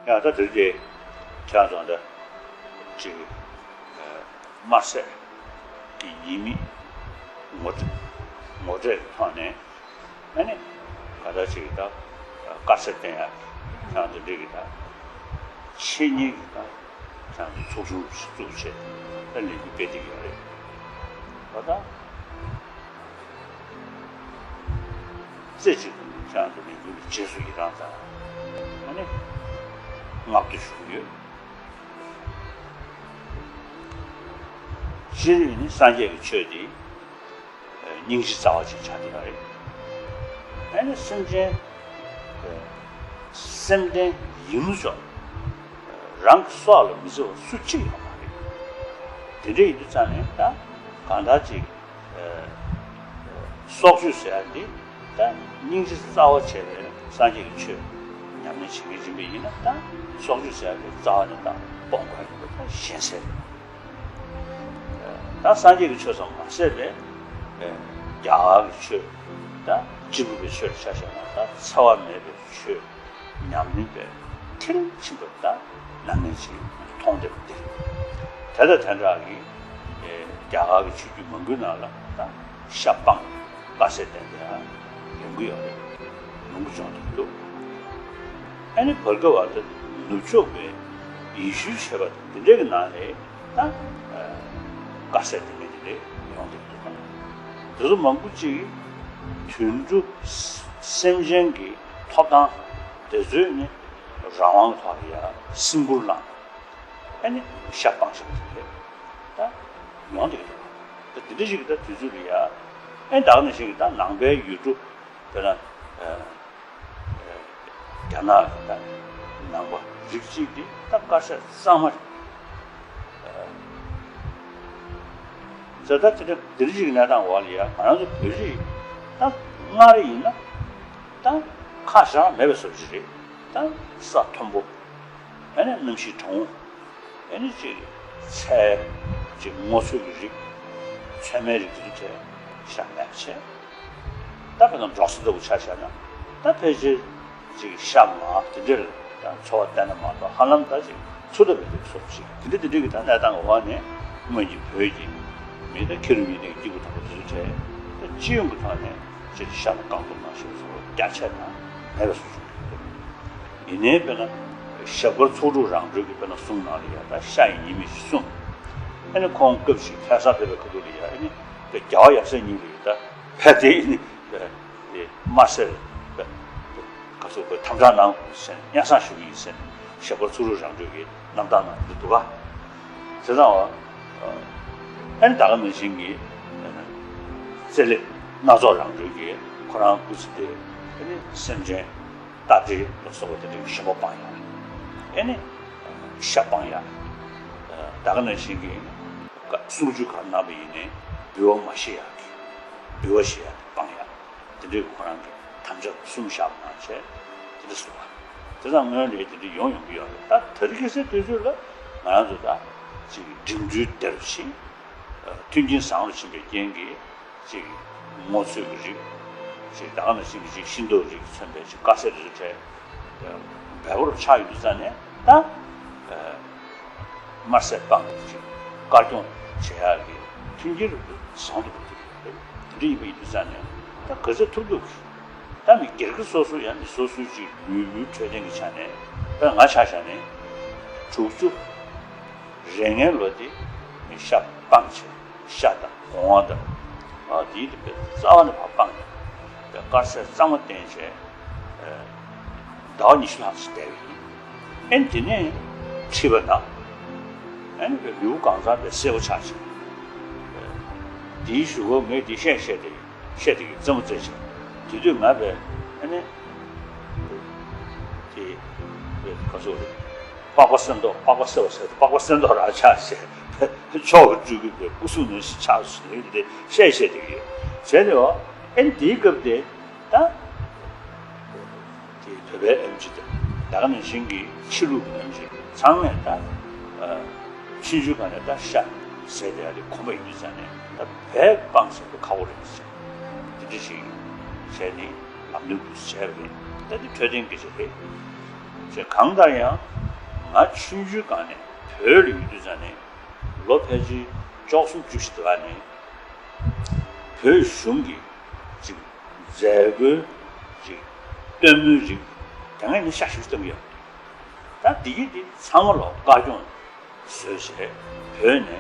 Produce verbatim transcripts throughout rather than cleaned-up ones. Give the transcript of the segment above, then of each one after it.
ཡང་ད་དེ་དེ་ཁྱེད་རང་ཚོ་འདི་ཅིག་དམར་ཟས་ཀྱི་ཉེས་དམིགས་ངོ་སྤྲོད་ངོ་སྤྲོད་ཀྱི་ཐོག་ནས། ཨ་ནི་ག་ད་ཅིག་ད་དཀར་ཟས་བསྟེན་ཡག་ཁྱེད་རང་ཚོ་འདི་གི་ད་ཆེད་གཉེར་གྱི་ད་ཁྱེད་རང་ཚོ་ཚོགས་ཆུང་བཙུགས་བྱས་ད་ལས་འགུལ་སྤེལ་བསྡད་ཡོད་རེད། ག་ད། རྩེ་གཅིག་ཏུ་ཁྱེད་རང་ཚོ་ལས་འགུལ་གྱི་རྗེས་སུ་ཡི་རང་དང་། ཨ་ནི་བསྔགས་བསྟོད་ཞུ་གི་ཡོད། སྤྱིར་ཡིན་ནི་སངས་རྒྱས་ཀྱི་ཆོས་འདི་སྙིང་རྗེ་རྩ་བ་ཅིག་ཆགས་ཀྱི་ཡོད་རེད། ཨ་ནི་སེམས་ཅན་སེམས་ལྡན་ཡིན་ནོ་ཅོག་རང་གི་སྲོག་ལ་མི་བརྩི་བ་སུ་གཅིག་ཡོད་མ་རེད། དེ་འདྲ་ཡིན་དུས་ཙང་ནས་ད་གང་ལྟར་ཅིག་སྲོག་གཅོད་ཟེར་ཡ་འདི་ད་སྙིང་རྗེ་རྩ་བ་བྱས་པའི་སངས་རྒྱས་ཀྱི་ཆོས་ཉམས་ལེན་བྱེད་མཁན་ཡིན་པ་ཡིན་ན་ད་སྲོག་གཅོད་ཟེར་ཡ་འདི་རྩ་བ་ནས་ད་སྤོང་དགོས་ཡིན་པ་ད་གཞན་སེལ་རེད། ད་སངས་རྒྱས་ཀྱི་ཆོས་ཙམ་མ་ཟད་པའི་རྒྱ་གར་གྱི་ཆོས་ད་སྤྱི་ཕུད་པའི་ཆོས་ལ་ཆ་བཞག་ན་ད་འཚེ་བ་མེད་པའི་ཆོས། ཉམས་ལེན་པའི་མཐིལ་ཕྱིན་པ་ད་ལམ་སྣེ་ཅིག་མཐོང་བསྡད་པ་འདི་རེད། དེ་དང་དེ་འདྲ་གི་རྒྱ་གར་གྱི་ཆོས་བརྒྱུད་མང་པོའི་ནང་ལ་ད་ཤ་སྤངས་དཀར་ཟས་བསྟེན་པའི་ཡོང་གི་ཡོད་རེད། ཡོང་གི་བྱུང་བསྡད་འདུག་ཨ་ནི་བར་སྐབས་བར་དུ་ནུབ་ཕྱོགས་པའི་ཡེ་ཤུའི་བྱེས་པ་དང་དེ་འདྲ་གི་ནང་ནས་ད་དཀར་ཟས་དེ་འདྲ་དེ་འདྲ་ཡོང་བསྡད་འདུག་དེ་ཚོ་མང་པོ་ཅིག་དུད་འགྲོ་སེམས་ཅན་གྱི་ཐོབ་ཐང་དེ་ཚོའི་ནི་རང་དབང་ཐོག་ལ་ཡ་སེམས་ཁུར་བླངས། ཨ་ནི་ཤ་སྤངས་བཞག་པ་དེ་ད་ཡོང་བསྡད་ཀྱི་འདུག་ད་དེ་འདྲ་ཞིག་གི་ད་དུས་ཚོད་ལ་ཡ་ཨ་ནི་ད་ག་ནང་བཞིན་གྱི་ད་ནང་པའི་ཡུལ་གྲུ་དཔེར་ན་རྒྱ་ནག་གི་ད་ནང་པ་རིགས་གཅིག་དེ་ད་དཀར་ཟས་གཙང་མ་རེད། ཟེར་ད་དེ་འདྲ་དེ་འདྲ་ཞིག་གི་གནས་སྟངས་འོག་ལ་ཡ་ང་རང་ཚོ་བོད་རིགས་ད་སྔར་ཡིན་ན་ད་ཁ་བཞག་མེད་པའི་བཟོ་ཅིག་རེད། ད་ས་མཐོན་པོ། ཨ་ནི་གནམ་གཤིས་གྲང་བོ། ཨ་ནི་ཅིག་ཚལ་ཅིག་སྔོ་ཚོད་ཀྱི་རིགས། ཚོད་མའི་རིགས་དེ་ཚོ་བྱས་ཤ་མེད་པ་བྱས། ད་དཔེར་ན་འབྲོག་ས་ལྟ་བུ་ཆ་བཞག་ན་ད་ཕལ་ཆེར་ཅིག་ཤ་མར་དེ་འདྲ་ལ་ད་འཚོ་བ་བསྟེན་ན་མ་གཏོགས་ཧ་ལམ་ད་ཅིག་ཚུར་ལྟ་མི་ཐུབ་སོགས་ཅིག་དེ་འདྲ་དེ་འདྲ་གི་ད་གནས་སྟངས་འོག་ནས་སྔོན་གྱི་བོད་ཀྱི་མི་ད་ཁེ་རུ་མི་ནས་སྐྱིད་པོ་དང་པོ་དེ་ཚོ་བྱས་ད་སྤྱི་ཡོངས་ཀྱི་ཐོག་ནས་ཅིག་ཤ་ལ་རྐང་སྟོང་ནང་བཞིན་བཟོ་རྒྱ་ཆེ་དང་མེད་པ་སོགས་བྱུང་གི་འདུག་ཡིན་ནའི་དཔེར་ན་ཞབས་དཀར་ཚོགས་དྲུག་རང་གྲོལ་གྱི་དཔེར་ན་གསུང་ནང་ལ་ཡ་ད་ཤ་ཡི་ཉེས་དམིགས་ཤིག་གསུངས། ཨ་ནི་ཁོང་སྐབས་ཤིག་ལྷ་སར་ཕེབས་པའི་ཁ་ཐུག་ལ་ཡ་ཨ་ནི་དཔེ་རྒྱལ་བ་ཡབ་སྲས་གཉིས་ལ་ཡ་ད་ཕེབས་ཏེ་ཨ་ནི་དཔེ་དམར་སེར་དཔེ་ག་ཚོད་དཔེ་དམ་དྲག་གནང་དགོས་ཟེར་ནས་སྙན་སེང་ཞུ་གི་ཡིན་ཟེར་ནས་ཞབས་དཀར་ཚོགས་དྲུག་རང་གྲོལ་གྱི་རྣམ་ཐར་ནང་འདི་འདུག་ག་བྱས་ཙང་བ། ཨ་ནི་ད་ག་ནང་བཞིན་གྱི་རྩེ་ལེ་སྣ་ཚོགས་རང་གྲོལ་གྱི་ཁོ་རང་སྐུ་ཚེ་དེ་ཨ་ནི་སེམས་ཅན་རྟ་དྲེལ་ལ་སོགས་པ་དེ་འདྲའི་ཞོན་པ་སྤང་ཡག་ཨ་ནི་ཤ་སྤང་ཡག་ད་ག་ནང་བཞིན་གྱི་སྲུང་བརྩི་ག་རེ་གནང་བ་ཡིན་ནའི་འབུལ་བ་མ་བཞེས་ཡག་གི་འབུལ་བ་བཞེས་ཡག་སྤང་ཡག་དེ་འདྲའི་ཁོ་རང་གི་དམ་བཅའ་གསུམ་བཞག་པ་ནང་བཞིན་དེ་འདྲ་སོང་བ། དེ་ཙང་སྔོན་ལས་དེ་འདྲ་ཡོང་ཡོང་གི་ཡོད་རེད། ད་དེ་རིང་ཁ་སང་དུས་ཚོད་ལ་ང་རང་ཚོ་ད་ཅིག་འགྲིམ་འགྲུལ་བདེ་རུ་ཕྱིན། མཐུན་རྐྱེན་བཟང་རུ་ཕྱིན་པའི་རྐྱེན་གྱིས་ཅིག་སྔོ་ཚོད་ཀྱི་རིགས་ཅིག་ད་ག་ནང་བཞིན་གྱི་ཅིག་ཤིང་ཏོག་རིགས་མཚོན་པའི་ཅིག་དཀར་ཟས་དེ་ཚོ་བྲལ་འབེལ་པོ་རུ་ཆགས་ཡོང་དུས་ཙང་ནས་ད་དམར་ཟས་སྤངས་ཏེ་ཅིག་དཀར་སྐྱོང་བྱེད་ཡག་གི་མཐུན་རྐྱེན་རུ་བཟང་དུ་འགྲོ་གི་ཡོད་རེད། དེ་འདྲ་ཡིན་པ་ཡིན་དུས་ཙང་ནས་ད་ག་ཚོད་ཐུབ་ཐུབ་ཀྱིས། ད་མི་སྒེར་གྱི་སོ་སོ་ཡང་མི་སོ་སོའི་ཅིག་ལུས་པོའི་འཕྲོད་བསྟེན་གྱི་ཆ་ནས་ད་ང་ཆ་བཞག་ནས་དྲུག་ཅུ་རེ་ལྔའི་ལོ་དེ་མི་ཤ་སྤངས་བྱས་ཤ་དང་སྒོང་བ་དང་ཨ་དེའི་དེ་བས་རྩ་བ་ནས་ཕར་སྤངས་ནས་དཀར་ཟས་གཙང་མ་བསྟེན་བྱས་ཟླ་བ་ཉི་ཤུ་ལྷག་ཙམ་བསྡད་པ་ཡིན། ཨེ་དེ་ནས་ཁྲིད་པ་དང་ཨེ་ལུས་པོ་གང་ཚང་བས་གསལ་པོ་ཆགས་བྱས་དེའི་གཞུག་གུ་ངས་དེ་བཤད་བཤད་དེ། བཤད་དེ་གི་རྩེད་མོ་རྩེད་བྱས། དེ་དུས་ང་བས་ཨ་ནི་དེ་ག་ཚོད་རེད། པགས་པ་སེར་མདོག་པགས་པ་སེར་བ་ཟེར་པགས་པ་སེར་མདོག་རང་ཆགས་བྱས་ཕྱོགས་ཀྱི་སྤྲུལ་སྐུ་དེ་སྐུ་གཟུགས་ནང་བཞིན་ཆགས་སོང་ཡོད་དེ་བཤད་བཤད་དེ་གི་ཡོད་བྱས་ནས་ཨ་ནི་དེའི་སྐབས་དེ་ད་དེ་བོད་པའི་ཨེམ་ཆི་དང་ད་ག་ནང་བཞིན་གྱི་ཕྱི་ལུགས་ཀྱི་ཨེམ་ཆི་ཚང་མས་ད་ཆུང་ཆུང་སྒང་ནས་ད་ཤ་ཟས་དེ་ཡ་དེ་ཁོམ་པ་ཡོད་དུས་ཙང་ནས་ད་བས་སྤང་ཟེར་དུས་ཁག་པོ་རེད་ཟེར། དེ་འདྲ་ཞིག་བྱས་ནས་ལམ་སྟོན་དུ་བྱས་པ་རེད། ད་དེ་འཕྲོད་བསྟེན་སྐད་ཆ་རེད། ཞེས། གང་ལྟར་ཡང་ང་ཆུང་ཆུང་སྒང་ནས་བོད་ལ་ཡོད་དུས་ཙང་ནས་ལོ་ཕལ་ཆེར་བཅུ་གསུམ་བཅུ་བཞི་དེ་བ་ནས་བོད་གཞུང་གི་ཅིག་མཛད་སྒོའི་ཅིག་སྟོན་མོའི་རིགས་དེ་སྔ་ནས་ཤ་ཞིབ་བཏང་གི་ཡོད། ད་དེ་གི་དེ་ཚང་མ་ལོ་བཀའ་སྐྱོང་བཟོས་བྱས་བོད་ནས་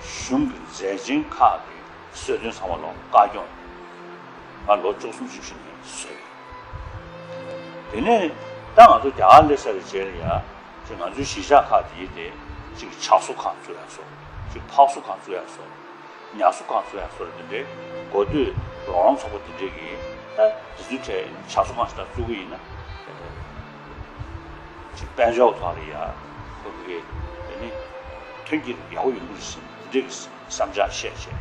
གཞུང་གི་མཛད་ཆེན་ཁག་གི་གསོལ་སྟོན་ཚང་མ་ལོ་བཀའ་སྐྱོང་ང་ལོ་བཅུ་གསུམ་བཅུ་བཞི་ནས་བཟོས། དེ་ནས་ད་ང་ཚོ་རྒྱ་གར་སླེབས་ཚར་བའི་རྗེས་ལ་ཡ་ཅིག་ང་ཚོའི་གཞིས་ཆགས་ཁག་དེ་ཡི་དེ་ཅིག་ཕྱག་བཟོ་ཁང་བཙུགས་ཡག་བཟོ། ཅིག་ཕག་བཟོ་ཁང་བཙུགས་ཡག་བཟོ། ཉ་གསོ་ཁང་བཙུགས་ཡག་བཟོ་འདྲ་དེ་འདྲའི་འགོ་སྟོད་རོགས་རམ་ཚོགས་པ་དེ་འདྲས་ཀྱིས་ད་དེ་ཚོའི་གྲས་ཕྱག་བཟོ་ཁང་ཞིག་ད་བཙུགས་ཀྱི་ཡིན་ན། ཅིག་དཔལ་འབྱོར་ཐོག་ལ་ཡ་ཁོ་གི་དེ་ནི་མཐུན་རྐྱེན་ཡག་པོ་ཡོང་གི་རེད་ཟེར་དེ་འདྲས་ཀྱི་བསམ་འཆར་བཤད་བྱས་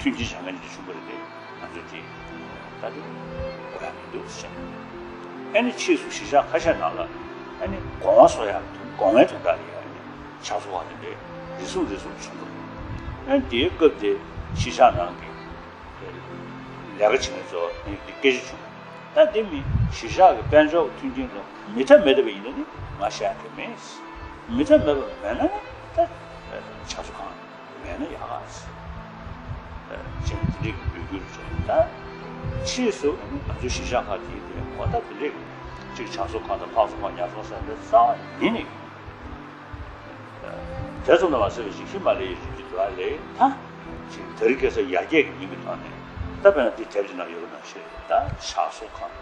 མཐུན་རྐྱེན་བྱ་མཁན་དེ་འདྲ་བྱུང་བ་རེད་དེ་ང་ཚོས་དེ་ད་དེ་དགོས་ཡག་མི་འདུག་ཟེར། ཨ་ནི་ཕྱིས་སུ་གཞིས་ཆགས་ཁ་ཤས་ནང་ལ་ཨ་ནི་སྒོ་ང་བཟོ་ཡག་དང་སྒོ་ངའི་དོན་དག་ལ་ཡ་ཨ་ནི་ཕྱག་བཟོ་བ་དེ་འདྲས་རེ་ཟུང་རེ་ཟུང་བྱུང་འདུག་ཨ་ནི་དེའི་སྐབས་དེ་གཞིས་ཆགས་ནང་གི་ལས་ཀ་བྱེད་མཁན་ཚོ་ནི་སྐད་ཆ་བྱུང་། ད་འདི་མི་གཞིས་ཆགས་ཀྱི་དཔལ་འབྱོར་མཐུན་རྐྱེན་ལ་མི་ཐབས་མེད་པ་ཡིན་ན་ནི་ང་བཤད་ཡག་མེད། མི་ཐབས་མེད་པ་མེད་ན་ནི་ད་ཕྱག་བཟོ་ཁང་མེད་ན་ཡག་ག་ཅེས་འདི་འདྲའི་འབོད་སྐུལ་བྱས། ད་ཕྱིས་སུ་ང་ཚོའི་གཞིས་ཆགས་ཁག་དེའི་དེ་གོ་ད་དེ་འདྲའི་ཅིག་ཕྱག་བཟོ་ཁང་དང་ཕག་བཟོ་ཁང་ཉ་གསོ་ས་འདི་རྩ་བ་ཉིད་ནས། དེ་ཙམ་དུ་མ་ཟད་པའི་ཅིག་ཧི་མ་ལ་ཡའི་རི་རྒྱུད་དེ་བ་ལས་ད་ཅིག་དེ་རིང་ཁ་སང་ཡར་རྒྱས་ཀྱི་མིང་གི་ཐོག་ནས་ད་དཔེར་ན་འདི་དེབ་ཀྱི་ནང་ཡོད་པ་ནང་བཞིན་ད་ཕྱག་བཟོ་ཁང་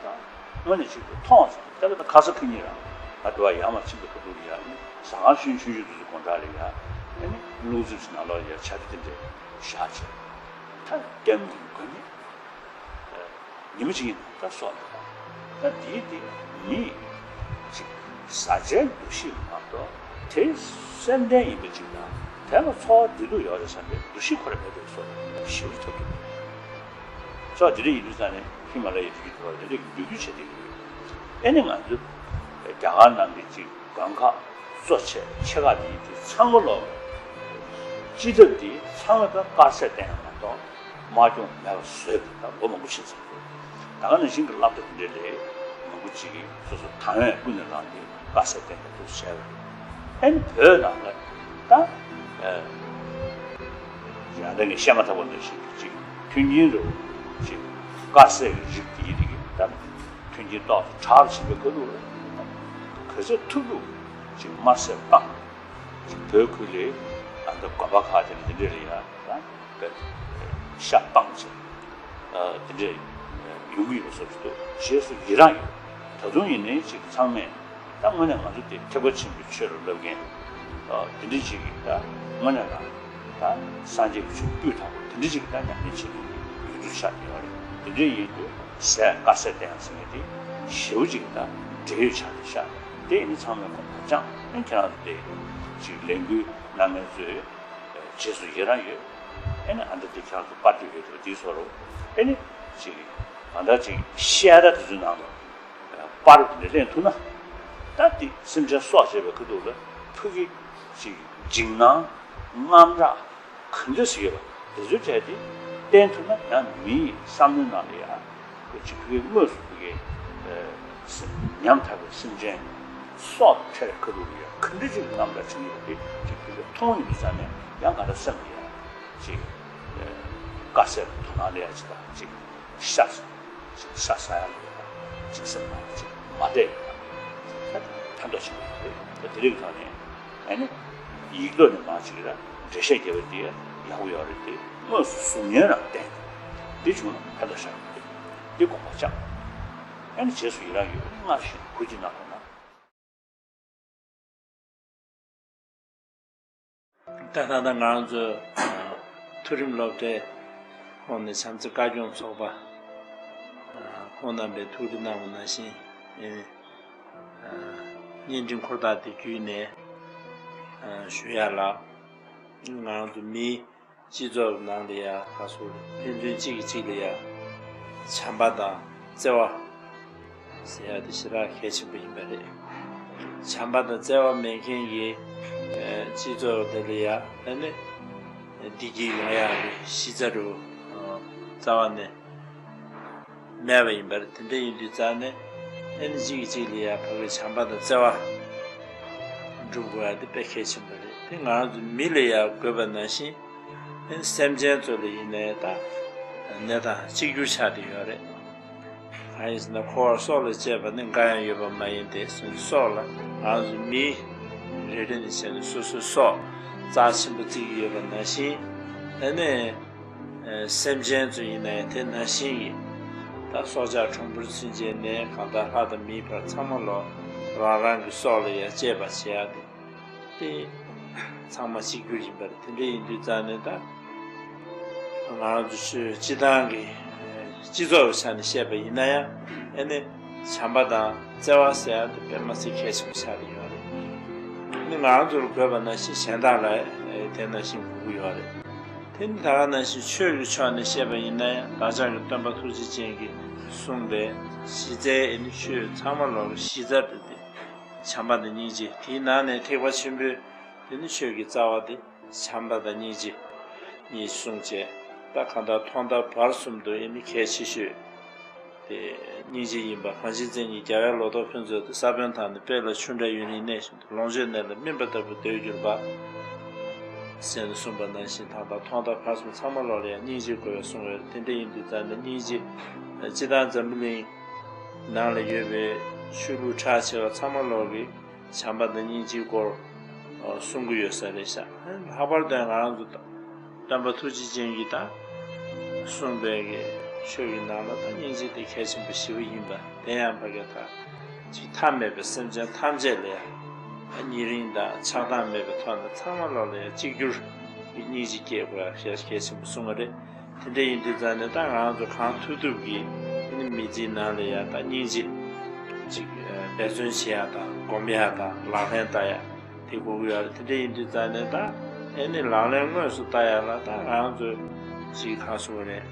ད་དངོས་གནས་ཅིག་ཏུ་མཐོང་ཟེར་ད་དཔེར་ན་ཁ་ས་ཁ་ཉིན་རང་ང་དེ་བ་ཡར་མར་ཕྱིན་པའི་ཁ་ཐུག་ལ་ཡ་ཟ་ཁང་ཆུང་ཆུང་ཆུང་དེ་ཚོ་དགོང་དག་ལ་ཡ་ཨ་ནི་རླུང་འཚུབ་ཅིག་ནང་ལོགས་ལ་ཡ་ཆ་དེ་དེ་འདྲས་བཞག་བྱས་ད་སྐྱབས་མགོན་ནི། ཉི་མ་གཅིག་ཡིན་ན་ད་སོགས་ལ་ད་དེའི་སྟེང་མི་གཅིག་ཟ་བྱའི་འདུ་ཤེས་མ་གཏོགས་དེ་སེམས་ལྡན་ཡིན་པ་གཅིག་དང་དེ་ལ་འཚོ་བ་བདེ་སྡུག་ཡོད་རེད་བསམ་པའི་འདུ་ཤེས་ཁོ་རང་མེད་པའི་སོགས་ཞེ་པོ་ཐོབ་ཐུབ། སོགས་དེ་འདྲ་ཡིན་དུས་ཙང་ནས་ཧི་མ་ལ་ཡའི་རི་རྒྱུད་དུ་བ་དེ་འདྲ་གི་འབོད་སྐུལ་བྱེད་བསྡད་ཀྱི་ཡོད། ཨེ་ནི་ང་ཚོ་རྒྱ་གར་ནང་གི་གཅིག་དགོན་ཁག་གཙོ་ཆེ་ཆེ་ཁག་དེ་ཡིན་དུས་ཚང་མ་ལོ་སྤྱི་ཐབ་དེ་ཚང་མ་ད་དཀར་ཟས་བསྟེན་ཡག་མ་གཏོགས། དམག་སྦྱོང་མེད་པ་བཟོས་པ་ད་ལོ་མང་པོ་ཕྱིན་ཚར་འདུག་ད་ག་ནང་བཞིན་གྱི་སློབ་གྲྭ་དེ་འདྲ་ལས་མང་པོ་ཅིག་གིས་སོ་སོ་དང་བས་ཀུན་ནས་བསླངས་ཏེ་དཀའ་ཚེགས་བརྟན་པའི་ཐོག་བྱས་པ་རེད། ཨ་ནི་བོད་ནང་ལ་ད་ཡང་ད་ངས་བཤད་མ་ཐག་པ་ནང་བཞིན་གྱི་ཅིག་མཐུན་རྐྱེན་རུ་ཅིག་དཀའ་ཚེགས་ཀྱི་རིགས་དེ་ཡི་རིགས་ད་མཐུན་རྐྱེན་ཏོག་ཙམ་དྲག་རུ་ཕྱིན་པའི་ཁ་ཐུག་ལ་ག་ཚོད་ཐུབ་ཐུབ་ཅིག་དམར་ཟས་སྤངས་ཅིག་བོད་ཁུལ་ལ་ཨ་ད་དགོན་པ་ཁག་དེ་འདྲ་དེ་འདྲ་ལ་ཡང་ད། ཤ་སྤངས་བྱས། དེ་འདྲས་ཡོང་གི་ཡོད་པ་བཟོ་གི་འདུག་རྗེས་སུ་ཡི་རང་ཡོད། ད་དུང་ཡིན་ནའི་ཅིག་ཚང་མས་ད་དངོས་གནས་ང་ཚོ་དེ་ཐེག་པ་ཆེན་པོའི་ཆོས་ལ་བསླབ་མཁན། དེ་འདྲས་ཅིག་གིས་ད་དངོས་གནས་ལ་ད་སངས་རྒྱས་ཀྱི་ཆོས་སྤུས་དག་པོ་དེ་འདྲས་ཅིག་གིས་ད་ཉམས་ལེན་བྱེད་མཁན་ཡོད་རྒྱུ་ཆགས་ཀྱི་ཡོད་རེད། དེ་འདྲས་ཡིན་དུས་ཟས་དཀར་ཟས་བསྟེན་ཡག་ཟེར་མཁན་དེ་ཞེ་པོ་ཅིག་ད་འབྲེལ་ཡོད་ཆགས་བསྡད་ཤག་དེ་ཡིན་ན་ཚང་མས་དགོངས་པ་བཅངས་ཨ་ཁྱེད་རང་ཚོ་དེ་ཅིག་ལས་འགུལ་གནང་མཁན་ཚོས། རྗེས་སུ་ཡི་རང་ཡོད། ཨེ་ནི་ཨ་འདྲ་དེ་ཁྱེད་རང་ཚོ་པར་དུ་ཡོད་དུ་དེའི་སོ་རུ་ཨེ་ནི་ཅིག་ཨ་འདྲ་ཅིག་བཤད་གྲྭ་དེ་ཚོའི་ནང་ལ་པར་དེ་འདྲ་ལེན་ཐུབ་ན་ད་དེ་སེམས་ཅན་སྲོག་བཅད་པའི་ཁ་ཐུག་ལ་ཕ་གི་ཅིག་འཇིགས་སྣང་དངངས་སྐྲག་ག་འདྲ་ཞིག་ཡོད་པ་དེ་ཚོའི་གྲས་དེ་བསྟན་ཐུབ་ན་ཡང་མིའི་བསམ་བློའི་ནང་ལ་ཡང་། ཁོ་ཅིག་ཕ་གིའི་དངོས་སུ་ཕ་གིའི་ཉམ་ཐག་པའི་སེམས་ཅན་སྲོག་ཕྲལ་ཁ་ཐུག་ལ་ཡང་ག་འདྲ་ཅིག་རྣམ་པར་བྱུང་ཡོད་པ་དེ་ཅིག་ཕ་གིར་མཐོང་ཡོང་དུས་ཙང་ནས་ཡང་ང་རང་སེམས་ལ་ཡང་ཅིག་དཀའ་ཚེགས་ལ་དོ་སྣང་སླེབས་ཡ་ཅིག་དང་ཅིག་ཤ་ཅིག་ཤ་ཟ་ཡ་ལ་ཡང་ཅིག་སེམས་ནང་ཅིག་མ་བདེ་ཡ་ད་ཕན་ཐོགས་ཆེན་པོ་ཡོད་རེད། ད་དེ་རིང་གི་ཐོག་ནས་ཨ་ནི་ཡིག་ཐོག་ནས་མར་ཅིག་ལ་འགྲེལ་བཤད་རྒྱབ་པ་དེ་ཡག་པོ་ཡོད་རེད་དེ་དངོས་སུ་གཟུགས་བརྙན་རང་བསྟན་དེ་བྱུང་ན་ཕན་ཐོགས་ཤར་ཡོད་རེད། འདི་དགོངས་པ་བཅངས། ཨ་ནི་རྗེས་སུ་ཡི་རང་ཡོད་སྔར་བཞིན་གུས་ཀྱིས་གནང་རོགས་གནང་། ད་ད་ལྟ་ང་རང་ཚོ་མཐོ་རིམ་སློབ་གྲྭའི་ཁོངས་ནས་བྱམས་བརྩེ་བཀའ་སྐྱོང་ཚོགས་པ་ཁོང་རྣམ་པས་ཐུགས་རེ་གནང་བ་ནང་བཞིན་བརྙན་འཕྲིན་འཁོར་ཐག་དེ་བརྒྱུད་ནས་ཞུ་ཡ་ལ་ང་རང་ཚོ་མི་སྤྱི་ཚོགས་ནང་ལ་ཡ་ཁ་སོ་ཕན་ཚུན་གཅིག་གིས་གཅིག་ལ་ཡ་བྱམས་པ་དང་བརྩེ་བ་ཟེར་ཡ་དེ་ཞེ་དྲག་གལ་ཆེན་པོ་ཡིན་པ་རེད། བྱམས་པ་དང་བརྩེ་བ་མེད་མཁན་གྱི་སྤྱི་ཚོགས་དེ་ལ་ཡ་ཨ་ནི་བདེ་སྐྱིད་ཡོང་ཡ་གི་གཞི་རྩ་རུ་རྩ་བ་ནས་མེད་པ་ཡིན་པ་རེད། དེ་འདྲ་ཡིན་དུས་ཙང་ནས་ ཨ་ནི་གཅིག་གིས་གཅིག་ལ་ཡ་ཕ་གི་བྱམས་པ་དང་བརྩེ་བ་སྒྲུབ་དགོས་ཡ་དེ་དཔེ་གལ་ཆེན་པོ་རེད། དེ་ང་རང་ཚོ་མི་ལ་ཡ་དགོས་པ་ནང་བཞིན། ཨ་ནི་སེམས་ཅན་ཚོ་ལ་ཡིན་ནའི་ད་གནས་སྟངས་གཅིག་གྱུར་ཆགས་བསྡད་ཡོད་རེད། གང་ཡིན་ཟེར་ན་འཁོར་བ་སྲོག་ལ་བཅད་པ་ནི་འགའ་ཡང་ཡོད་པ་མ་ཡིན་ཏེ། སྲོག་ལ་ང་ཚོ་མི་རེ་རེ་ནས་བྱས་ནས་སོ་སོའི་སྲོག་རྩ་ཆེན་པོ་བརྩི་གི་ཡོད་པ་ནང་བཞིན། ཨ་ནི་སེམས་ཅན་ཚོ་ཡིན་ནའི་དེ་ནང་བཞིན་གྱི། ད་སྲོག་ཆགས་གྲུང་པོར་ཚུན་ཆད་ནས་གང་ལྟར་ལྷ་དང་མིའི་བར་ཚང་མ་ལོ་རང་རང་གི་སྲོག་ལ་ཡང་གཅེས་པར་བྱེད་ཡ་དེ། དེ་ཚང་མ་གཅིག་གྱུར་ཡིན་པ་རེད། དེ་འདྲ་ཡིན་དུས་ཙང་ནས་ད་ང་རང་ཚོ་ཆོས་སྤྱི་བཏང་གི་སྤྱི་ཚོགས་ཀྱི་ཆ་ནས་བཤད་པ་ཡིན་ན་ཡང་། ཨ་ནི་བྱམས་པ་དང་བརྩེ་བ་ཟེར་ཡ་དེ་དཔེ་མ་སྲིད་གལ་ཆེན་པོ་ཆགས་ཀྱི་ཡོད་རེད། ཨ་ནི་ང་རང་ཚོར་དགོས་པ་ནང་བཞིན་གཞན་དག་ལ་དེ་ནང་བཞིན་དགོས་ཀྱི་ཡོད་རེད། དེ་ནི་ད་ག་ནང་བཞིན་ཆོས་ཀྱི་ཕྱོགས་ནས་བཤད་པ་ཡིན་ན་ཡང་། བདག་ཅག་གི་སྟོན་པ་ཐུགས་རྗེ་ཅན་གྱིས་གསུངས་པའི་གཞི་རྩའི་ཨ་ནི་ཆོས་ཚང་མ་ལོག་གི་གཞི་རྩ་དེ་དེ་བྱམས་པ་དང་སྙིང་རྗེ། དེའི་ནང་ནས་ཐེག་པ་ཆེན་པོའི་དེ་ནི་ཆོས་ཀྱི་རྩ་བ་དེ་བྱམས་པ་དང་སྙིང་རྗེ་གཉིས་གསུངས་བྱས། ད་གང་ལྟར་ཐོག་མཐའ་བར་གསུམ་དུ་ཨ་ནི་གལ་ཆེ་ཤོས་དེ་སྙིང་རྗེ་ཡིན་པ། གངས་ཅན་མཚན་ཉིད་རྒྱལ་བའི་ལོ་ཏོག་ཕུན་ཚོགས་ཏེ། ས་བོན་དང་ནི་སྤོས་ལ་ཆུ་འདྲ་ཡུན་རིང་གནས་ཤིང་། ལོངས་སྤྱོད་གནས་ལ་སྨིན་པ་ལྟ་བུར་འདོད་གྱུར་པ། ཟེར་ནས་གསུངས་པ་ནང་བཞིན། ད་ལྟ་ཐོག་མཐའ་བར་གསུམ་ཚང་མ་ལོག་ལ་ཡང་སྙིང་རྗེ་དགོས་པའི་གསུང་བས། དེ་འདྲ་ཡིན་དུས་ཙང་ནས་སྙིང་རྗེ། སྤྱིར་བཏང་འཛམ་བུ་གླིང་ནང་ལ་ཡོད་པའི་ཆོས་ལུགས་གྲགས་ཆེ་བ་ཚང་མ་ལོག་གིས་བྱམས་པ་དང་སྙིང་རྗེའི་སྐོར་གསུང་གི་ཡོད་ས་རེད་ཤག་ལྷག་པར་དུ་ང་རང་ཚོ་སྟོན་པ་ཐུགས་རྗེ་ཅན་གྱིས་ད་གསུངས་པའི་གི་ཆོས་ཀྱི་ནང་ལ་ད་སྙིང་རྗེ་དེ་གལ་ཆེན་པོ་ཞེ་པོ་ཡིན་པ། དེ་ཡང་ཕ་གི་ད་ཅིག་མཐའ་མེད་པའི་སེམས་ཅན་ཐམས་ཅད་ལ་ཡང་ཉེ་རིང་དང་ཆགས་སྡང་མེད་པའི་ཐོག་ནས་ཚང་མ་ལོག་ལ་ཡང་གཅིག་གྱུར་གྱི་སྙིང་རྗེ་སྐྱེ་དགོས་ཡ་གལ་ཆེན་པོ་གསུངས་པ་རེད། དེ་འདྲ་ཡིན་དུས་ཙང་ནས་ད་ང་རང་ཚོ་གང་ཐུབ་ཐུབ་ཀྱིས་ཨ་ནི་མི་ཚེའི་ནང་ལ་ཡང་ད་སྙིང་རྗེ་ཅིག་འབད་བརྩོན་བྱེད་ཡ་དང་སྒོམ་ཡ་དང་ལག་ལེན་བསྟར་ཡ་དེ་དགོས་ཀྱི་ཡོད་རེད། དེ་འདྲ་ཡིན་དུས་ཙང་ནས་ད་ཨ་ནི་ལག་ལེན་དངོས་སུ་བསྟར་ཡ་ལ་ད་ང་རང་ཚོ་ཅིག་གང་ཟེར་དགོས་རེད།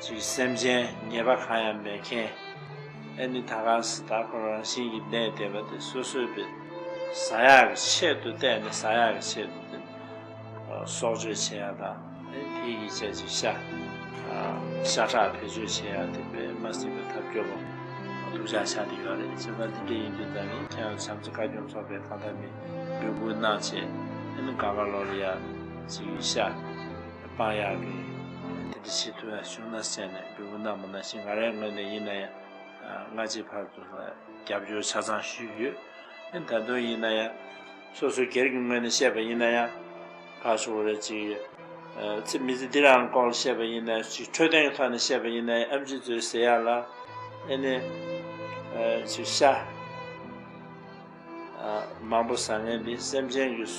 ཅིག་སེམས་ཅན་ཉེས་པ་གང་ཡང་མེད་མཁན། ཨ་ནི་ད་ག་སེ་ད་ཁོ་རང་བཞིན་གྱིས་གནས་བསྡད་པ་དེ་སོ་སོའི་བས་ཟ་ཡག་གི་ཆེད་དུ་བལྟས་ནས་ཟ་ཡག་གི་ཆེད་དུ་དེ་སྲོག་གཅོད་བྱེད་ཡ་དང་། ཨ་ནི་དེ་ཡི་ཆེད་ཅིག་ཤ་ཤ་ཁྲག་བེད་སྤྱོད་བྱེད་ཡ་དེ་དཔེ་མ་སྲིད་པའི་ཐབས་སྐྱོ་པོ་སྡུག་ཅག་ཆགས་བསྡད་ཡོད་རེད། བྱས་ཙང་དེ་འདྲ་ཡིན་དུས་ད་ནི་ཁྱེད་རང་བྱམས་བརྩེ་བཀའ་སྐྱོང་ཚོགས་པས་གང་ལྟར་མི་འབོད་སྐུལ་གནང་བྱས། ཨ་ནི་གང་ག་ལོག་ལ་ཡ་ཅིག་ཤ་སྤང་ཡག་གི་དེ་འདྲ་བྱེད་ཐུབ་ཡ་བྱུང་ན་ཟེར་ནས་འབོད་སྐུལ་གནང་བ་ནང་བཞིན། ང་རའི་ངོས་ནས་ཡིན་ན་ཡང་སྔ་ཕྱི་བར་དུ་ལ་རྒྱབ་སྐྱོར་ཆ་ཚང་ཞུས་ཡོད། ཨ་ནི་ད་དུང་ཡིན་ན་ཡང་སོ་སོ་སྒེར་གྱི་ངོས་ནས་བཤད་པ་ཡིན་ན་ཡང་། ཁ་ཤོར་རེ་ཅིག་ཨ་ཚེ་མི་ཚེ་འདི་རང་སྐོར་བཤད་པ་ཡིན་ན་ཅིག་འཕྲོད་བསྟེན་གྱི་ཐོག་ནས་བཤད་པ་ཡིན་ན་ཡང་། ཨེམ་ཆི་ཚོས་ཟེར་ཡག་ལ་ཨ་ནི་ཨ་ཅིག་ཤ་ཨ་མང་པོ་ཟ་མཁན་འདི་སེམས་ཅན་གྱི་ལུས་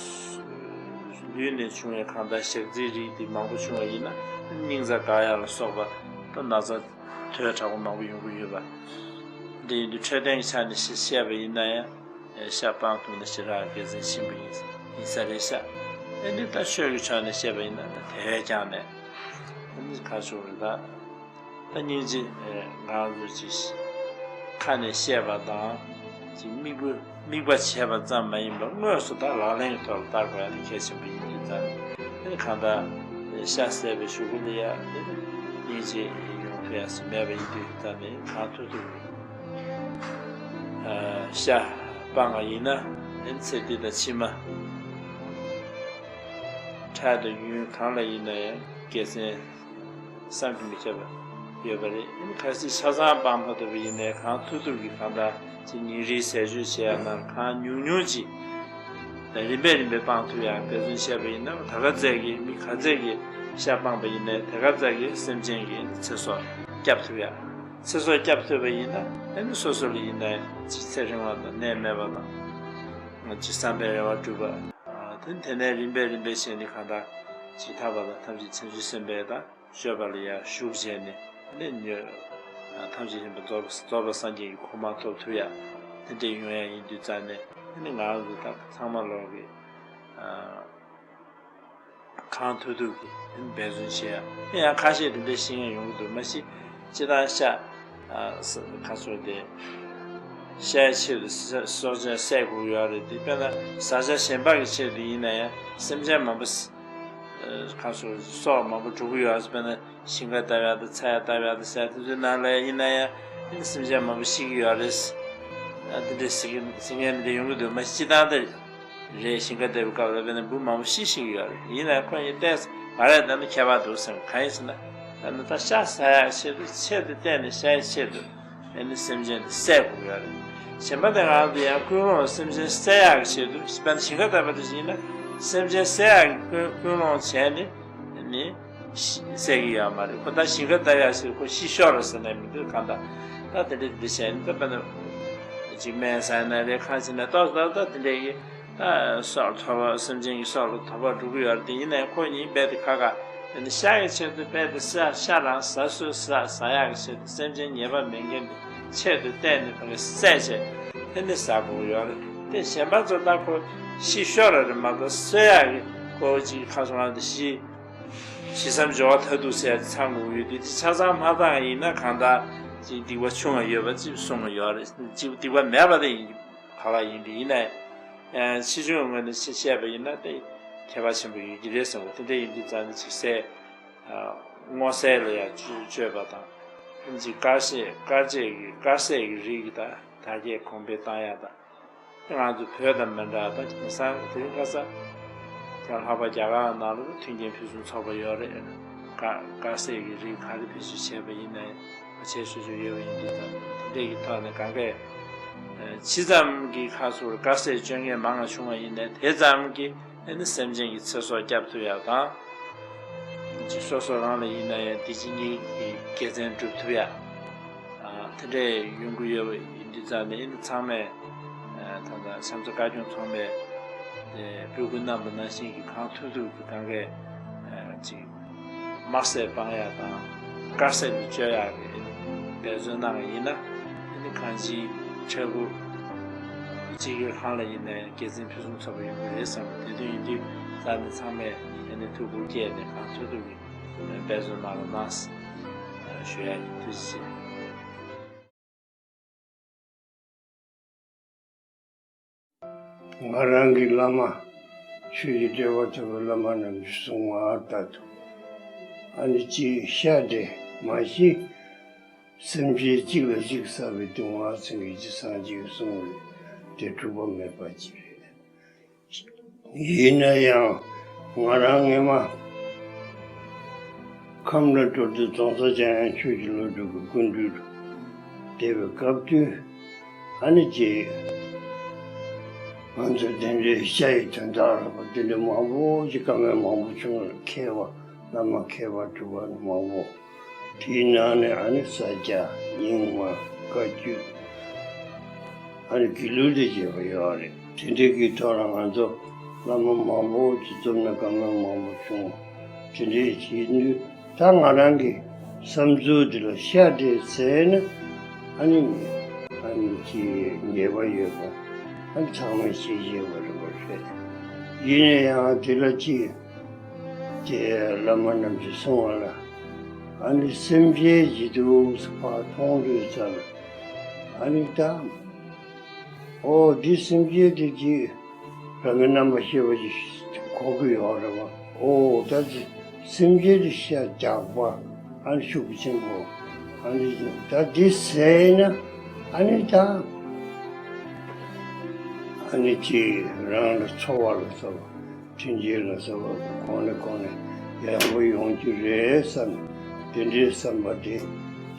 ནས་བྱུང་བའི་གང་ལྟར་ཞག་རྩིའི་རིགས་འདི་མང་པོ་བྱུང་བ་ཡིན་ན། སྙིང་རྩ་འགག་ཡག་ལ་སོགས་པ་ད་ན་ཚ་དོས་དྲག་པོ་མང་པོ་ཡོང་གི་ཡོད་པ། འདི་ཡིན་དུས་འཕྲོད་བསྟེན་གྱི་ཆ་ནས་བཤད་པ་ཡིན་ན་ཡང་། ཤ་སྤང་ཐུབ་ན་ཞེ་དྲག་དགེ་མཚན་ཆེན་པོ་ཡིན་ཡིན་ས་རེད་ཤག་ཨ་ནི་ད་ཆོས་ཀྱི་ཕྱོགས་ནས་བཤད་པ་ཡིན་ན་ད་དེ་བས་ཀྱང་ནས། ཨ་ནི་ཁ་ཕྱོགས་རེད་ད། ད་སྙིང་རྗེ་ང་རང་ཚོ་ཅིག་ཁ་ནས་བཤད་པ་དང་། ཅིག་དམིགས་པ་དམིགས་པ་བྱས་པ་ཙམ་མ་ཡིན་པར་དངོས་སུ་ད་ལག་ལེན་གྱི་ཐོག་ལ་བསྟར་དགོས་ཡ་དེ་གལ་ཆེན་པོ་ཡིན་དུས་ཙང་། ཨ་ནི་གང་ལྟར་ཤ་བསད་པའི་གཞུག་གུ་ལ་ཡ་དེ་ནི་སྙིང་རྗེ་ཡོང་ཐུབ་ཡ་ཟིན་མེད་པ་ཡིན་དུས་ཙང་ནས་གང་ཐུབ་ཐུབ། ཤ་སྤང་བ་ཡིན་ན་ཨེ་ཚེ་འདི་དང་ཕྱི་མ་འཕྲལ་དང་ཡུན་གང་ལ་ཡིན་ན་ཡང་དགེ་མཚན་བསམ་གྱིས་མི་ཁྱབ་པ་ཡོད་པ་རེད། ཨེ་ཁ་སང་ཆ་ཚང་སྤང་མ་ཐུབ་པ་ཡིན་ནའི་གང་ཐུབ་ཐུབ་ཀྱིས་གང་ལྟར་ཅིག་ཉིན་རེའི་ཟས་སྤྱོད་བྱེད་ཡ་ནང་གང་ཉུང་ཉུང་ཅིག་རིམ་པས་རིམ་པས་སྤང་ཐུབ་ཡ་འབད་བརྩོན་བྱས་པ་ཡིན་ན། ད་ག་ཚད་ཀྱིས་མི་ག་ཚད་ཀྱིས་ཤ་སྤངས་པ་ཡིན་ནའི་དེ་ག་ཚད་ཀྱིས་སེམས་ཅན་གྱི་ཚེ་སྲོག་བསྐྱབ་ཐུབ་ཡ། ཚེ་སྲོག་བསྐྱབ་ཐུབ་པ་ཡིན་ན་ཨ་ནི་སོ་སོ་ལ་ཡིན་ན་ཅིག་ཚེ་རིང་བ་དང་ནད་མེད་པ་དང་། ཅིག་བསམ་པའི་རེ་བ་འགྲུབ་པ། དེ་དེ་ནས་རིམ་པས་རིམ་པས་བྱས་ནས་གང་ལྟར་ཅིག་ཐར་པ་དང་ཐམས་ཅད་བྱང་ཆུབ་སེམས་དཔའི་དང་སྤྱོད་པ་ལ་ཡང་ཞུགས་བྱས་ནས་ནི་ཐམས་ཅད་མཁྱེན་པ་རྫོགས་པ་རྫོགས་པ་སངས་རྒྱས་ཀྱི་གོ་འཕང་ཐོབ་ཐུབ་ཡ་དེ་འདྲ་ཡོང་ཡ་ཡིན་དུས་ཙང་ནས་ནི་ང་རང་ཚོ་ད་ཚང་མ་ལོག་གི་གང་ཐུབ་ཐུབ་ཀྱིས་འབད་བརྩོན་བྱེད་ཡ། ཡང་ཁ་ཤས་དེ་འདྲ་ཤེས་མཁན་ཡོང་གི་འདུག་མ་གཞི་སྤྱིར་བཏང་ཤ་ཁ་ཚོ་དེ་ཤའི་ཆེད་དུ་སྲོག་ཆགས་བསད་དགོས་ཡོད་རེད་དེ། དཔེར་ན་བཟའ་བཅའ་གཞན་པ་གི་ཆེད་དུ་ཡིན་ན་ཡང་སེམས་ཅན་མང་པོ་ཁ་ཚོ་སྲོག་མང་པོ་འགྲོ་གི་ཡོད་རེད། དཔེར་ན་ཞིང་ཁ་བཏབ་ཡག་དང་ཚ་ཡག་བཏབ་ཡག་དང་ཟེར་དེ་ཚོའི་ནང་ལ་ཡིན་ན་ཡང་ སེམས་ཅན་མང་པོ་ཤི་གི་ཡོད་རེད། ཨ་དེ་འདྲའི་ཟེར་གི་ཟེར་མཁན་འདི་ཡོང་གི་འདུག་མ་གཞི་སྤྱིར་བཏང་དེ་རེད། ཞིང་ཁ་བརྡབས་པའི་སྐབས་ལ་དཔེར་ན་འབུ་མང་པོ་ཤི་ཤི་གི་ཡོད་རེད། ཡིན་ནའི་ཁོ་གཉིས་ཏོག་ཙམ་ང་རང་ལྟ་ན་ཁྱད་པར་འདུག་བསམ། གང་ཡིན་ཟེར་ན། ད་ནི་ད་ཤ་ཟ་ཡག་ཆེད་དུ་ཆེད་དུ་བལྟས་ནས་ཤ་ཡི་ཆེད་དུ་ཨ་ནི་སེམས་ཅན་དེ་བསད་དགོས་ཀྱི་ཡོད་རེད། གཞན་པ་དེ་ང་ཚོ་ཡང་ཀུན་སློང་སེམས་ཅན་བསད་ཡག་གི་ཆེད་དུ། དཔེར་ན་ཞིང་ཁ་བརྡབས་པ་དེ་ཡིན་ན་སེམས་ཅན་བསད་ཡག་གི་ཀུན་ཀུན་སློང་བྱས་ནས་ནི་ཤི་བསད་ཀྱི་ཡོད་མ་རེད། ཁོ་ད་ཞིང་ཁ་བརྡབས་ཡག་ཆེད་དུ་ཁོ་ཤི་ཤོར་རེད་ཟེར་ནས་མི་འདུག་གང་ལྟར་ད་དེ་འདྲ་དེ་འདྲ་བྱས་ནས། ད་དཔེར་ན་ཅིག་སྨན་ཟ་ན་རེད། གང་བྱས་ན་ཏོག་ཙམ་ད་དེ་འདྲ་གི་ད་སྲོག་ཐོབ་པ། སེམས་ཅན་གྱི་སྲོག་ལ་ཐོབ་པ་འགྲོ་གི་ཡོད་རེད། དེ་ཡིན་ནའི་ཁོ་གཉིས་རྦད་དེ་ཁ་ཁ་དེ་ནི་ཤ་ཡི་ཆེད་དུ་རྦད་དེ་ཤ་ཤ་རང་ཟ་སྲོལ། ཟ་ཟ་ཡག་གི་ཆེད་དུ་སེམས་ཅན་ཉེས་པ་མེད་མཁན་དེ་ཆེད་དུ་བལྟས་ནས་ཕ་གི་བསད་བྱས་དེ་ནི་ཟ་དགོས་ཀྱི་ཡོད་རེད། དེ་གཞན་པ་ཚོ་ད་ཁོ་ཤི་ཤོར་རེད་མ་གཏོགས་གསོད་ཡག་གི་ཁོ་ཅིག་ཁ་སང་ལ་དེ་ཤི་ཤི་མཚམས་སྦྱོར་བ་མཐར་ཐུག་ཟེར་ཡག་དེ་ཚང་དགོས་ཀྱི་ཡོད་དུས། དེ་ཆ་ཚང་མ་ཚང་ཡིན་ན་གང་ལྟར་ཅིག་སྡིག་པ་ཆུང་བ་ཡོད་པ་ཅིག་གསུངས་པ་ཡོད་རེད། ཅིག་སྡིག་པ་མེད་པ་དེ་ཡིན་གྱི་ག་ལ་ཡིན་དེ་ཡིན་ནའི། ཡང་ཕྱིས་འབྱུང་ངོས་ནས་ཅིག་བཤད་པ་ཡིན་ན་དེ་ཁྱད་པར་ཆེན་པོ་ཡོད་ཀྱི་རེད་བསམ་གི། དེ་འདྲ་ཡིན་དུས་ཙང་ནས་ཅིག་བསད། ཨ་སྔོ་བསད་ལ་ཡང་སྤྱོད་སྤྱོད་པ་དང་། ཅིག་དཀར་ཟས་དཀར་ཟས་ཀྱི་དཀར་ཟས་ཀྱི་རིགས་ཀྱི་ད་དར་རྒྱས་གོང་འཕེལ་བཏང་ཡག་དང་། དེ་ང་ཚོ་བོད་དང་མི་འདྲ། ད་དེང་སང་དེ་རིང་ཁ་སང་ལྷག་པར་རྒྱ་གར་ནང་ལ་མཐུན་རྐྱེན་ཕུན་སུམ་ཚོགས་པ་ཡོད་རེད། དཀར་དཀར་ཟས་ཀྱི་རིགས་ག་རེ་བེད་སྤྱོད་བྱས་པ་ཡིན་ནའི་བྱས་ཆོག་ཆོག་ཡོད་པ་ཡིན་དུས་ཙང་། དེ་འདྲས་ཀྱི་ཐོག་ནས་གང་གས་ཇི་ཙམ་གྱི་ཁ་ཚུར་དཀར་ཟས་སྤྱོད་མཁན་མང་བ་བྱུང་བ་ཡིན་ནའི་དེ་ཙམ་གྱིས་ཨ་ནི་སེམས་ཅན་གྱི་ཚེ་སྲོག་སྐྱབས་ཐུབ་ཡག་དང་། ཅིག་སོ་སོ་རང་ལ་ཡིན་ན་ཡང་འདི་ཕྱི་གཉིས་ཀྱི་དགེ་མཚན་སྒྲུབ་ཐུབ་ཡག་དེ་འདྲས་ཡོང་གི་ཡོད་པ་ཡིན་དུས་ཙང་ནས། ཨ་ནི་ཚང་མས་ད་ལྟ་ཆབ་མདོ་བཀའ་སྐྱོང་ཚོགས་པས་དེ་འབོད་སྐུལ་གནང་པ་ནང་བཞིན་གྱི་གང་ཐུབ་ཐུབ་ཀྱི་གང་གས་ཅིག་དམར་ཟས་སྤང་ཡག་དང་དཀར་ཟས་ལ་སྤྱོད་ཡག་གི་འབད་བརྩོན་གནང་བ་ཡིན་ན། ཨ་ནི་གང་ཅིའི་འཕྲལ་ཕུགས་གཅིག་གི་ཁང་ལ་ཡིན་ནའི་དགེ་མཚན་ཕུན་སུམ་ཚོགས་པ་ཡོང་གི་རེད་བསམ་པ། དེ་དོན་ཡིན་དུས་ཙང་ནས་ཚང་མས་ཨ་ནི་ཐུགས་ཁུར་བསྐྱེད་ནས་གང་ཐུབ་ཐུབ་ཀྱིས་འབད་བརྩོན་གནང་རོགས་གནང་ཞུ་ཡག་ཡིན། ཐུགས་རྗེ་ཆེ། ང་རང་གི་བླ་མ་ཆོས་ཀྱི་འབྲེལ་བ་ཐོབ་པའི་བླ་མ་རྣམས་ཀྱིས་གསུངས་པ་ལྟར་དུ། ཨ་ནི་ཅིག་ཤ་དེ་མ་གཞི་སེམས་ཅན་གཅིག་ལ་གཅིག་བསགས་པའི་སྡུག་བསྔལ་ཟེར་མཁན་ཅིག་སངས་རྒྱས་ཀྱིས་གསུངས་པ་རེད། དེ་འཁྲུལ་པ་མེད་པ་ཅིག་རེད། ཡིན་ན་ཡང་ང་རང་སྔས་མ་ཁམས་ལ་འགྲོ་དུས་རྫོང་སར་འཇམ་དབྱངས་ཆོས་ཀྱི་བློ་གྲོས་ཀྱི་སྐུ་མདུན་དུ་བསྡད་པའི་སྐབས་དུས། ཨ་ནི་ཅིག་ང་ཚོ་དེ་འདྲའི་ཤ་ཡི་དོན་དག་ལ་བ་དེ་འདྲ་མང་པོ་ཅིག་བཀའ་མོལ་མང་པོ་བྱུང་བ་རེད། མཁས་པ་བླ་མ་མཁས་པ་གྲུབ་པ་མང་པོ། དེའི་ནང་ནས་ཨ་ནི་ས་སྐྱ་རྙིང་མ་བཀའ་བརྒྱུད། ཨ་ནི་དགེ་ལུགས་དང་བཅས་པ་ཡོད་རེད། དེ་འདྲའི་གི་ཐོག་ལ་ང་ཚོ་བླ་མ་མང་པོ་ཅིག་འཛོམས་ནས་བཀའ་མོལ་མང་པོ་བྱུང་། དེ་འདྲའི་བྱེད་དུས་ད་ང་རང་གི་བསམ་ཚུལ་དེ་ལ་ཤ་དེ་ཟས་ན་ཨ་ནི་ཨ་ནི་ཅིག་ཉེས་པ་ཡོད་པ་ཨ་ནི་ཚང་མས་ཤེས་ཤེས་པ་རེད་པ་རེད། ཡིན་ན་ཡང་དེ་ལ་ཅིག་དེ་བླ་མ་རྣམས་ཀྱིས་གསུངས་པ་ལ། ཨ་ནི་སེམས་ཅན་ཇི་སྡུག་ཕར་མཐོང་དུས་ཙམ་ལ། ཨ་ནི་ད་ཨོ་འདི་སེམས་ཅན་དེ་ཅིག་རང་གི་རྣམ་པར་ཤེས་པ་ཅིག་གོ་གི་ཡོད་རེད་པ། ཨོ་ད་ཅིག་སེམས་ཅན་དེ་ཤ་རྒྱགས་པ་ཨ་ནི་ཤུགས་ཆེན་པོ། ཨ་ནི་ད་འདི་ཟས་ན་ཨ་ནི་ད་ཨ་ནི་ཅིག་རང་ལ་འཚོ་བ་ལ་སོགས་པ། མཐུན་རྐྱེན་ལ་སོགས་པ་གོང་ནས་གོང་ནས་ཡག་པོ་ཡོང་རྒྱུ་རེད་བསམ། དེ་འདྲའི་བསམ་པ་དེ་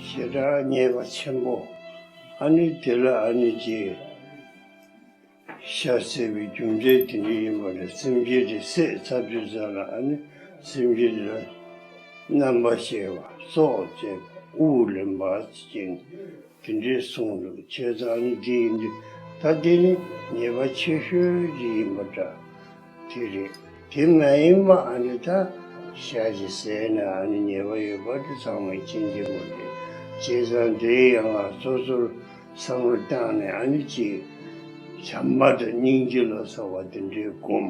ཞེ་དྲག་ཉེས་པ་ཆེན་པོ། ཨ་ནི་དེ་ལ་ཨ་ནི་ཅིག་ཤ་བསད་པའི་རྒྱུ་མཚན་དེ་འདྲ་ཡིན་པ་རེད། སེམས་ཅན་དེ་བསད་ཚར་དུས་ཙམ་ལ་ཨ་ནི་སེམས་ཅན་དེ་ལ་རྣམ་པར་ཤེས་པ་སྲོག་བཅད་པ་དབུགས་ལེན་པ་ཅེས་དེ་འདྲའི་གསུངས་འདུག་བྱས་ཙང་ཨ་ནི་འདི་ཡིན་དུས་ད་འདི་ནི་ཉེས་པ་ཆེ་ཤོས་ཅིག་ཡིན་པ་འདྲ། དེ་རེད། དེ་མ་ཡིན་པ་ཨ་ནི་ད་ཤ་ཅིག་ཟས་ན་ཨ་ནི་ཉེས་པ་ཡོད་པ་དེ་ཚང་མས་མཁྱེན་གྱི་མ་རེད། བྱས་ཙང་དེ་ཡང་ང་སོ་སོར་བསམ་བློ་བཏང་ནས་ཨ་ནི་ཅིག་བྱམས་པ་དང་སྙིང་རྗེ་ལ་སོགས་པ་དེ་འདྲའི་སྒོམ།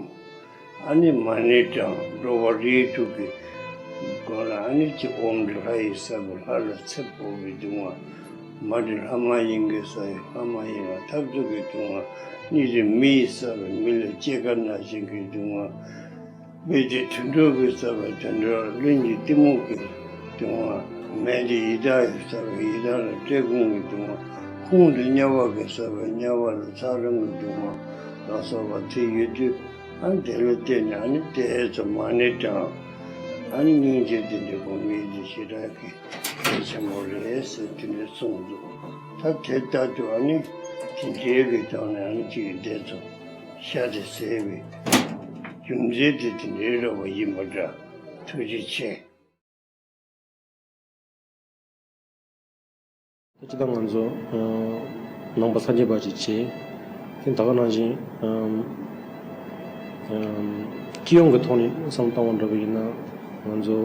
ཨ་ནི་མ་ཎི་བགྲང་། འགྲོ་བ་རིགས་དྲུག་གི་སྒོ་ལ་ཨ་ནི་ཅིག་ཨོཾ་ཏྲི་ལྷ་ཡི་ས་བོན། ལྷ་ལ་ཚེ་འཕོ་བའི་སྡུག་བསྔལ། མ་ཏྲི་ལྷ་མ་ཡིན་གྱི་ས་ཡི་ལྷ་མ་ཡིན་ལ་འཐབ་རྩོད་ཀྱི་སྡུག་བསྔལ། མི་ཏྲི་མི་ཡི་ས་བོན། མི་ལ་སྐྱེ་རྒ་ན་འཆིང་གི་སྡུག་བསྔལ། མི་ཏྲི་དུད་འགྲོ་གི་ས་བོན། དུད་འགྲོ་ལ་གླིང་གི་གཏི་མུག་གི་སྡུག་བསྔལ། མེ་དེ་ཡི་དྭགས་ཀྱིས་བསགས་པའི་ཡི་དྭགས་ལ་བཀྲེས་སྐོམ་གྱི་སྡུག་བསྔལ། ཁོང་དེ་དམྱལ་བ་གིས་བསགས་པའི་དམྱལ་བ་ལ་ཚ་གྲང་གི་སྡུག་བསྔལ་ལ་སོགས་པ་དེ་ཡོད་དུས། ཨ་ནི་དེ་ལ་བརྟེན་ནས་ཨ་ནི་དེ་ཚོ་མ་ཎི་བགྲང་། ཨ་ནི་སྙིང་རྗེ་དེ་འདྲའི་སྒོམ་ཡུལ་དེ་ཞེ་དྲག་གི་གལ་ཆེན་པོ་རེད་ཟེར་དེ་འདྲ་གསུངས་འདུག་ད་དེ་ལྟར་དུ་ཨ་ནི་དེ་འདྲའི་གི་ཐོག་ནས་ཨ་ནི་གཅིག་གི་སྡེ་ཚོ་ཤ་དེ་ཟས་པའི་རྒྱུ་མཚན་དེ་དེ་འདྲའི་རེད་པ་ཡིན་པ་འདྲ། ཐུགས་རྗེ་ཆེ། ད་སྤྱིར་བཏང་ང་ཚོ་ནང་པ་སངས་རྒྱས་པ་ཅིག་བྱས། དེ་ད་ག་ནང་བཞིན་སྤྱི་ཡོངས་ཀྱི་ཐོག་ནས་བསམ་བློ་བཏང་བ་འདྲ་བ་ཡིན་ན། ང་ཚོ་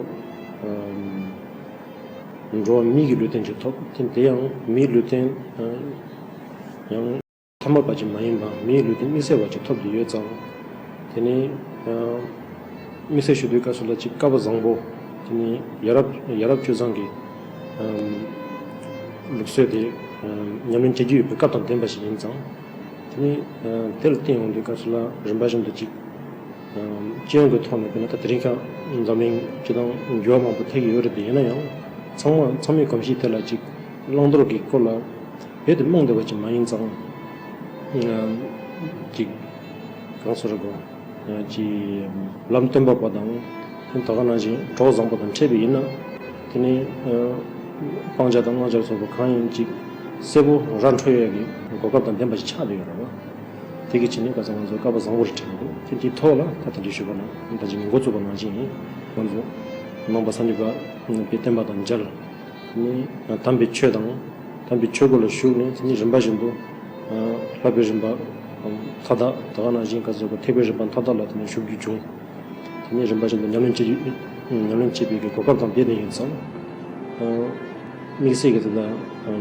འགྲོ་བ་མིའི་གི་ལུས་རྟེན་ཅིག་ཐོབ། དེ་དེ་ཡང་མིའི་ལུས་རྟེན་ཡང་ཐ་མལ་པ་ཅིག་མ་ཡིན་པ་མིའི་ལུས་རྟེན་དམིགས་བསལ་བ་ཅིག་ཐོབ་བསྡད་ཡོད་ཙང་། དེ་ནས་དམིགས་བསལ་ཞུ་དུས་སྐབས་སུ་ལ་ཅིག་སྐལ་བ་བཟང་པོ། དེ་ནས་ཡ་རབས་ཡ་རབས་སྤྱོད་བཟང་གི་ལུགས་སྲོལ་དེ་ཉམས་ལེན་བྱེད་ཀྱི་ཡོད་པའི་སྐབས་དང་ལྡན་པ་ཞིག་ཡིན་ཙང་། དེ་ནས་དེ་ལ་བརྟེན་ཡོང་དུས་སྐབས་སུ་ལ་རིམ་པ་བཞིན་དུ་ཅིག་སྤྱི་ཡོངས་ཀྱི་ཐོག་ནས་དཔེར་ན་ད་དེ་རིང་ཁ་འཛམ་གླིང་སྤྱི་དང་འགྱུར་བ་མང་པོ་ཐེབས་ཀྱི་ཡོད་རེད་དེ། ཡིན་ན་ཡང་ཚང་མ་ཚང་མའི་གོམས་གཤིས་དེ་ལ་ཅིག་བླང་དོར་གྱི་སྐོར་ལ་རྦད་དེ་རྨོངས་བསྡད་པ་ཅིག་མ་ཡིན་ཙང་། ཅིག་གང་ཟེར་དགོས། ཅིག་ལམ་སྟོན་པ་པོ་དང་། དེ་ད་ག་ནང་བཞིན་གྲོགས་བཟང་པོ་དང་འཕྲད་པ་ཡིན་ན། དེ་ནས་སྤང་བྱ་དང་བླང་བྱ་སོགས་པ་གང་ཡིན་ཅིག་གསལ་པོ་ར་འཕྲོད་ཡས་ཀྱི་གོ་སྐབས་དང་ལྡན་པ་ཞིག་ཆགས་བསྡད་ཡོད་རེད་བ། དེ་གི་བྱས་ནས་ཁ་སང་ང་ཚོ་སྐལ་བ་བཟང་པོ་རེད་དྲན་གྱི་འདུག་དེ་འདིའི་ཐོག་ལ་ད་དེ་འདྲའི་ཞུས་པ་ན་ད་ཅིག་འགོ་བཙུགས་པ་ནང་བཞིན་ཡིན། ང་ཚོ་ནང་པ་སངས་རྒྱས་པ་པའི་བསྟན་པ་དང་མཇལ། དེ་ནས་དམ་པའི་ཆོས་དང་། དམ་པའི་ཆོས་སྒོ་ལ་ཞུགས་ནས་དེ་ནས་རིམ་པ་བཞིན་དུ་བསླབ་པའི་རིམ་པ་མཐའ་དག་ད་ག་ནང་བཞིན་ཁ་སང་གི་ཐེག་པའི་རིམ་པ་མཐའ་དག་ལ་དེ་ནས་ཞུགས་རྒྱུ་བྱུང་། དེ་ནས་རིམ་པ་བཞིན་དུ་ཉམས་ལེན་བྱེད་ཉམས་ལེན་བྱེད་པའི་གི་གོ་སྐབས་དང་ལྡན་ནས་ཡིན་ཙང་། དམིགས་བསལ་གྱི་དེ་དག་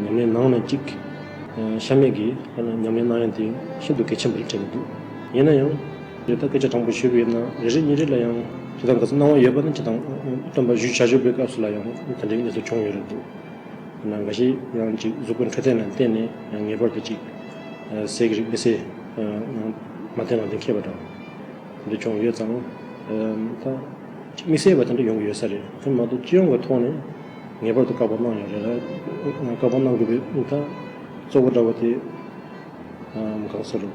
ཉམས་ལེན་གནང་ནས་གཅིག་ཤ་མེད་ཀྱི་ཉམས་ལེན་གནང་ཡ་དེ་ཤིན་ཏུ་གལ་ཆེན་པོ་རེད་དྲན་གྱི་འདུག་ཡིན་ན་ཡང་། རེད། ད་སྐད་ཆ་དྲང་པོ་ཞུས་པ་ཡིན་ན་རེ་རེ་གཉིས་རེ་ལ་ཡང་སྤྱིར་བཏང་ག་ཚོད་སྣང་བ་ཡོད་པ་ནི་སྤྱིར་བཏང་སྟོན་པ་བཞུགས་བྱ་བཞུགས་པའི་སྐབས་སུ་ལ་ཡང་དེ་འདྲའི་གནས་ཚུལ་བྱུང་ཡོད་རེད་འདུག་ན་འགའ་ཞིག་ཡང་ཅིག་གཟུགས་པོའི་འཕྲོད་བསྟེན་ལ་བརྟེན་ནས་ཡང་ངེས་པར་དུ་ཅིག་ཟས་ཀྱི་རིགས་དམིགས་བསལ་མ་བསྟེན་ན་འདི་མཁས་པ་འདྲ་བོ་འདི་བྱུང་ཡོད་ཙང་། ད་ཅིག་དམིགས་བསལ་བ་དེ་འདྲ་ཡོང་གི་ཡོད་ས་རེད། དེ་མ་གཏོགས་སྤྱི་ཡོངས་ཀྱི་ཐོག་ནས་ངེས་པར་དུ་བཀག་པ་གནང་ཡོད་རེད། བཀག་པ་གནང་དགོས་པའི་ད་གཙོ་བོ་འདྲ་བོ་དེ། གང་ཟེར་རོ།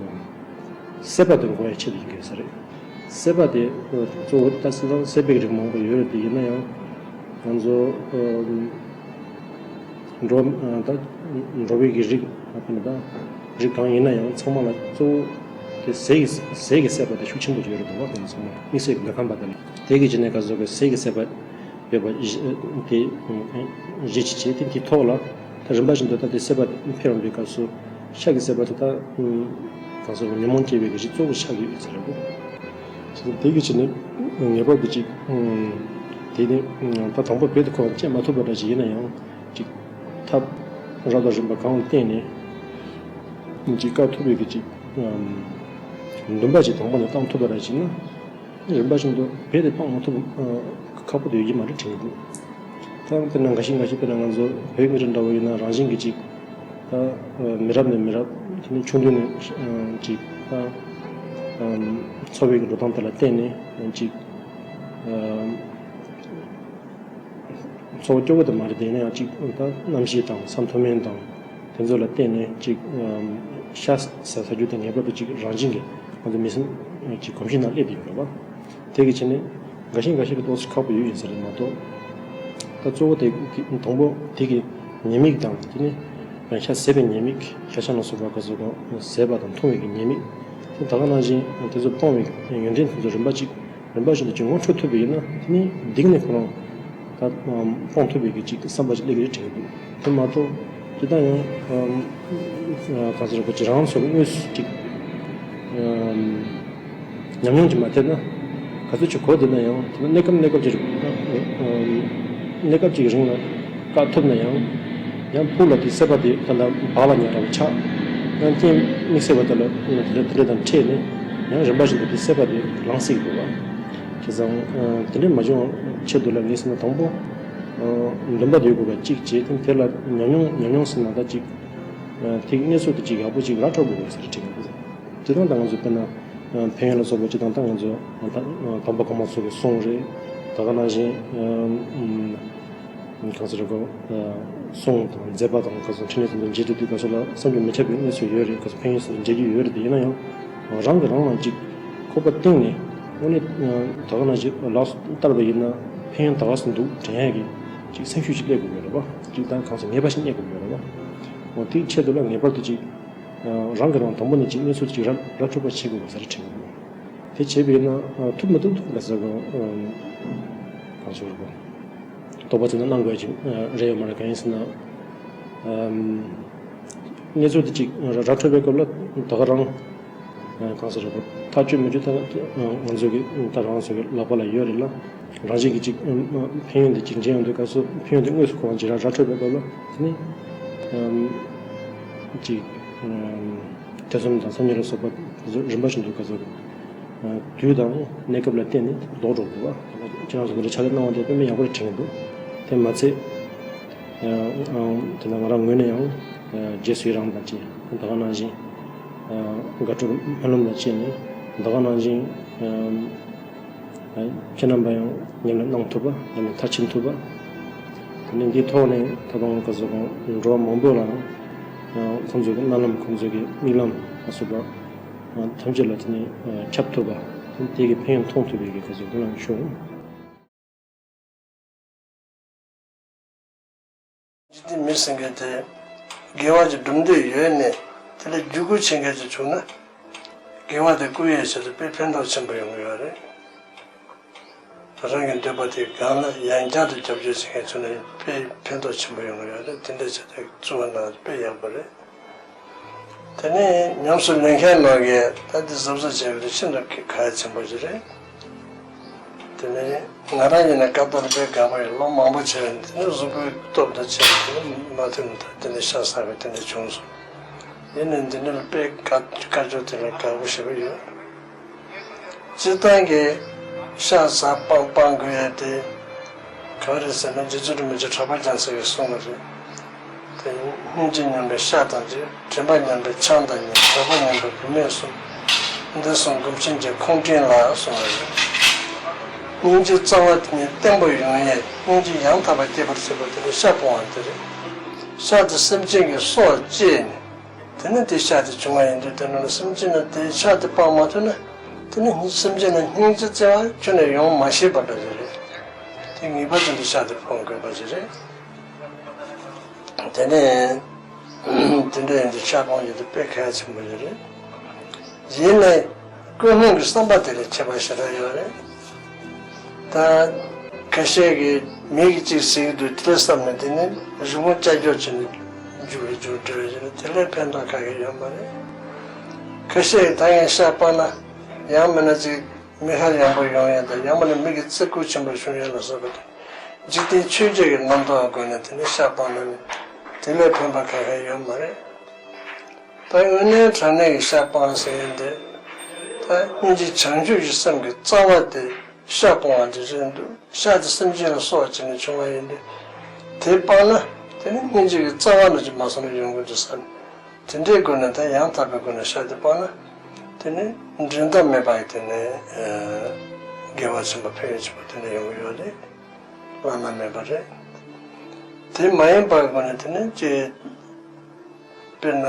སྲེད་པ་དེ་འགོག་ཡ་ཆེད་དུ་ཡིན་དགོས་ས་རེད། སྲེད་པ་དེ་གཙོ་བོ་ད་སྲེད་དང་སྲེད་པའི་རིགས་མང་པོ་ཡོད་རེད་དེ། ཡིན་ན་ཡང་ང་ཚོ་འགྲོ་ད་འགྲོ་བའི་གི་རིགས་ད་རིགས་གང་ཡིན་ན་ཡང་ཚང་མ་ལ་གཙོ་བོ་དེ་ཟས་ཀྱི་ཟས་ཀྱི་སྲེད་པ་དེ་ཤུགས་ཆེན་པོ་ཡོད་རེད་འདུག་བ། དེ་ཚང་མ་དམིགས་བསལ་གྱི་མི་ཕམ་པ་དེ་ལ་དེ་གི་རྗེས་ནས་ག་ཚོད་ཀྱི་ཟས་ཀྱི་སྲེད་པ། ཡོད་པ་དེ་གཞི་ཆེ་ཆེ་དེ་དེའི་ཐོག་ལ་ད་རིམ་པ་བཞིན་དུ་ད་དེ་སྲེད་པ་འཕེལ་འགྲོ་བའི་སྐབས་སུ་ཤ་གི་སྲེད་པ་དེ་ད་གང་ཟེར་ཉོན་མོངས་སྐྱེ་བའི་གི་གཞི་གཙོ་བོ་ཤ་གི་ཡོད་ཟེར་རེད། དེ་གི་ཕྱི་ནས་ངེས་པར་དུ་ཅིག་དེ་ནི་ད་དང་པོ་བོད་དུ་ཁོ་སྐྱེ་མ་ཐུབ་པ་འདྲ་ཞིག་ཡིན་ན་ཡང་ཅིག་ཐབས་རབ་དང་རིམ་པ་གང་ལ་བརྟེན་ནས་ཅིག་བཀག་ཐུབ་པའི་གི་ཅིག་འདུན་པ་ཅིག་དང་པོ་ནས་བཏང་ཐུབ་པ་འདྲ་ཞིག་ན། རིམ་པ་བཞིན་དུ་བོད་དེ་སྤང་མ་ཐུབ་ཁག་པོ་དེ་ཡོད་ཀྱི་མ་རེད་དྲན་གྱི་འདུག་ད་དཔེར་ན་འགའ་ཞིག་འགའ་ཞིག་དཔེར་ན་ང་ཚོ་བོད་མི་རིགས་འདྲ་བོ་ཡིན་ན་རང་བཞིན་གྱི་ཅིག་ད་མི་རབས་ནས་མི་རབས་དེ་ནས་ཆུང་དུས་ནས་ཅིག་ད་འཚོ་བའི་འགྲོ་སྟངས་དེ་ལ་བརྟེན་ནས་ཅིག་འཚོ་བ་སྐྱོ་བོ་དེ་མ་རེད་དེ། ཡིན་ན་ཡང་ཅིག་ད་གནམ་གཤིས་དང་ས་མཐོ་དམན་དང་དེ་ཚོ་ལ་བརྟེན་ནས་ཅིག་ཤ་ཟ་ཟ་རྒྱུ་དེ་ངེས་པར་དུ་ཅིག་རང་བཞིན་གྱི་ང་ཚོ་མི་སེམས་ཀྱི་གོམས་གཤིས་ནང་སླེབས་བསྡད་ཡོད་རེད་བ། དེ་གི་ཕྱི་ནས་འགའ་ཤས་འགའ་ཤས་ཀྱི་ཏོག་ཙམ་ཁག་པོ་ཡོད་ཡིན་ས་རེད་མ་གཏོགས། ད་གཙོ་བོ་དེ་དང་པོ་དེ་གི་ཉེས་དམིགས་དང་དེ་ནས་ཤ་ཟས་པའི་ཉེས་དམིགས། ཤ་ཆང་ལ་སོགས་པ་ག་ཚོད་ཟས་པ་དང་འཐུང་བའི་གི་ཉེས་དམིགས། དེ་ད་ག་ནང་བཞིན་དེ་ཚོ་སྤོང་བའི་ཡོན་ཏན་དེ་ཚོ་རིམ་པ་གཅིག་རིམ་པ་བཞིན་དུ་ཅིག་ངོ་འཕྲོད་ཐུབ་པ་ཡིན་ན་དེ་ནི་འདིང་ནས་ཁོ་རང་ད་སྤོང་ཐུབ་པའི་གི་ཅིག་བསམ་པ་ཅིག་སླེབས་ཀྱི་རེད་དྲན་གྱི་འདུག་དེ་མ་གཏོགས་ཇི་ལྟར་ཡང་གང་ཟེར་གོ་ཅིག་རང་སོགས་དངོས་སུ་ཅིག་ཉམས་མྱོང་ཅིག་མ་ཐེབས་ན་ག་ཚོད་ཅིག་གོ་བསྡད་ན་ཡང་དེ་ནི་གནས་སྐབས་གནས་སྐབས་ཅིག་གནས་སྐབས་ཅིག་རིང་ལ། བཀག་ཐུབ་ན་ཡང་། ཡང་ཕུགས་ལ་དེ་སྲེད་པ་དེ་ད་ལྟ་བག་ལ་ཉལ་འདྲ་བ་ཆགས། ཡང་རྐྱེན་དམིགས་བསལ་བ་དེ་ལ་དེ་འདྲ་དེ་འདྲ་དང་འཕྲད་ནས་ཡང་རིམ་པ་བཞིན་དུ་དེ་སྲེད་པ་དེ་ལངས་སྲིད་འདུག་བ། བྱས་ཙང་དེ་འདྲ་མ་བྱུང་བའི་ཆེད་དུ་ལ་ངས་ཟེར་ན་དང་པོ་འདུན་པ་དེ་ཡོད་དགོས་པ་གཅིག་བྱས། དེ་དེ་ལ་ཉམས་མྱོང་ཉམས་མྱོང་ཟེར་ན་ད་ཅིག་དེ་གནས་ཚུལ་དེ་ཅིག་ཡག་པོ་ཅིག་ར་འཕྲོད་དགོས་པ་ཟེར་དྲན་གྱི་འདུག་དེ་དང་ད་ང་ཚོ་དཔེར་ན། ཕན་ཡོན་ལ་སོགས་པ་སྤྱི་དང་ད་ང་ཚོ་དམ་པ་གོང་མ་ཚོ་གི་གསུང་རེད། ད་ག་ནང་བཞིན་ གང་ཟེར་གོ། གསུང་དང་མཛད་པ་དང་ག་ཚོད་འཕྲིན་ལས་དེ་ཚོ་མཇལ་དུས་དུས་ག་ཚོད་ལ་བསམ་གྱིས་མི་ཁྱབ་པའི་གནས་ཚུལ་ཡོད་རེད། ག་ཚོད་ཕན་ཡོན་སོགས་མཇལ་རྒྱུ་ཡོད་རེད་དེ། ཡིན་ན་ཡང་རང་གིས་རང་ལ་ཅིག་ཁོག་པ་གཏིང་ནས་དངོས་གནས་ད་ག་ནང་བཞིན་ལག་བསྟར་བ་ཡིན་ན་ཕན་ཡོན་ད་ག་ཚོད་འདུག་དྲན་ཡག་གི་ཅིག་སེམས་ཤུགས་ཅིག་སླེབས་དགོས་ཡོད་རེད་པ། ཅིག་ད་གང་ཟེར་ངེས་པ་ཞིག་རྙེད་དགོས་ཡོད་རེད་པ། འོ་དེའི་ཆེད་དུ་ལ་ངེས་པར་དུ་ཅིག་རང་གིས་རང་དང་པོ་ནས་ཅིག་གནས་ཚུལ་ཅིག་ར་ར་འཕྲོད་པ་བྱེད་དགོས་པ་ཟེར་དྲན་གྱི་འདུག་དེ་བྱས་པས་ན་ཐུབ་མི་ཐུབ་ཐུབ་ག་ཟེར་གོ། གང་ཟེར་གོ། དོགས་པ་ཚོས་ན་གནང་དགོས་ཀྱི་རེད་ཡོད་མ་རེད། གང་ཡིན་ཟེར་ན། གནས་ཚུལ་དེ་ཅིག་ར་ར་འཕྲོད་པའི་སྐབས་ལ་ད་ག་རང་གང་ཟེར་རེད་པ། ཐག་གཅོད་མི་གཅོད་ད་ང་ཚོ་གི་ད་རང་ཚོ་གི་ལག་པ་ལ་ཡོད་རེད་ལ། རང་བཞིན་གྱི་ཅིག་ཕན་ཡོན་དེ་ཅིག་འཇལ་ཡོང་དུས་སྐབས་སུ་ཕན་ཡོན་དེ་དངོས་སུ་གོ་བ་ཅིག་ར་ར་འཕྲོད་པའི་སྐབས་ལ་དེ་ནི་ཅིག་ཐེ་ཚོམ་དང་སེམས་ཉེས་ལ་སོགས་པ་རིམ་པ་བཞིན་དུ་སྐབས་སུ། དུས་དང་གནས་སྐབས་ལ་བརྟེན་ནས་ལྡོག་འགྲོ་དགོས་པ། ཁྱེད་རང་ཚོ་འདི་འདྲ་ཕྱག་ལས་གནང་བ་དེ་དཔེ་མི་ཡག་པོ་རེད་དྲན་གྱི་འདུག་དེ་མ་ཚད། དེ་ན་ང་རང་ངོས་ནས་ཡང་རྗེས་སུ་ཡི་རང་དང་བཅས། ད་ག་ནང་བཞིན་དགའ་སྤྲོ་སྨོན་ལམ་དང་བཅས་ནས། ད་ག་ནང་བཞིན་ཁྱེད་རྣམ་པ་ཡང་ཉམས་ལེན་གནང་ཐུབ་པ། ཉམས་ལེན་མཐར་ཕྱིན་ཐུབ་པ། དེ་ནས་འདིའི་ཐོག་ནས་ད་དུང་ག་ཟེར་གོ། འགྲོ་བ་མང་པོ་ལ་ཡང་ཁོང་ཚོའི་རྣམ་ལམ། ཁོང་ཚོའི་རྨི་ལམ་ལ་སོགས་པ་ཐམས་ཅད་ལ་དེ་ནས་ཁྱབ་ཐུབ་པ། དེ་གི་ཕན་ཡོན་མཐོང་ཐུབ་པའི་གི་ག་ཟེར་གོ་ལ་ཤོག་འཇིག་རྟེན་མི་ཟེར་མཁན་དེ་དགེ་བ་ཅིག་སྒྲུབ་འདོད་ཡོད་ནས་དེ་ལ་བརྒྱུད་སྐུལ་བྱེད་མཁན་ཅིག་བྱུང་ན། དགེ་བ་དེ་བསྐུལ་ཡས་ཆེད་དུ་དཔེ་ཕན་ཐོགས་ཆེན་པོ་ཡོང་གི་ཡོད་རེད། རང་གི་འདོད་པ་དེ་སྒང་ལ་ཡང་བསྐྱར་དུ་རྒྱབ་སྐྱོར་བྱེད་མཁན་བྱུང་ན་དཔེ་ཕན་ཐོགས་ཆེན་པོ་ཡོང་གི་ཡོད་རེད། དེ་འདྲ་བྱས་ཏེ་བཙུགས་པ་ན་དཔེ་ཡག་པོ་རེད། དེ་ནས་ཉམས་སུ་ལེན་མཁན་ནང་གིས་ད་འདི་གཟབ་གཟབ་བྱས་པ་དེ་ཤིན་ཏུ་གལ་ཆེན་པོ་ཞིག་རེད། དེ་ནས་ང་རང་ཡིན་ན་སྐབས་དེར་དཔེ་དགའ་པོ་ཡོད། ལོ་མང་པོ་བྱས་པ་ཡིན། དེ་ནས་གཟུགས་པོའི་སྟོབས་དང་བཅས་པ་དེ་ནས་མ་ཐུབ་ནས་ད་དེ་ནས་ཤ་ཟ་བའི་དེ་འདྲ་བྱུང་སོང་། ཡིན་ནའི་འདི་འདྲ་ལ་དཔེ་དགའ་དཀའ་སྤྱད་དེ་ལ་དགའ་པོ་ཞེ་པོ་ཡོད། སྤྱིར་བཏང་གི་ཤ་ཟ་སྤང་སྤང་དགོས་ཡ་དེ་ག་རེ་རེད་ཟེར་ན། རྗེ་བཙུན་རིན་པོ་ཆེ་གྲགས་པ་རྒྱ་མཚོ་ཡིས་གསུངས་པ་རེད། དེ་སྙིང་རྗེ་མཉམ་པའི་ཤ་དང་བཅས། དྲན་པ་མཉམ་པའི་ཆང་དང་གཉིས། དད་པ་མཉམ་པའི་བུད་མེད་གསུམ། འདི་གསུམ་སྒོམ་ཆེན་གྱི་ཁོང་ཕྲན་ལ་གསུངས་པ་རེད། སྙིང་རྗེའི་རྩ་བ་དེ་ཉིད་བརྟན་པོ་ཡོང་ཡས། སྙིང་རྗེ་ཡང་དག་པར་སྐྱེད་པར་བྱེད་པ་དེ་ནི་ཤ་སྤོང་བ་དེ་རེད། ཤ་དེ་སེམས་ཅན་གྱི་སྲོག་བཅད་ནས། དེ་ནས་དེ་ཤ་དེ་བྱུང་བ་ཡིན་དུས། དེ་ནང་ལ་སེམས་ཅན་ལ་དེ་ཤ་དེ་སྤང་མ་ཐུབ་ན། དེ་ནི་སེམས་ཅན་ལ་སྙིང་རྗེ་བརྩེ་བ་ཁྱོན་ནས་ཡོང་མ་ཤེས་པ་འདྲ་ཞིག་རེད། དེ་ངེས་པར་དུ་འདི་ཤ་དེ་སྤོང་དགོས་པ་ཞིག་རེད། དེ་ནས་དེ་འདྲ་ཡིན་དུས་ཤ་སྤོང་ཡིན་དུས་དཔེ་གལ་ཆེན་པོ་ཞིག་རེད། ཡིན་ནའི་ཀུན་སློང་གི་བསམ་པ་དེ་ལ་ཁྱད་པར་ཞེ་དྲག་ཡོད་རེད། ད་ཁ་ཤས་ཀྱིས་མི་གིས་གཅིག་ཟེར་གྱི་འདུག་དེ་ལ་བསམ་ནས་དེ་ནི་རི་མོ་ཅ་ཅོ་བྱས་ནས་རྒྱུགས་རེ་རྒྱུགས་འགྲོ་རེ་བྱས་ནས་དེ་ལས་ཕན་ཐོགས་ག་གེ་ཡོད་མ་རེད། ཁ་ཤས་ཀྱིས་ད་ངས་ཤ་སྤངས་ན་ཡང་མིན་ན་ཅིག་མི་ཁ་ཡངས་པོ་ཡོང་ཡ་དང་། ཡང་མིན་ན་མི་གི་བརྩི་བཀུར་ཆེན་པོ་བྱུང་ཡ་ལ་སོགས་པ་དེ་འཇིག་རྟེན་ཆོས་བརྒྱད་ཀྱི་རྣམ་རྟོག་སྒོ་ནས་དེ་ནི་ཤ་སྤངས་ན་ནི་དེ་ལས་ཕན་པ་ག་གེ་ཡོད་མ་རེད། ད་དངོས་གནས་དྲང་གནས་ཀྱི་ཤ་སྤངས་ཟེར་ཡ་འདི། ད་སྙིང་རྗེ་བྱང་ཆུབ་ཀྱི་སེམས་ཀྱི་རྩ་བ་དེ་ཤ་སྤོང་བ་འདི་རེད་འདུག་ཤ་དེ་སེམས་ཅན་ལ་སྲོག་བཅད་ནས་བྱུང་བ་ཡིན་དུས། དེ་སྤངས་ན་དེ་ནི་སྙིང་རྗེ་གི་རྩ་བ་ལ་ཅིག་མ་སོང་ན་ཡོང་གི་འདུག་བསམ། དེ་འདྲའི་སྒོ་ནས་ད་ཡང་དག་པའི་སྒོ་ནས་ཤ་དེ་སྤངས་ན། དེ་ནི་འགྲན་ཟླ་མེད་པ་ཡི་དེ་ནི་དགེ་བ་ཆེན་པོ་ཕན་ཡོན་ཆེན་པོ་དེ་འདྲ་ཡོང་གི་ཡོད་རེད། བླ་ན་མེད་པ་རེད། དེ་མ་ཡིན་པའི་སྒོ་ནས་དེ་ནི་ཅིག་དཔེར་ན་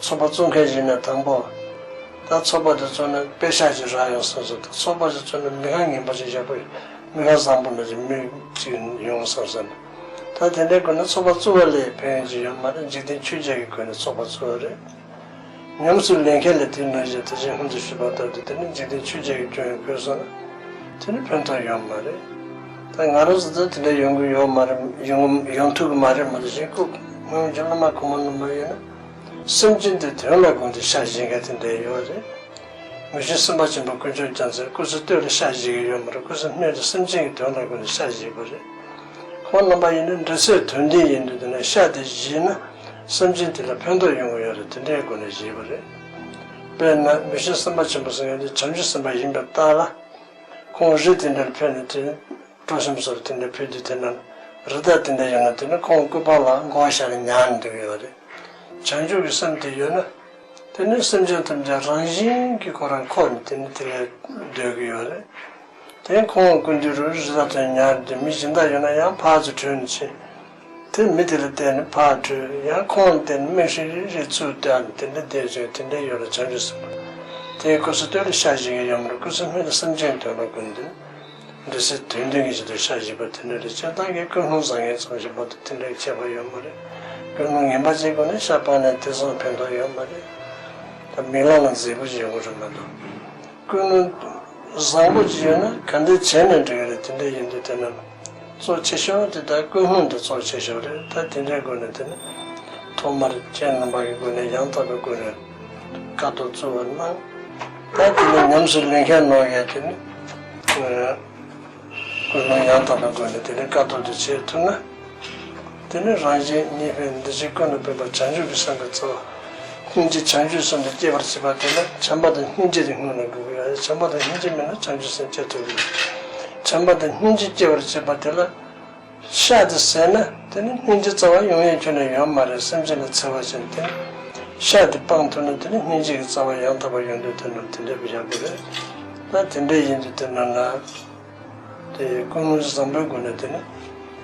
ཚོགས་པ་བཙུགས་མཁན་ཞིག་ཡིན་ན། དང་པོ་ད་ཚོགས་པ་དེ་བཙུགས་ན་དཔེ་ཤག་ཅིག་རག་ཡོང་བསམ་བསམ་དང་། ཚོགས་པ་ཅིག་བཙུགས་ན་མི་ཁ་ངན་པ་ཅིག་ཡག་པོ། མི་ཁ་བཟང་པོ་འདྲ་ཅིག་མི་ཅིག་ཡོང་བསམ་བསམ། ད་དེ་འདྲའི་སྒོ་ནས་ཚོགས་པ་བཙུགས་པ་ལས་ཕན་ཡོན་ཅིག་ཡོད་མ་རེད། འཇིག་རྟེན་ཆོས་བརྒྱད་ཀྱི་སྒོ་ནས་ཚོགས་པ་བཙུགས་པ་རེད། ཉམས་སུ་ལེན་མཁན་ལ་དེ་ནང་བཞིན་དེ་བཞིན་ཧུན་དུ་ཞུས་པ་ལྟར་དུ་དེ་ནི་འཇིག་རྟེན་ཆོས་བརྒྱད་ཀྱི་སྐྱོན་ཡོན་བཀོལ་སོང་ན་དེ་ནི་ཕན་ཐོགས་ཡོད་མ་རེད། ད་ང་རང་ཚོ་ད་དེ་འདྲ་ཡོང་གི་ཡོད་མ་རེད། ཡོང་ཡོང་ཐུབ་ཀྱི་མ་རེད། མ་གཏོགས་གཞན་སྐུ་སྔོན་གྱི་བླ་མ་གོང་མ་རྣམ་པ་ཡིན་ན་སེམས་ཅན་དེ་དོན་ལ་དགོངས་ཏེ་ཤ་བཞེས་མཁན་དེ་འདྲ་ཡོད་རེད། མི་ཤི་སེམས་དཔའ་ཆེན་པོ་དཀོན་མཆོག་རྒྱ་མཚོས་སྐུ་ཚེ་སྟོད་ལ་ཤ་བཞེས་ཀྱི་ཡོད་མ་རེད། སྐུ་ཚེ་སྨད་དུ་སེམས་ཅན་གྱི་དོན་ལ་དགོངས་ཏེ་ཤ་བཞེས་པ་རེད། ཁོང་རྣམ་པ་ཡིན་ན་འབྲེལ་ཚད་དོན་ལྡན་ཡིན་དུས་དེ་ནས་ཤ་དེ་བཞེས་ན་སེམས་ཅན་དེ་ལ་ཕན་ཐོགས་ཡོང་གི་ཡོད་རེད། དེ་འདྲའི་སྒོ་ནས་བཞེས་པ་རེད། དཔེར་ན་མི་ཤི་སེམས་དཔའ་ཆེན་པོ་ཟེར་མཁན་དེ་བྱང་ཆུབ་སེམས་དཔའ་ཡིན་པའི་རྟགས་ལ། ཁོང་རི་དེ་འདྲར་ཕེབས་ནས་དེ་སྤྲོ་སེམས་སོགས་དེ་འདྲ་ཕེབས་དུས་དེ་ན་རི་དྭགས་དེ་འདྲ་ཡོད་ན་དེ་ནི་ཁོང་སྐུ་པར་ལ་མགོ་བོ་བཞག་ནས་ཉལ་འདུག་ཡོད་རེད། བྱང་ཆུབ་ཀྱི་སེམས་དེ་ཡོད་ན་དེ་ནི་སེམས་ཅན་ཐམས་ཅད་རང་བཞིན་གྱིས་ཁོ་རང་འཁོར་ནས་དེ་ནི་དེ་ལ་སྡོད་ཀྱི་ཡོད་རེད། དེ་ཁོང་སྐུ་མདུན་རུ་རི་དྭགས་དང་ཉར་ཏེ་མི་གཞན་དག་ཡོད་ན་ཡང་ཕར་ཚུར་བྲོས་ནས་ཕྱིན། དེ་མི་དེ་ལ་བརྟེན་ནས་ཕར་བྲོས། ཡང་ཁོང་ལ་བརྟེན་ནས་མིག་ཧྲིལ་རིལ་རིལ་ཚུར་བལྟས་ནས་དེ་འདྲ་བསྡད་བྱུང་། དེ་འདྲ་ཡོད་ལ་བྱང་ཆུབ་སེམས་དཔའ་དེའི་སྐུ་ཚེ་སྟོད་ལ་ཤ་ཞིག་ཡོད་མ་རེད། སྐུ་ཚེ་སྨད་ལ་སེམས་ཅན་དོན་ལ་བསྐུལ་ནས་འདྲི་སྲིད་དོན་ལྡན་གྱི་ཆེད་དུ་ཤ་ཞིག་པ་དེ་འདྲ་རེད། སྤྱིར་བཏང་གི་ཀུན་སློང་བཟང་ངན་ཙམ་ཞིག་པ་དེ་དེ་འདྲའི་ཁྱད་པར་ཡོད་མ་རེད། ཀུན་སློང་ངན་པ་ཅིག་སྒོ་ནས་ཤ་སྤངས་ནས་དེང་སང་ཕན་ཐོགས་ཡོད་མ་རེད། ད་མིག་ལམ་ལ་མཛེས་པོ་ཅིག་ཡོང་གི་རེད་མ་གཏོགས། ཀུན་སློང་བཟང་པོ་ཅིག་ཡོད་ན་ག་འདྲ་བྱས་ན་འགྲིག་གི་རེད། དེ་འདྲ་ཡིན་དུས་དེ་ན་གཙོ་ཆེ་ཤོས་དེ་ད་ཀུན་སློང་དེ་གཙོ་ཆེ་ཤོས་རེད། ད་དེ་འདྲའི་སྒོ་ནས་དེ་ནི་ཐོག་མར་ཁྱེད་རྣམ་པ་གི་སྒོ་ནས་ཡང་དག་པའི་སྒོ་ནས་བཀའ་སློབ་གཙོ་བོར་གནང་། ད་དེ་ནི་ཉམས་སུ་ལེན་མཁན་ནོར་ཡས་དེ་ནི། ཀུན་སློང་ཡང་དག་པའི་སྒོ་ནས་དེ་ནས་བཀའ་སློབ་དེ་བྱེད་ཐུབ་ན། དེ་ནས་རང་གཞན་གཉིས་ཕན་འདི་ཕྱི་ཀུན་ལ་ཕན་པ་བྱང་ཆུབ་ཀྱི་སེམས་ཀྱི་རྩ་བ། སྙིང་རྗེ་བྱང་ཆུབ་སེམས་དེ་སྐྱེ་བར་བྱེད་པ་དེ་ལ་བྱམས་པ་དང་སྙིང་རྗེ་དེ་སྔོན་ལ་དགོས་ཀྱི་ཡོད་རེད། བྱམས་པ་དང་སྙིང་རྗེ་མེད་ན་བྱང་ཆུབ་སེམས་སྐྱེ་ཐུབ་ཀྱི་མེད། བྱམས་པ་དང་སྙིང་རྗེ་སྐྱེ་བར་བྱེད་པ་དེ་ལ། ཤ་དེ་ཟས་ན་དེ་ནི་སྙིང་རྗེ་རྩ་བ་ཡོང་ཡས་ཁྱོན་ནས་ཡོད་མ་རེད། སེམས་ཅན་ལ་འཚེ་བ་བྱས་ནས་དེ་ནི་ཤ་དེ་སྤང་ཐུབ་ན་དེ་ནི་སྙིང་རྗེ་གི་རྩ་བ་ཡང་དག་པ་ཡོང་དུས་དེ་ནི་དེ་འདྲ་བཞག་གི་རེད། ད་དེ་འདྲ་ཡིན་དུས་དེ་ནི་ན། དེ་ཀུན་སློང་བཟང་པོའི་སྒོ་ནས་དེ་ནི་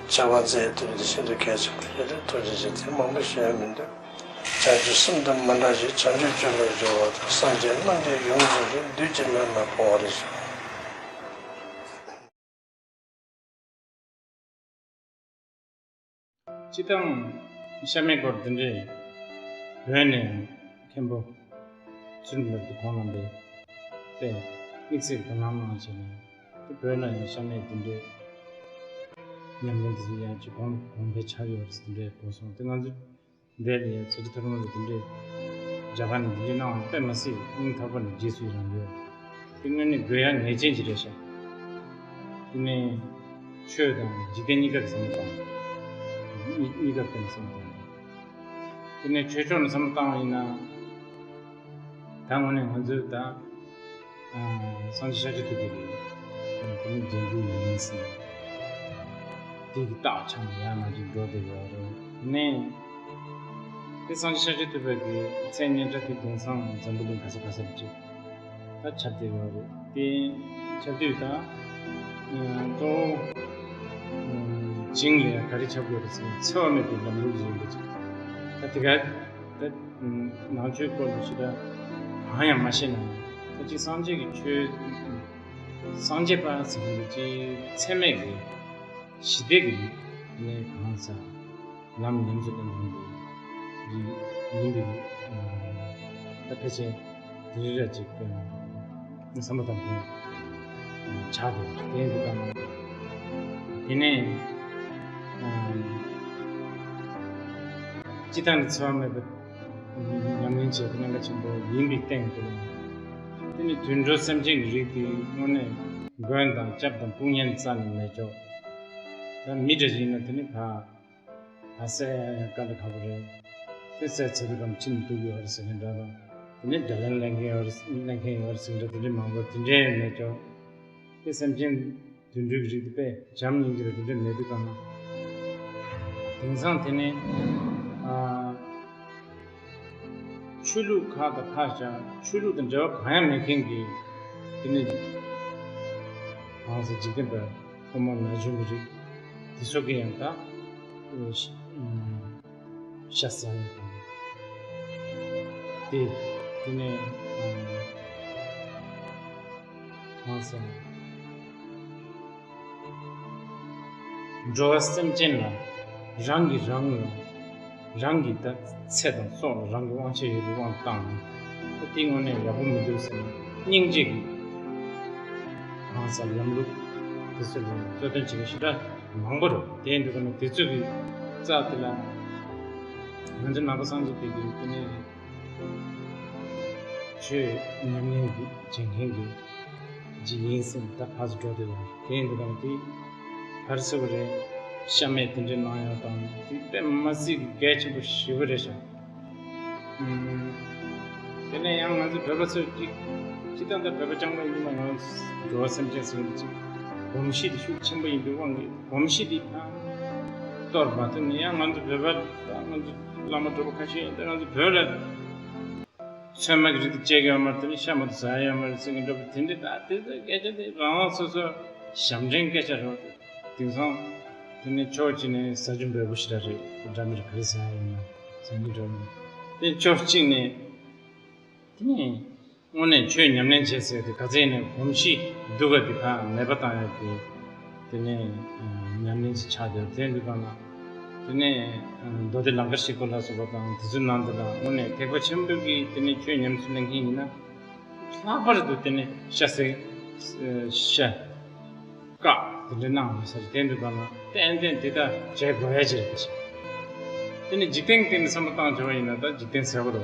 བྱ་བ་མཛད་ཐུབ་པ་དེ་ཤིན་ཏུ་གལ་ཆེན་པོ་ཞིག་རེད། ཐུགས་རྗེ་ཆེ། དེ་མང་པོ་ཞུ་ཡ་མི་འདུག་བྱང་ཆུབ་སེམས་དང་མི་འབྲལ་ཞིང་། བྱང་ཆུབ་སྤྱོད་ལ་སྦྱོར་བ་དང་། སངས་རྒྱས་རྣམས་ཀྱིས་ཡོངས་སུ་བཟུང་། བདུད་ཀྱི་ལས་རྣམས་སྤོང་བར་ཤོག་སྤྱིར་བཏང་ཤ་མེད་སྐོར་འདི་འདྲའི་བོད་ནས་མཁན་པོ་ཚུལ་མི་འདུག་ཁོང་རྣམ་པས་དཔེ་དམིགས་བསལ་དོ་སྣང་གནང་བྱས་ནས། དེ་བོད་ལ་ཡང་ཤ་མེད་འདི་འདྲའི་ཉམས་ལེན་འདི་ཚོ་ཡང་ཅིག་གོང་གོང་འཕེལ་ཆགས་ཡོད་རེད་འདི་འདྲའི་གོ་སོང་། དེ་ང་ཚོ་འདས་ལ་ཡང་ཚོ་ཐུ་ཐོག་མ་ལ་འདི་འདྲའི་རྒྱ་གར་ནས་འདི་འདྲའི་གནང་བ་དཔེ་མ་སྲིད་སྙིང་ཐག་པ་ནས་རྗེས་སུ་ཡི་རང་ཡོད། དེ་དངོས་གནས་དགོས་ཡ་ངེས་ཅན་ཅིག་རེད་ཤག་དེ་ནས་ཆོས་དང་འཇིག་རྟེན་གཉིས་ཀ་གི་བསམ་བློ་བཏང་། གཉིས་གཉིས་ཀ་ཀུན་བསམ་བློ་བཏང་། དེ་ནས་ཆོས་ཕྱོགས་ནས་བསམ་བློ་བཏང་བ་ཡིན་ན། ད་དངོས་གནས་ང་ཚོས་ད་སངས་རྒྱས་ཤཱཀྱ་ཐུབ་པའི་གི་དེ་ནས་རྗེས་འཇུག་ཡིན་ཟེར་ནས་དེ་གི་རྟགས་ཆགས་ནས་ཡར་མར་ཅིག་འགྲོ་བསྡད་ཡོད་རེད། དེ་ནས་དེ་སངས་རྒྱས་ཤཱཀྱ་ཐུབ་པའི་གི་མཚན་སྙན་གྲགས་དེ་དེང་སང་འཛམ་བུ་གླིང་ག་ས་ག་སར་ཅིག་ད་ཁྱབ་བསྡད་ཡོད་རེད། དེ་ཁྱབ་དུས་ད་གཙོ་བོ་བྱིངས་ལ་ཡང་ག་རེ་ཁྱབ་དགོས་རེད་ཟེར་ན་འཚེ་བ་མེད་པའི་ལམ་ལུགས་ཡིན་པ་ཅིག་ད་དེ་ག་ད་ནང་ཆོས་སྐོར་ལ་ཞེ་དྲག་གང་ཡང་མ་ཤེས་ན་ད་ཅིག་སངས་རྒྱས་ཀྱི་ཆོས། སངས་རྒྱས་པ་ཟེར་མཁན་དེ་ཅིག་འཚེ་མེད་ཀྱི་ཞི་བདེ་གི་ནས་གང་ཟག་ལམ་ཉམས་སུ་ལེན་མཁན་གྱི་ཡིན་པའི་ད་ཕལ་ཆེར་དེ་རིགས་ར་ཅིག་བསམ་བློ་བཏང་མཁན་ཆགས་འདུག་དེ་འདུག་གམ། དེ་ནས་སྤྱི་བཏང་ནས་འཚེ་བ་མེད་པ། ཉམས་ལེན་བྱས་ཏེ་གནད་འགག་ཆེན་པོ་ཡིན་པའི་སྟེང་དུ། དེ་ནི་དུད་འགྲོ་སེམས་ཅན་གྱི་རིགས་དེ་དངོས་གནས་མགོན་དང་སྐྱབས་དང་དཔུང་གཉེན་རྩ་ནས་མེད་ཀྱོག་ད་མི་འདྲ་ཞིག་ཡིན་ན་དེ་ནི་ཕ་ཕ་སེ་ཡང་དཀའ་ལས་ཁག་པོ་རེད། དེ་སེ་ཚེ་རིག་གམ་ཕྱིན་འདུག་ཡོད་རེད་ཟེར་མཁན་འདྲ་དང་དེ་ནི་དགྲ་ལན་ལེན་མཁན་ཡོད་རེད་ལེན་མཁན་ཡོད་རེད་ཟེར་མཁན་འདྲ་དེ་འདྲའི་མང་པོ་དེ་འདྲའི་མེད་ཀྱོག་དེ་སེམས་ཅན་དུད་འགྲོའི་རིགས་དེ་དཔེ་བྱམས་སྙིང་རྗེ་དང་དེ་འདྲ་མེད་དུས་གང་ན། དེང་སང་དེ་ནི་ཨ་ཆོས་ལུགས་ཁག་དང་ཁག་ཅིག་ཆོས་ལུགས་དང་འབྲེལ་བ་གང་ཡང་མེད་མཁན་གྱི་དེ་ནི་གང་ཟེར་འཇིག་རྟེན་པའི་ཕོ་མོ་ན་གཞོན་གྱི་རིགས་དེ་ཚོ་གི་ཡང་ད་ཤ་ཟ་ཡ་དང་དེ་དེ་ནི་གང་ཟེར། འགྲོ་བ་སེམས་ཅན་ལ་རང་གིས་རང་ལ་རང་གི་ད་ཚེ་དང་སྲོག་ལ་རང་གི་དབང་ཆ་ཡོད་པའི་དབང་དུ་བཏང་ནས་ད་དེའི་ངོས་ནས་ཡག་པོ་མི་འདུག་ཟེར་ནས་སྙིང་རྗེ་གི་གང་ཟག་ལམ་ལུགས་དེ་ཚོ་ལ་གཙོ་དོན་བྱེད་མཁན་ཞེ་དྲག་མང་པོ་རེད། དེ་འདུག་ག་ན་དེ་ཚོ་གི་རྩ་དེ་ལ་ང་ཚོ་ནང་པ་སངས་རྒྱས་པའི་གི་དེ་ནས། ཆོས་ཉམས་ལེན་གྱི་བྱེད་མཁན་གྱི་ཇི་ཡིན་ཟེར་ད་ཕར་ཚུར་འགྲོ་དུས་དེ་ཡིན་དུས་གང་དེ་ཕར་ཚུར་རེད། ཤ་མེད་དེ་འདྲའི་གནང་ཡག་དང་དེ་དཔེ་མ་སྲིད་ཀྱི་གལ་ཆེན་པོ་ཞེ་པོ་རེད་ཤག་དེ་ནས་ཡང་ང་ཚོ་བོད་པ་ཚོས་ཅིག་སྤྱི་བཏང་ད་བོད་པ་རྐྱང་པ་ཡིན་དུས་ང་ཚོ་འགྲོ་བ་སེམས་ཅན་ཟེར་གྱི་ཅིག་གོམས་གཤིས་དེ་ཤུགས་ཆེན་པོ་ཡིན་པའི་དབང་གིས་གོམས་གཤིས་དེ་ཕར་གཏོར་མ་ཐུབ་ནས་ཡང་ང་ཚོ་བོད་པ་ད་ང་ཚོ་བླ་མ་གྲྭ་པ་ཁ་ཤས་ཡིན་ད་ང་ཚོ་བོད་ལ། ཚོད་མ་གི་རིགས་དེ་སྤྱད་ཀྱི་ཡོད་མ་རེད། དེ་ནི་ཤ་མ་གཏོགས་ཟ་ཡ་ཡོད་མ་རེད་ཟེར་གྱི་འདྲ་པོ་དེ་འདྲ། ད་དེ་ཚོ་སྐད་ཆ་དེ་རང་རང་སོ་སོ་ཞབས་འདྲེན་སྐད་ཆ་རེད་པ། དེང་སང་དེ་ནི་ཕྱོགས་གཅིག་ནས་ཟ་རྒྱུ་འབེལ་པོ་ཞེ་དྲག་རེད། འདྲ་མི་རེད། ག་རེ་ཟ་ཡ་ཡིན་ན་ཟ་རྒྱུ་འདྲ་མི་རེད། དེ་ཕྱོགས་གཅིག་ནས་དེ་ནི་དངོས་གནས་ཆོས་ཉམས་ལེན་བྱེད་ཟེར་དེ་ག་ཚད་ནས་གོམས་གཤིས་སྡུག་ག་དེ་ཕར་མེད་པ་བཏང་ཡ་དེ། དེ་ནས་ཉམས་ལེན་ཞིག་ཆགས་བསྡད་དེ་འདུག་ག་ན། དེ་ནས་མདོ་སྡེ་ལང་ཀར་གཤེགས་པ་ལ་སོགས་པ་དང་དེ་ཚོའི་ནང་དུ་ལ་དངོས་གནས་ཐེག་པ་ཆེན་པོའི་གི་དེ་ནས་ཆོས་ཉམས་སུ་ལེན་མཁན་ཡིན་ན། ལྷག་པར་དུ་དེ་ནས་ཤ་ཟ་ཤ་བཀག་དེ་འདྲ་གནང་བ་ཟེར་དེ་འདུག་ག་ན། ཏན་ཏན་དེ་ལྟར་བྱེད་དགོས་ཡ་ཅིག་རེད་ཤག་དེ་ནས་འཇིག་རྟེན་སྟེང་ནས་བསམ་བློ་བཏང་བྱས་པ་ཡིན་ན་ད་འཇིག་རྟེན་ཟེར་བ་རེད་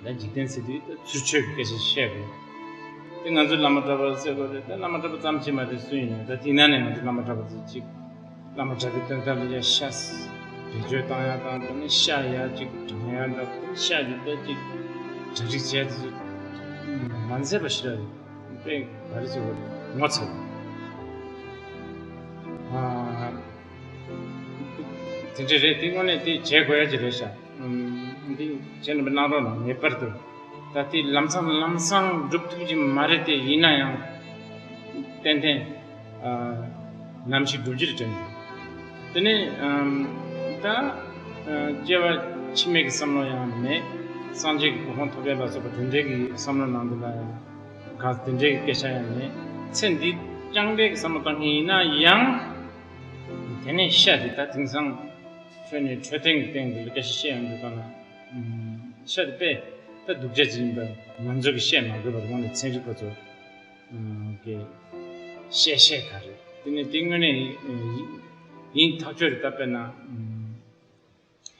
བ། ད་འཇིག་རྟེན་ཟེར་དུས་ད་ཚུར་ཆོས་ཀྱི་སྐད་ཆ་བཤད་དགོས། དེ་ང་ཚོ་བླ་མ་གྲྭ་པ་ཟེར་དགོས་རེད། ད་བླ་མ་གྲྭ་པ་ཙམ་ཅིག་མ་རེད། སུ་ཡིན་ན་ད་དེ་ན་ནས་ང་ཚོ་བླ་མ་གྲྭ་པ་ཚོ་ཅིག་བླ་མ་གྲྭ་པའི་དོན་དག་ལ་ཡ་ཤ་བེད་སྤྱོད་བཏང་ཡ་དང་། དེ་ནས་ཤ་ཡ་ཅིག་དྲང་ཡ་འདྲ། དེ་ནས་ཤ་འདི་ད་ཅིག་གྲ་སྒྲིག་བྱས་དེ་ཚོ་མ་མཛད་པ་ཞིག་རེད། དཔེ་ག་རེ་ཟེར་དགོས་རེད། ངོ་ཚ་བ། ཨ། དེ་འདྲ་རེད། དེ་དངོས་གནས་དེ་བྱེད་དགོས་ཡ་ཅིག་རེད་ཤག་ཨམ། འདི་བྱས་ནས་གནང་རོགས་གནང་། ངེས་པར་དུ། ད་དེ་ལམ་སང་ལམ་སང་འགྲུབ་ཐུབ་ཀྱི་མ་རེད་དེ། ཡིན་ན་ཡང་ཏན་ཏན་ཨ་ནམ་ཞིག་འགྲུབ་རྒྱུ་རེད་དྲན་འདུག་དེ་ནས་ཨམ། ད་ཨ་སྐྱེ་བ་ཕྱི་མའི་གི་བསམ་བློ་ཡང་མེད། སངས་རྒྱས་ཀྱི་གོ་འཕང་ཐོབ་ཡ་ལ་སོགས་པ་དེ་འདྲའི་གི་བསམ་བློ་ནང་དུ་ལ་ཡང་ག་དེ་འདྲའི་གི་སྐད་ཆ་ཡང་མེད། ཚེ་འདི་རྐྱང་པའི་གི་བསམ་བློ་བཏང་མཁན་ཡིན་ན་ཡང་། དེ་ནས་ཤ་དེ་ད་དེང་སང་འཕྲོད་ནས་འཕྲོད་བསྟེན་གྱི་སྟེང་དུ་ལ་སྐད་ཆ་བཤད་ཡོང་དུས་ག་ན། ཤ་དེ་དཔེ་ད་སྡུག་ཅག་ཅིག་ཡིན་པ་ང་ཚོ་གིས་བཤད་མ་དགོས་པར་དངོས་གནས་ཚན་རིག་པ་ཚོ་གིས་བཤད་བཤད་ག་རེད། དེ་ནས་དེ་དངོས་གནས་ཡིན་ཐག་ཆོད་རེད། ད་དཔེར་ན།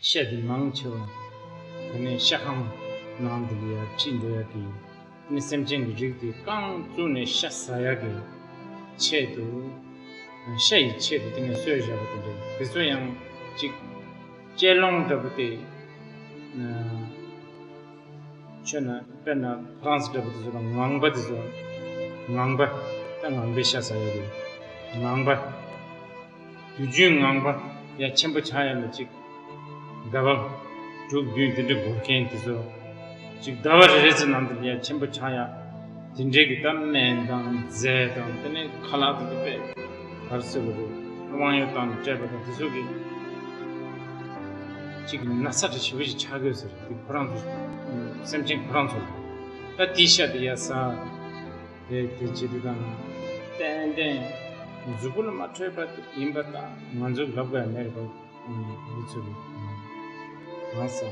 ཤ་དེ་མང་ཆེ་བ་དེ་ནས་ཤ་ཁང་ནང་དུ་ལ་ཡ་ཁྲིད་འགྲོ་ཡ་གི། དེ་ནས་སེམས་ཅན་གྱི་རིགས་དེ་རྐང་བཙུགས་ནས་ཤ་ཟ་ཡ་གི་ཆེད་དུ། ཤ་ཡི་ཆེད་དུ་དེ་ནས་གསོས་བཞག་པ་དེ་འདྲ། དེ་ཚོ་ཡང་ཅིག་ཅེ་ལོང་འདྲ་པོ་དེ། ཆོས་ན་དཔེར་ན་ཧྥ་རན་སི་འདྲ་པོ་དེ་ཚོ་ལ་ངང་པ་དེ་ཚོ། ངང་པ། ད་ངང་པའི་ཤ་ཟ་ཡ་རེད། ངང་པ། དུས་རྒྱུན་ངང་པ་ཡ་ཆེན་པོ་ཆགས་ཡ་ལ་ཅིག་ཟླ་བ་དྲུག་བདུན་དེ་འདྲ་འགོར་མཁན་དེ་ཚོ། ཅིག་ཟླ་བ་རེ་རེ་ཚོ་ནང་དུ་ཡ་ཆེན་པོ་ཆགས་ཡ། དེ་འདྲའི་གི་ད་སྨན་དང་རྫས་དང་དེ་ནས་ཁ་ལག་དེ་ཚོ་དཔེ་ག་རེ་ཟེར་དགོས་རེད། དབང་ཡོད་དང་སྤྲད་པ་དང་དེ་ཚོ་གི་ཅིག་ན་ཚ་དྲི་ཞིབ་པོ་ཞིག་ཆགས་དགོས་ཟེར། དེ་ཁོ་རང་ཚོ་སེམས་ཅན་ཁོ་རང་ཚོ་ལ་ད་དེའི་ཤ་དེ་ཡ་ཟ། དེ་དེ་བྱེད་དུས་གང་ཏན་ཏན་གཟུགས་པོ་ལ་མ་འཕྲོད་པ་ཡིན་པ་དང་ང་ཚོས་ལབ་དགོས་ཡ་མེད་རེད་པ། མི་ཚོ་གི་གང་ཟ་དེ་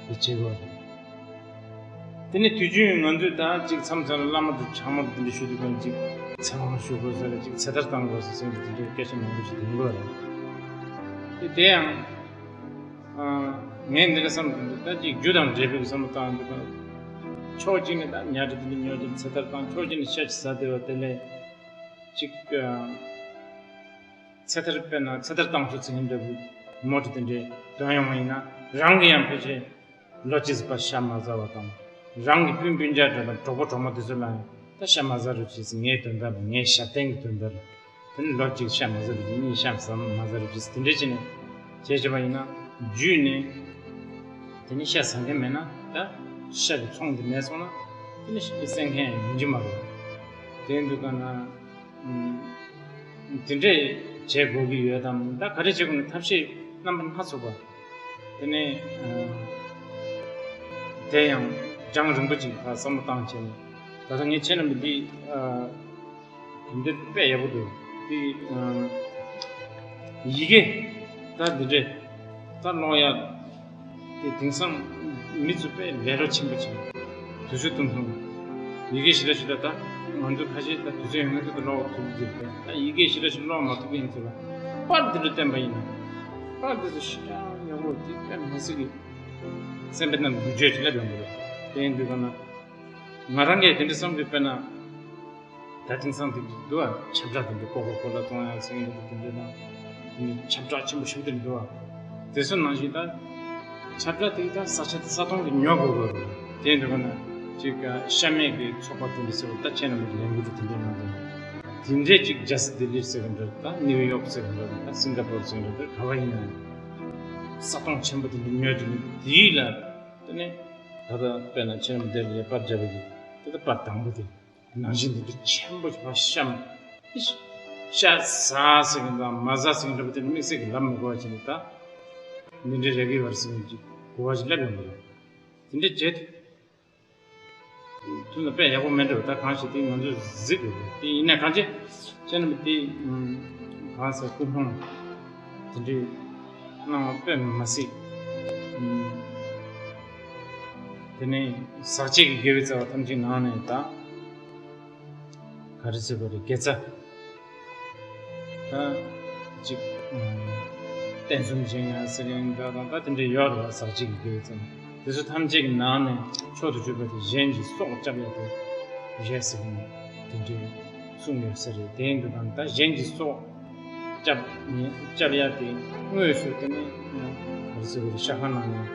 བྱེད་དགོས་རེད། དེ་ནས་དུས་རྒྱུན་ང་ཚོས་ད་ཅིག་མཚམས་མཚམས་ལ་བླ་མ་དང་ཕྱག་མ་དང་དེ་འདྲ་ཞུ་དུས་གང་ཅིག་ཚེ་དབང་ཞུ་དགོས་ཟེར་རེད། ཅིག་ཚེ་ཐར་བཏང་དགོས་ཟེར་ཟེར་དེ་འདྲའི་སྐད་ཆ་མང་པོ་ཞིག་འདོན་དགོས་རེད། དེ་དེ་ཡང་། ངས་འདི་འདྲ་བསམ་གྱི་འདུག་ད་ཅིག་རྒྱུ་དང་འབྲས་བུའི་བསམ་བློ་བཏང་འདུག་ག་ཕྱོགས་གཅིག་ནས་ད་ཉལ་ཁྲི་དེ་འདྲ་ཉོ་རྒྱུ་ཚེ་ཐར་བཏང་། ཕྱོགས་གཅིག་ནས་ཤ་ཅིག་ཟ་བདེ་བ་དེ་ལས་ཅིག་ཚེ་ཐར། དཔེར་ན་ཚེ་ཐར་བཏང་ཆོག་ཚེ་ཧིན་འདྲ་བུ་མོ་ཁྲི་དེ་འདྲའི་དོན་ཡོང་བ་ཡིན་ན་རང་གི་ཡང་ཕལ་ཆེར་ལོ་གཅིག་ཙམ་པ་ཤ་མ་ཟ་བ་དང་། རང་གི་སྤུན་སྤུན་ཀྱག་འདྲ་དང་གྲོགས་པོ་གྲོགས་མོ་དེ་ཚོ་ལ་ཡང་ད་ཤ་མ་ཟ་རོགས་བྱེད་ཟེར། ངའི་དོན་དག་ལ། ངའི་ཞབས་བརྟན་གྱི་དོན་དག་ལ། དེ་ནི་ལོ་གཅིག་ཤ་མ་ཟ་རུ་གཅིག་གཉིས་ཤ་ཟ་མ་ཟ་རུ་གཅིག་དེ་འདྲས་བྱས་ནས་བྱས་བྱས་པ་ཡིན་ན། རྒྱུད་ནས་དེ་ནི་ཤ་ཟ་མཁན་མེད་ན། ད་ཤ་གི་ཚོང་དེ་མེད་སོང་ན་དེ་ནི་ཤ་ཟ་མཁན་ཡང་ཡིན་གྱི་མ་རེད། དེ་འདུག་ག་ན། ཨུམ། དེ་འདྲས་བྱེད་དགོས་ཀྱི་ཡོད་དམ། ད་ག་རེ་བྱེད་དགོས་ན་ཐབས་ཤེས་རྣམ་པ་སྣ་ཚོགས་པ། དེ་ནས་ཨ། དེ་ཡང་རྒྱང་རིང་པོ་ཅིག་ཕར་བསམ་བློ་བཏང་བྱས་ནས། ད་ལྟ་ངས་ཁྱེད་རྣམས་ཀྱི་འདི་ཨ། འདི་དཔེ་ཡག་པོ་འདུག་འདི་ཨ། ཡི་གེ་ད་འདི་འདྲས་ད་ཀློག་ཡ་དེ་དེང་སང་མི་ཚོ་དཔེ་ལས་སླ་པོ་ཆེན་པོ་བྱས། དུས་ཚོད་ཐུང་ཐུང་། ཡི་གེ་ཞེ་དྲག་ཞེ་དྲག་ད་ང་ཚོ་ཁ་ཤས་ད་དུས་ཚོད་ཡོད་མཁན་ཚོ་ད་ཀློག་ཐུབ་ཀྱི་རེད། ད་ཡི་གེ་ཞེ་དྲག་ཞིག་ཀློག་མ་ཐུབ་མཁན་ཚོ་ལ་པར་འདི་འདྲ་བསྟན་པ་ཡིན་ན། པར་འདི་ཚོ་ཞེ་དྲག་ཡག་པོ། དེ་དཔེ་མི་སྲིད་ཀྱི་སེམས་པའི་ནང་འགུལ་སྐྱོད་ཅིག་སླེབས་ཡོང་གི་རེད། དེ་ཡིན་དུས་ག་ན་ང་རང་གིས་དེ་འདྲ་བསམ་གྱི། དཔེར་ན་ད་དེང་སང་དེ་འདུག་ཨ། ཁྱབ་བསྒྲགས་དེ་འདྲ་ཀོ་ཀོ་ཀོ་ལ་བཙོང་ཡག་ཟེར་མཁན་དེ་འདྲ་དང་། དེ་ནི་ཁྱབ་བསྒྲགས་ཆེན་པོ་ཞིག་དེ་འདུག་ཨ། དེ་ཚོ་ནང་བཞིན་ད་ཁྱབ་བསྒྲགས་དེ་ད་ས་ཆ་དེ་ས་སྟོང་གི་ཉོ་དགོས་དགོས་རེད། དེ་འདུག་ག་ན་ཅིག་ཤ་མེད་ཀྱི་ཚོགས་པ་དེ་འདྲ་ཟེར་བ། ད་ཁྱེད་རྣམ་པའི་ལས་འགུལ་དེ་འདྲ་གནང་དང་། དེ་འདྲས་ཅིག་རྒྱལ་ས་ལྡི་ལི་ཟེར་གི་འདྲ། ད་ནིའུ་ཡོག་ཟེར་གི་འདྲ། ད་སིང་ག་པོར་ཟེར་གི་འདྲ། ད་ག་བ་ཡིན་ན་ས་སྟོང་ཆེན་པོ་དེ་འདྲ་ཉོས་དེ་ནི་དེའི་ལ་དེ་ནས། ད་ལྟ་དཔེར་ན་ཁྱེད་རྣམས་འདིར་ཡོད་པར་བྱ་བའི་གི་དེ་ལྟ་བར་དང་པོ་དེ། ནང་བཞིན་དེ་འདྲ་ཆེན་པོ་ཞིག་ཕར་བཤམས། ཤ་ཟ་ཟེར་གྱི་དང་མ་ཟ་ཟེར་གྱི་འདྲ་པོ་དེ་དམིགས་བསལ་གྱི་ལབ་མི་དགོས་པ་ཅིག་ནི་ད། འདི་འདྲའི་རེ་གི་བར་ཟེར་གྱི་གོ་བ་ཞིག་སླེབས་ཡོང་གི་རེད། དེ་འདྲ་བྱས་ཏེ། དུས་ན་དཔེ་ཡག་པོ་མེད་འགྲོ། ད་གང་ཞིག་དེ་ང་ཚོས་གཟིགས་དགོས་རེད། དེ་ཡིན་ན་གང་ཅི་ཁྱེད་རྣམས་དེ་གང་ཟེར་སྐུ་ཕུང་དེ་འདྲའི་གནང་བ་དཔེ་མ་སྲིད། དེ་ནས་ཟག་བཅས་ཀྱི་དགེ་བའི་རྩ་བ་ཐམས་ཅད་ནང་ནས་ད་ག་རེ་ཟེར་དགོས་རེད། དགེ་རྩ་ད་ཅིག་རྟེན་གསུམ་བཞེངས་ཡ་ཟེར་ཡིན་ད་དང་ད་དེ་འདྲ་ཡོད་རེད་བ། ཟག་བཅས་ཀྱི་དགེ་བའི་རྩ་བ་དེ་ཚོ་ཐམས་ཅད་ཀྱི་ནང་ནས་མཆོག་ཏུ་གྱུར་པ་དེ་གཞན་གྱི་སྲོག་བསྐྱབ་ཡ་དེ་རེད་ཟེར་གྱི་ཡིན། དེ་འདྲའི་གསུངས་ཡོད་ས་རེད། དེ་ཡིན་དུས་ད་ད་གཞན་གྱི་སྲོག་བསྐྱབ་ནས་བསྐྱབ་ཡ་དེ་དངོས་སུ་དེ་ནི་ག་རེ་ཟེར་དགོས་རེད། ཤ་ཁང་ནང་ནས་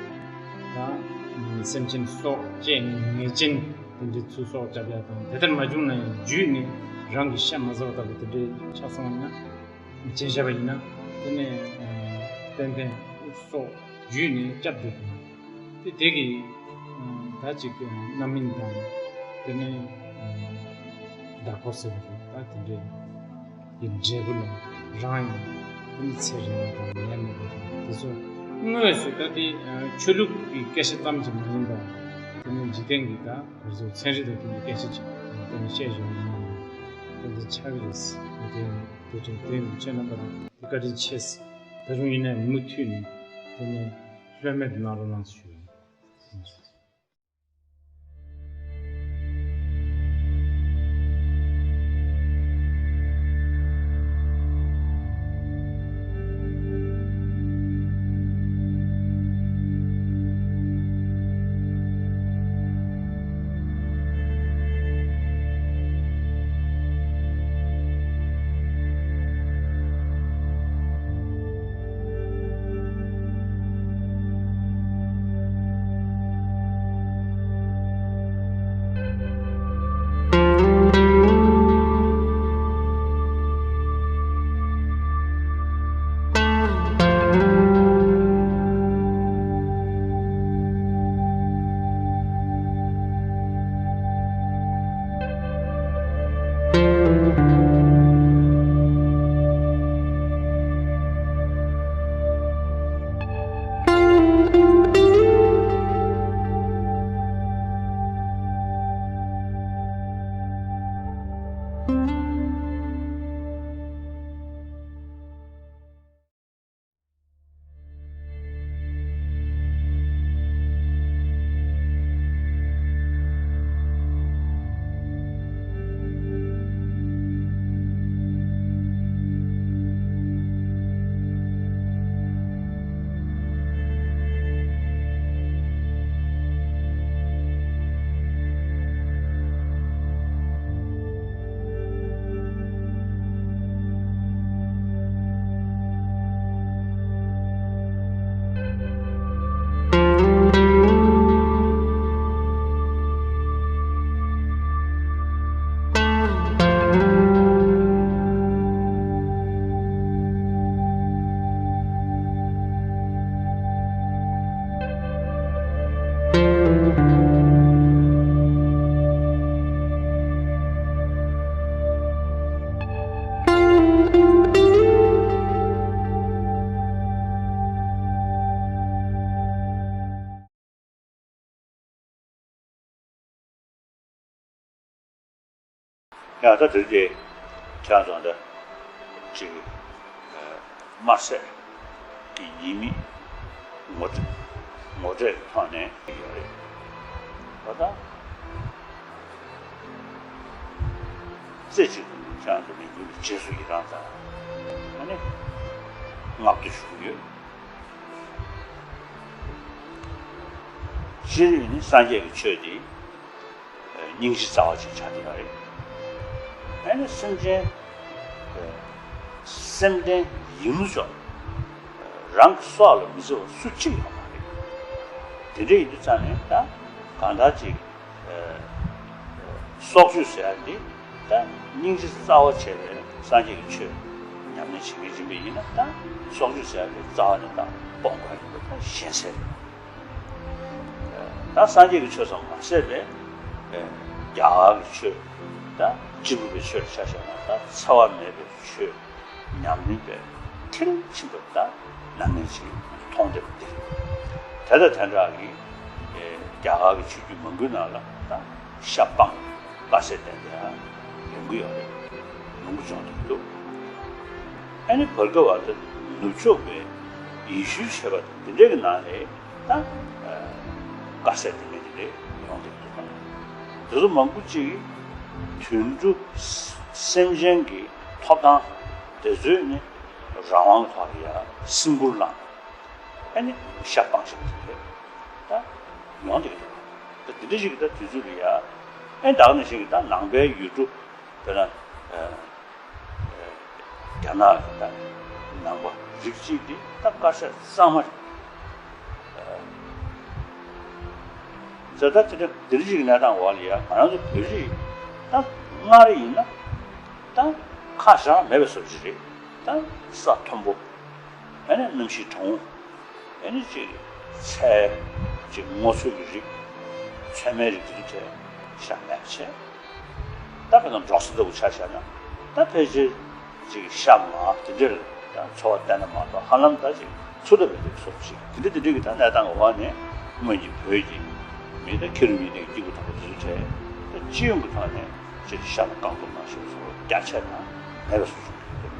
ད་སེམས་ཅན་སྲོག་བཅད་ནས་ཉེས་ཅན་དེ་འདྲའི་ཚུར་སྲོག་བསྐྱབ་ཡ་དང་། དེ་ལྟར་མ་བྱུང་ན་ཡང་བརྒྱུད་ནས་རང་གི་ཤ་མ་ཟ་བ་ལྟ་བུ་དེ་འདྲའི་ཆ་ཚང་བ་ཡིན་ན། བྱས་བཞག་པ་ཡིན་ན་དེ་ནས་ཏན་ཏན་སྲོག་བརྒྱུད་ནས་བསྐྱབ་བསྡད་དགོས། དེ་དེ་གི་ད་ཅིག་རྣམ་སྨིན་དང་དེ་ནས་བདག་པོ་ཟེར་བ་དང་ད་དེ་འདྲའི་གི་འབྲས་བུ་ལ་རང་ཡང་དེ་ནི་ཚེ་རིང་བ་དང་ནད་མེད་པ་དང་དེ་ཚོ་དངོས་སུ་ད་དེ་ཆོས་ལུགས་ཀྱི་སྐད་ཆ་ཙམ་གྱིས་མ་ཡིན་པར་དེ་ནི་འཇིག་རྟེན་གྱི་ད་ག་ཚོད་ཚན་རིག་དང་མཐུན་པའི་སྐད་ཆ་ཅིག་དེ་ནི་བཤད་བཞག་ཡིན་ན་ཡང་དེ་འདི་ཆགས་ཀྱི་རེད། དེ་དེ་དེ་དྲན་དེ་ནི་ཁྱེད་རྣམ་པ་ལ་དེ་བཀའ་དྲིན་ཆེ། ད་རུང་ཡིན་ནའི་མུ་མཐུད་ནས་དེ་ནི་ལྷོད་མེད་དུ་གནང་རོགས་གནང་ཞུ། ཡང་ད་དེ་དེ་ཁྱེད་རང་ཚོ་འདི་ཅིག་དམར་ཟས་ཀྱི་ཉེས་དམིགས་ངོ་སྤྲོད་ངོ་སྤྲོད་ཀྱི་ཐོག་ནས་ཡོད་རེད། ད་ལྟ་རྩེ་གཅིག་ཏུ་ཁྱེད་རང་ཚོ་ནས་ཡིན་པའི་རྗེས་སུ་ཡི་རང་དང་ཨ་ནི་བསྔགས་བསྟོད་ཞུ་གི་ཡོད། སྤྱིར་ཡིན་ནི་སངས་རྒྱས་ཀྱི་ཆོས་འདི་སྙིང་རྗེ་རྩ་བ་ཅིག་ཆགས་ཀྱི་ཡོད་རེད། ཨ་ནི་སེམས་ཅན་སེམས་ལྡན་ཡིན་ལུགས་ཅོག་རང་གི་སྲོག་ལ་མི་བརྩི་བ་སུ་གཅིག་ཡོད་མ་རེད། དེ་འདྲ་ཡིན་དུས་ཙང་ནས་ད་གང་ལྟར་ཅིག་སྲོག་གཅོད་ཟེར་ཡ་འདི་ད་སྙིང་རྗེ་རྩ་བ་བྱས་པའི་སངས་རྒྱས་ཀྱི་ཆོས་ཉམས་ལེན་བྱེད་མཁན་ཡིན་པ་ཡིན་ན་ད་སྲོག་གཅོད་ཟེར་ཡ་འདི་རྩ་བ་ནས་ད་སྤོང་དགོས་ཡིན་པ་ད་ཤེས་གསལ་རེད། ད་ ད་སངས་རྒྱས་ཀྱི་ཆོས་སམ་མ་ཟད་པའི་རྒྱ་གར་གྱི་ཆོས། ད་སྤྱི་བོ་པའི་ཆོས་ཆ་བཞག་ན་ད་འཚེ་བ་མེད་པའི་ཆོས་ཉམས་ལེན་པའི་མཐིལ་ཕྱིན་པ་ད་ལམ་ངན་ཞིག་མཐོང་བསྡད་པ་འདི་རེད། དེ་དང་དེ་འདྲ་གི་རྒྱ་གར་གྱི་ཆོས་བརྒྱུད་མང་པོའི་ནང་ལ་ད་ཤ་སྤངས་དཀའ་ཟས་བསྟེན་བསྡད་ཡ་ཡོང་གི་ཡོད་རེད། མང་པོ་བྱུང་བསྡད་འདུག་ཨ་ནི་བར་སྐབས་བར་དུ་ནུབ་ཕྱོགས་པའི་ཡེ་ཤུའི་བྱེས་པ་དང་དེ་འདྲ་གི་ནང་ནས་ད་དཀའ་ཟས་དེ་འདྲ་དེ་འདྲ་ཡོང་བསྡད་འདུག་དེ་ཚོ་མང་པོ་ཅིག་དུད་འགྲོ་སེམས་ཅན་གྱི་ཐོབ་ཐང་དེ་ཚོའི་ནི་རང་དབང་ཐོག་ལ་ཡ་སེམས་ཁུར་བླངས། ཨ་ནི་ཤ་སྤངས་ཤིག་དེ་ད་ཡོང་བསྡད་འདུག་ད་དེ་འདྲ་ཞིག་གི་ད་དུས་ཚོད་ལ་ཡ་ཨ་ནི་ད་ག་ནང་བཞིན་གྱི་ད་ནང་པའི་ཡུལ་གྲུ་དཔེར་ན་རྒྱ་ནག་གི་ད་ནང་པ་རིགས་གཅིག་དེ་ད་དཀའ་ཟས་གཙང་མ་རེད། ཟེར་ད་དེ་འདྲ་དེ་འདྲ་ཞིག་གི་གནས་སྟངས་འོག་ལ་ཡ་ང་རང་ཚོ་བོད་རིགས་ད་སྔར་ཡིན་ན་ད་ཁ་བཞག་མེད་པའི་བཟོ་ཅིག་རེད། ད་ས་མཐོན་པོ། ཨ་ནི་གནམ་གཤིས་གྲང་མོ། ཨ་ནི་ཅིག་ཚལ་ཅིག་སྔོ་ཚལ་གྱི་རིགས། ཚོད་མའི་རིགས་དེ་ཚོ་བྲལ་ཤ་མེད་བྱས། ད་དཔེར་ན་འབྲོག་ས་ལྟ་བུ་ཆ་བཞག་ན་ད་ཕལ་ཆེར་ཅིག་ཤ་མར་དེ་འདྲ་ལ་ད་འཚོ་བ་བསྟན་ན་མ་གཏོགས་ཧ་ལམ་ད་ཅིག་འཚོ་ཐབས་མེད་པའི་བཟོ་ཅིག་དེ་འདྲ་དེ་འདྲ་གི་ད་གནས་སྟངས་འོག་ནས་སྔོན་གྱི་བོད་ཀྱི་མི་ད་ཁེ་རུ་མི་དེ་སྐྱིད་པོ་དང་པོ་དེ་ཚོ་བྲལ། ད་སྤྱི་ཡོངས་ཀྱི་ཐོག་ནས་ཅིག་ཤ་ལ་རྐང་སྟོང་ནང་བཞིན་བཟོ་རྒྱ་ཆེ་དང་མེད་པ་བཟོ་བྱུང་གི་འདུག་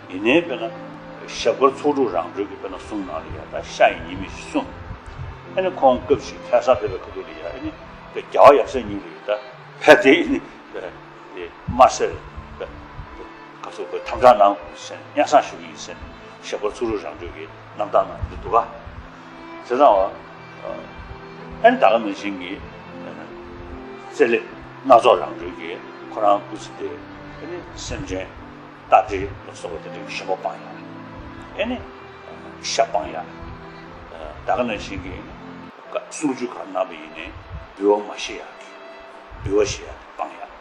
ཡིན་ནའི་དཔེར་ན་ཞབས་དཀར་ཚོགས་དྲུག་རང་གྲོལ་གྱི་དཔེར་ན་གསུང་ནང་ལ་ཡ་ད་ཤ་ཡི་ཉི་མ་ཞིག་གསུངས། ཨ་ནི་ཁོང་སྐབས་ཤིག་ལྷ་སར་ཕེབས་པའི་ཁ་ཐུག་ལ་ཡ་ཨ་ནི་དཔེ་རྒྱལ་བ་ཡབ་སྲས་གཉིས་ལ་ཡ་ད་ཕེབས་ཏེ་ཨ་ནི་དཔེ་དམར་སེར་དཔེ་ག་ཚོད་དཔེ་དམ་བསྒྲགས་གནང་དགོས་ཟེར་ནས་སྙན་སེང་ཞུ་གི་ཡིན་ཟེར་ནས་ཞབས་དཀར་ཚོགས་དྲུག་རང་གྲོལ་གྱི་རྣམ་ཐར་ནང་འདི་འདུག་ག་བྱས་ཙང་བ། ཨ་ནི་ད་ག་ནང་བཞིན་གྱི་རྩེ་ལེ་སྣ་ཚོགས་རང་གྲོལ་གྱིས་ཁོ་རང་སྐུ་ཚེ་འདི་ཨ་ནི་སེམས་ཅན་རྟ་དྲེལ་ལ་སོགས་པ་དེ་འདྲའི་ཞེན་པ་སྤངས་ཡག་ཨ་ནི་ཤ་སྤངས་ཡག་ད་ག་ནང་བཞིན་གྱི་གསུང་ཆོས་ག་རེ་གནང་བ་ཡིན་ནའི་འབུལ་བ་མ་བཞེས་ཡག་གི་འབུལ་བ་བཞེས་ཡག་སྤངས་ཡག་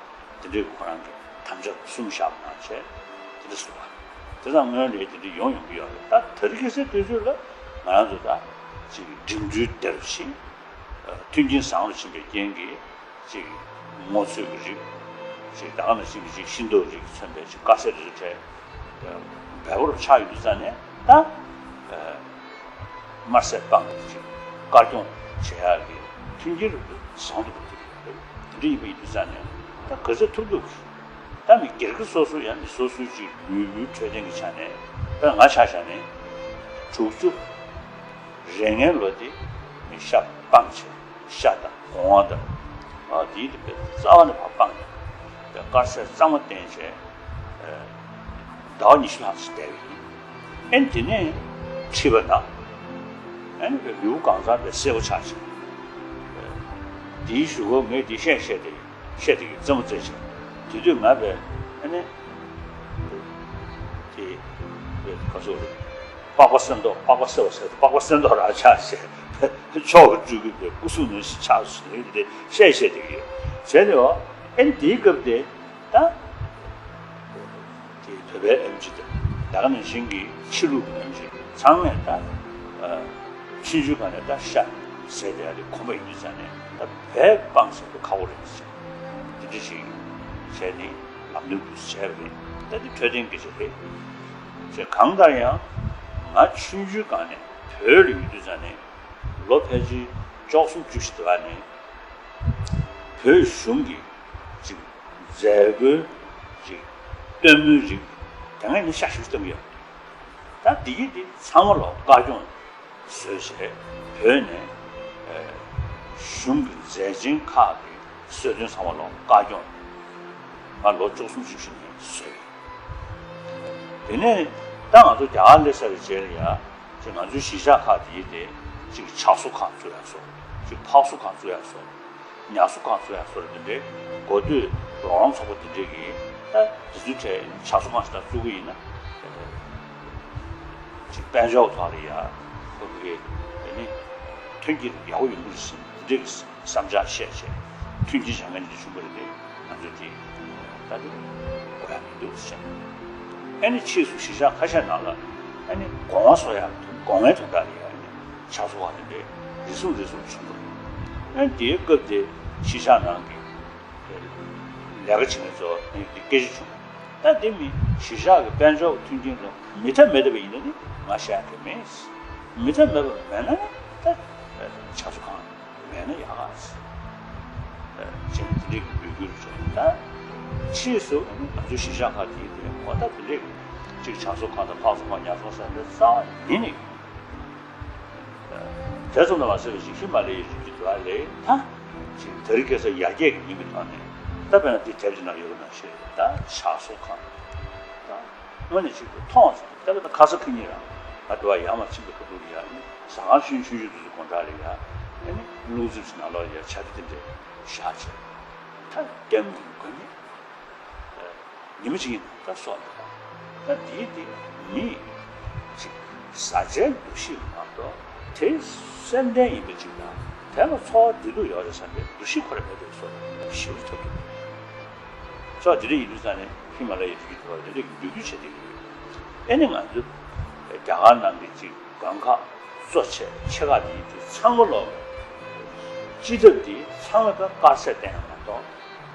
དེ་འདྲའི་ཁོ་རང་གི་དམ་བཅའ་གསུམ་བཞག་པ་ནང་བཞིན་དེ་འདྲ་གསུངས་པ། དེ་དང་སྔོན་ལས་དེ་འདྲ་ཡོང་ཡོང་གི་ཡོད་རེད། ད་དེ་རིང་ཁ་སང་དུས་ཚོད་ལ་ང་རང་ཚོ་ད་ཅིག་འགྲིམ་འགྲུལ་བདེ་རུ་ཕྱིན། མཐུན་རྐྱེན་བཟང་རུ་ཕྱིན་པའི་རྐྱེན་གྱིས་ཅིག་སྔོ་ཚལ་གྱི་རིགས་ཅིག་ད་ག་ནང་བཞིན་གྱི་ཅིག་ཤིང་ཏོག་རིགས་མཚོན་པའི་ཅིག་དཀར་ཟས་རིགས་བྲལ་འབེལ་པོ་རུ་ཆགས་ཡོད་དུས་ཙང་ནས་ད་དམར་ཟས་སྤངས་ཏེ་ཅིག་དཀར་སྐྱོང་བྱེད་ཡག་གི་མཐུན་རྐྱེན་རུ་བཟང་དུ་འགྲོ་གི་ཡོད་རེད། དེ་འདྲ་ཡིན་པ་ཡིན་དུས་ཙང་ནས་ད་ག་ཚོད་ཐུབ་ཐུབ་ཀྱིས་ད་མི་སྒེར་གྱི་སོ་སོ་ཡང་མི་སོ་སོའི་ཅིག་ལུས་པོའི་འཕྲོད་བསྟེན་གྱི་ཆ་ནས་ད་ང་ཆ་བཞག་ནས་དྲུག་ཅུ་རེ་ལྔའི་ལོ་དེ་མི་ཤ་སྤངས་བྱས། ཤ་དང་སྒོང་བ་དང་། ཨ་དེའི་དེ་རྩ་བ་ནས་ཕར་སྤངས་ནས་དཀར་ཟས་གཙང་མ་བསྟེན་བྱས། ཟླ་བ་ཉི་ཤུ་ལྷག་ཙམ་བསྡད་པ་ཡིན། ཨེ་དེ་ནས་ཁྲིད་པ་དང་། ཨེ་ནི་ལུས་གང་ཚང་བའི་གསལ་པོ་ཆགས་ཤིང་། དེའི་གཞུག་གུ་ངས་དེ་བཤད་བཤད་དེ་བཤད་དེ་གི་རྩེད་མོ་རྩེ་བྱས། དེ་དུས་ང་བས་ཨེ་ནི། དེ་བས་ག་ཚོད་རེད། པགས་པ་སེན་ཏོག་པགས་པ་སེ་བ་ཟེར་པགས་པ་སེན་ཏོག་རང་ཆགས་བྱས། མཆོག་གི་སྤྲུལ་སྐུ་བས་སྐུ་གཟུགས་ནང་བཞིན་ཆགས་སོང་ནས་དེ་བཤད་བཤད་དེ་གི་ཡོད། བྱས་ནས་ཨེ་ནི་དེའི་སྐབས་དེ། ད། དེ་བོད་པའི་ཨེམ་ཆི་དང་ད་ག་ནང་བཞིན་གྱི་ཕྱི་ལུགས་ཀྱི་ཨེམ་ཆི་ཚང་མས་ད་ཆུང་ཆུང་སྒང་ནས་ད་ཤ་ཟས་བསྡད་ཡ་དེ་ཁོམ་པ་ཡིན་དུས་ཙང་ནས་ད་བོད་སྤངས་ཟེར་དུས་ཁག་པོ་རེད་ཟེར། དེ་འདྲ་ཞིག་བྱས་ནས་ལམ་སྟོན་དུ་བྱས་པ་རེད། ད་དེ་འཕྲོད་བསྟེན་སྐད་ཆ་རེད། བྱས་གང་ལྟར་ཡང་ང་ཆུང་ཆུང་སྒང་ནས་བོད་ལ་ཡོད་དུས་ཙང་ནས་ལོ་ཕལ་ཆེར་བཅུ་གསུམ་བཅུ་བཞི་དེ་བར་ནས་བོད་གཞུང་གི་ཅིག་མཛད་སྒོའི་ཅིག་སྟོན་མོའི་རིགས་དེ་སྔ་ནས་ཤ་ཞིག་བཏང་གི་ཡོད། ད་དེ་གི་དེ་ཚང་མ་ལོ་བཀའ་སྐྱོང་བཟོས་བྱས་བོད་ནས་ཨེ་གཞུང་གི་མཛད་ཆེན་ཁག་གི་གསོལ་སྟོན་ཚང་མ་ལོ་བཀའ་སྐྱོང་ང་ལོ་བཅུ་གསུམ་བཅུ་བཞི་ནས་བཟོས་ཡོད། དེ་ནས་ད་ང་ཚོ་རྒྱ་གར་སླེབས་ཚར་བའི་རྗེས་ལ་ཡ་ཅིག་ང་ཚོའི་གཞིས་ཆགས་ཁག་དེ་དེ་ཅིག་ཕྱག་བཟོ་ཁང་བཙུགས་ཡག་བཟོ། ཅིག་ཕག་བཟོ་ཁང་བཙུགས་ཡག་བཟོ། ཉ་གསོ་ཁང་བཙུགས་ཡག་བཟོ་འདྲ་དེ་འདྲའི་གོ་ཐོས་རོགས་རམ་ཚོགས་པ་དེ་འདྲས་ཀྱིས་ད་དེ་ཚོའི་གྲས་ཕྱག་བཟོ་ཁང་ཞིག་ད་བཙུགས་ཀྱི་ཡིན་ན། ཅིག་དཔལ་འབྱོར་ཐོག་ལ་ཡ་ཁོ་གི་དེ་ནི་ཐོན་སྐྱེད་ཡག་པོ་ཡོང་གི་རེད་ཟེར་དེ་འདྲས་ཀྱི་བསམ་འཆར་བཤད་བྱས་མཐུན་རྐྱེན་བྱ་ངན་དེ་འདྲ་བྱུང་བ་རེད་དེ་ང་ཚོ་དེ་ད་དེ་གོ་ཡག་མི་འདུག་ཟེར། ཨ་ནི་ཕྱིས་སུ་གཞིས་ཆགས་ཁ་ཤས་ནང་ལ་ཨ་ནི་སྒོ་ང་བཟོ་ཡག་སྒོ་ངའི་དོན་དག་ལ་ཡ་ཨ་ནི་ཕྱག་བཟོ་བ་དེ་འདྲས་རེ་ཟུང་རེ་ཟུང་བྱུང་བ་རེད། ཨ་ནི་དེའི་སྐབས་དེ་གཞིས་ཆགས་ནང་གི་ལས་ཀ་བྱེད་མཁན་ཚོ་ཨ་ནི་དེ་སྐད་ཆ་བྱུང་། ད་དེ་མི་གཞིས་ཆགས་ཀྱི་དཔལ་འབྱོར་གྱི་མཐུན་རྐྱེན་ལ་མི་འཐབ་མི་འཐབ་པ་ཡིན་ན་ནི་ང་བཤད་ཡ་མེད། མི་འཐབ་མེད་པ་མེད་ན་ནི་ད་བྱ་གསོ་ཁང་མེད་ན་ཡག་ཅེས་དེ་འདྲའི་འབོད་སྐུལ་བྱས། ད་ཕྱིས་སུ་ང་ཚོའི་གཞིས་ཆགས་ཁག་དེའི་དེ་འོ་ད་དེ་འདྲའི་གཅིག་བྱ་གསོ་ཁང་དང་ལྷ་གསོ་ཁང་ཉ་གསོ་ས་འདི་རྩ་བ་ཉིད་ནས་ཡོད། དེ་ཙམ་དུ་མ་ཟད་པ་ཞིག་ཧི་མ་ལ་ཡའི་རི་རྒྱུད་དེ་ལ་ད་ཅིག་དེ་རིང་ཁ་སང་ཡར་རྒྱས་ཀྱི་མིང་གི་ཐོག་ནས་ད་དཔེར་ན་འདི་དེབ་ཀྱི་ནང་ཡོད་པ་ནང་བཞིན་ད་བྱ་གསོ་ཁང་ད་དངོས་གནས་ཅིག་ཏུ་མཐོང་ཟེར་ད་དཔེར་ན་ཁ་སང་ཁ་ཉིན་རང་ང་འགྲོ་བ་ཡར་མར་ཕྱིན་པའི་ཁ་ཐུག་ལ་ཡ་ཟ་ཁང་ཆུང་ཆུང་ཆུང་དེ་ཚོ་དགོང་དག་ལ་ཡ་ཨ་ནི་རླུང་འཚུབ་ཅིག་ནང་ལོགས་ལ་ཡ་བྱ་དེ་དེ་འདྲས་བཞག་བྱས་ད་སྐྱབས་མགོན་དགོས་ནི། ཉི་མ་གཅིག་ཡིན་ན་ད་སོགས་འདུག་ད་འདིའི་སྟེང་མི་གཅིག་ཟ་བྱའི་འདུ་ཤེས་མ་གཏོགས་དེ་སེམས་ལྡན་ཡིན་པ་གཅིག་དང་དེ་ལ་འཚོ་བ་བདེ་སྡུག་ཡོད་རེད་བསམ་པའི་འདུ་ཤེས་ཁོ་རང་མེད་པའི་སོགས་ཞེ་པོ་ཐབས་སྡུག་རེད། སོགས་དེ་འདྲ་ཡིན་དུས་ཙང་ནས་ཧི་མ་ལ་ཡའི་རི་རྒྱུད་དུ་བ་དེ་འདྲ་གི་འབོད་སྐུལ་བྱེད་བསྡད་ཀྱི་ཡོད། ཨེ་ནི་ང་ཚོ་རྒྱ་གར་ནང་གི་གཅིག་དགོན་ཁག་གཙོ་ཆེ་ཆེ་ཁག་དེ་ཡིན་དུས་ཚང་མ་ལོག་སྤྱི་ཐབ་དེ་ཚང་མ་ད་དཀར་ཟས་བསྟེན་ཡང་མ་གཏོགས།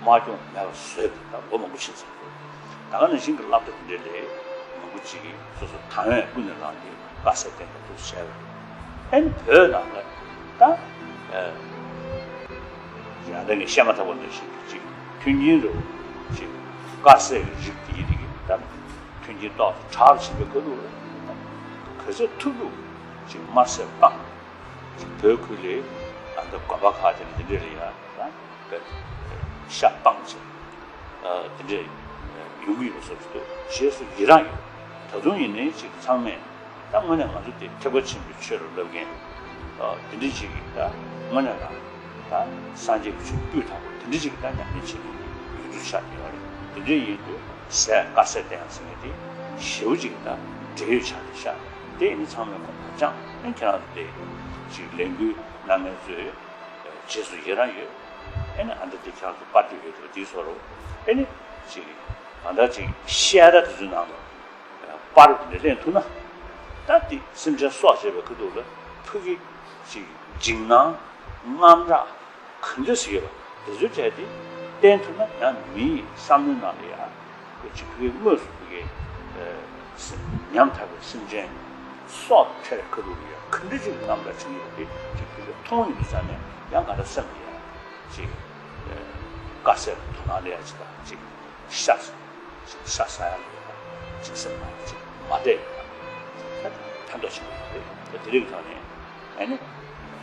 དམག་སྦྱོང་མེད་པ་བཟོས་པ་ད་ལོ་མང་པོ་ཕྱིན་ཚར་འདུག་ད་ག་ནང་བཞིན་གྱི་སློབ་གྲྭ་དེ་འདྲའི་ལས་མང་པོ་ཅིག་གིས་སོ་སོ་དང་བས་ཀུན་ནས་བསླངས་ཏེ་དཀའ་ཚེགས་བརྟེན་ཏེ་འདུག་བྱས་པ་རེད། ཨ་ནི་བོད་ནང་ལ་ད་ཨ་ཡང་ད་ངས་བཤད་མ་ཐག་པ་ནང་བཞིན་གྱི་ཅིག་མཐུན་རྐྱེན་རུ་ཅིག་དཀའ་ཚེགས་ཀྱི་རིགས་དེའི་རིགས་ད་མཐུན་རྐྱེན་ཏོག་ཙམ་དྲག་རུ་ཕྱིན་པའི་ཁ་ཐུག་ལ་ག་ཚོད་ཐུབ་ཐུབ་ཅིག་དམར་ཟས་སྤངས། བོད་ཁུལ་ལ་ཨ་ད་དགོན་པ་ཁག་དེ་འདི་འདྲ་ལ་ཡ་ད་ཤ་སྤངས་བྱས་དེ་འདྲ་ཡོང་གི་ཡོད་བཟོ་ཞིག་འདུག་རྗེས་སུ་ཡི་རང་ཡོད། ད་དུང་ཡིན་ནའི་ཅིག་ཚང་མས་ད་དངོས་གནས་ང་ཚོ་དེ་ཐེག་པ་ཆེན་པོའི་ཆོས་ལ་བསླབ་མཁན་དེ་འདྲ་ཅིག་གིས་ད་དངོས་གནས་ལ་ད་སངས་རྒྱས་ཀྱི་ཆོས་སྤུས་དག་པོ་དེ་འདྲ་ཅིག་གིས་ད་ཉམས་ལེན་བྱེད་ཀྱི་ཡོད་རྒྱུ་ཆགས་ཀྱི་ཡོད་རེད། དེ་འདྲ་ཡིན་དུས་ཟས་དཀའ་ཚེགས་བརྟེན་ཟེར་མཁན་དེ་ཞེ་པོ་ཅིག་ད་འབྲེལ་ཡོད་ཆགས་བསྡད་ཤག་དེ་ཡིན་ཚང་མས་ཁོང་ཕར་བཅངས་ཨེ་ཁྱེད་རང་ཚོ་དེ་ཅིག་ལས་འགུལ་གནང་མཁན་ཚོས་རྗེས་སུ་ཡི་རང་ཡོད། ཨེ་ནི་ཨ་འདྲ་དེ་ཁྱེད་རང་ཚོ་པར་དེ་ཡོད་དུས་དེའི་བཟོ་རོགས་ཨེ་ནི་ཅིག་གང་ལྟར་ཅིག་བཤད་གྲྭ་དེ་ཚོའི་ནང་ལ་པར་དེ་འདྲ་ལེན་ཐུབ་ན་ད་དེ་སེམས་ཅན་སྲོག་བཅད་པའི་ཁ་ཐུག་ལ་ཕ་གི་ཅིག་འཇིགས་སྣང་དངངས་སྐྲག་ག་འདྲ་ཞིག་ཡོད་པ་དེ་ཚོའི་གྲས་དེ་བསྟན་ཐུབ་ན་ཡང་མིའི་བསམ་བློའི་ནང་ལ་ཡང་ཅིག་ཕ་གི་དངོས་སུ་ཕ་གི་ཉམ་ཐག་པའི་སེམས་ཅན་སྲོག་ཁྲེལ་ཁ་ཐུག་ལ་ཡང་ག་འདྲ་ཅིག་གནམ་ལ་བྱུང་ཡོད་པ་དེ་ཅིག་ཕ་གི་མཐོང་ཡོང་དུས་ཙང་ནས་ཡང་ག་འདྲ་སེམས་ལ་ཡང་ཅིག་དཀའ་ཚེགས་དོ་སྣང་ལ་ཡང་ཅིག་དང་ཅིག་ཤ་ཤ་ཟ་ཡ་ལ་ཡང་ཅིག་སེམས་ནང་ཅིག་མ་བདེ་ཡང་ད་ཕན་ཐོགས་ཆེན་པོ་ཡོད་རེད། ད་དེ་རིང་ཐོག་ནས་ཨ་ནི་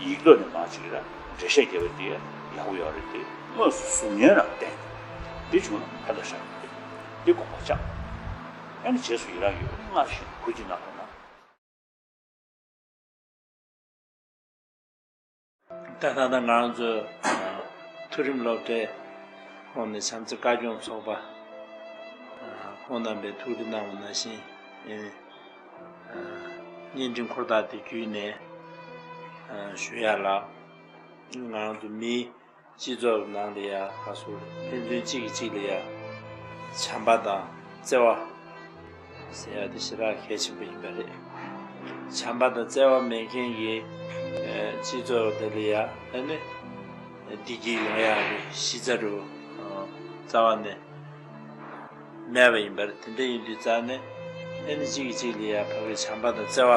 ཡིག་ཐོག་ནས་མ་ཅིག་ལ་འགྲེལ་བཤད་རྒྱབ་པ་དེ་ཡག་པོ་ཡོད་རེད་དེ། དངོས་སུ་གཟུགས་བརྙན་རང་བསྟན་དེ་བྱུང་ན་ཕན་ཐོགས་ཤར་ཡོད་རེད། འདི་དགོངས་པ་བཅངས། ཨ་ནི་རྗེས་སུ་ཡི་རང་ཡོད་སྔར་བཞིན་གུས་ཀྱིས་གནང་རོགས་གནང་། ད་ད་ལྟ་ང་རང་ཚོ་མཐོ་རིམ་སློབ་གྲྭའི་ཁོངས་ནས་བྱམས་བརྩེ་བཀའ་སྐྱོང་ཚོགས་པ་ཁོང་རྣམ་པས་ཐུགས་རེ་གནང་བ་ནང་བཞིན་བརྙན་འཕྲིན་འཁོར་ཐག་དེ་བརྒྱུད་ནས་ཞུ་ཡ་ལ། ང་རང་ཚོ་མིའི་སྤྱི་ཚོགས་ནང་ལ་ཡ་ཁ་སོ་ཕན་ཚུན་གཅིག་གིས་གཅིག་ལ་ཡ་བྱམས་པ་དང་བརྩེ་བ་ཟེར་ཡ་དེ་ཞེ་དྲག་གལ་ཆེན་པོ་ཡིན་པ་རེད། བྱམས་པ་དང་བརྩེ་བ་མེད་མཁན་གྱི་སྤྱི་ཚོགས་དེ་ལ་ཡ་ཨ་ནི་བདེ་སྐྱིད་ཡོང་ཡ་གི་གཞི་རྩ་རུ་རྩ་བ་ནས་མེད་པ་ཡིན་པ་རེད། དེ་འདྲ་ཡིན་དུས་ཙང་ནས་ཨ་ནི་གཅིག་གིས་གཅིག་ལ་ཡ་ཕ་གི་བྱམས་པ་དང་བརྩེ་བ་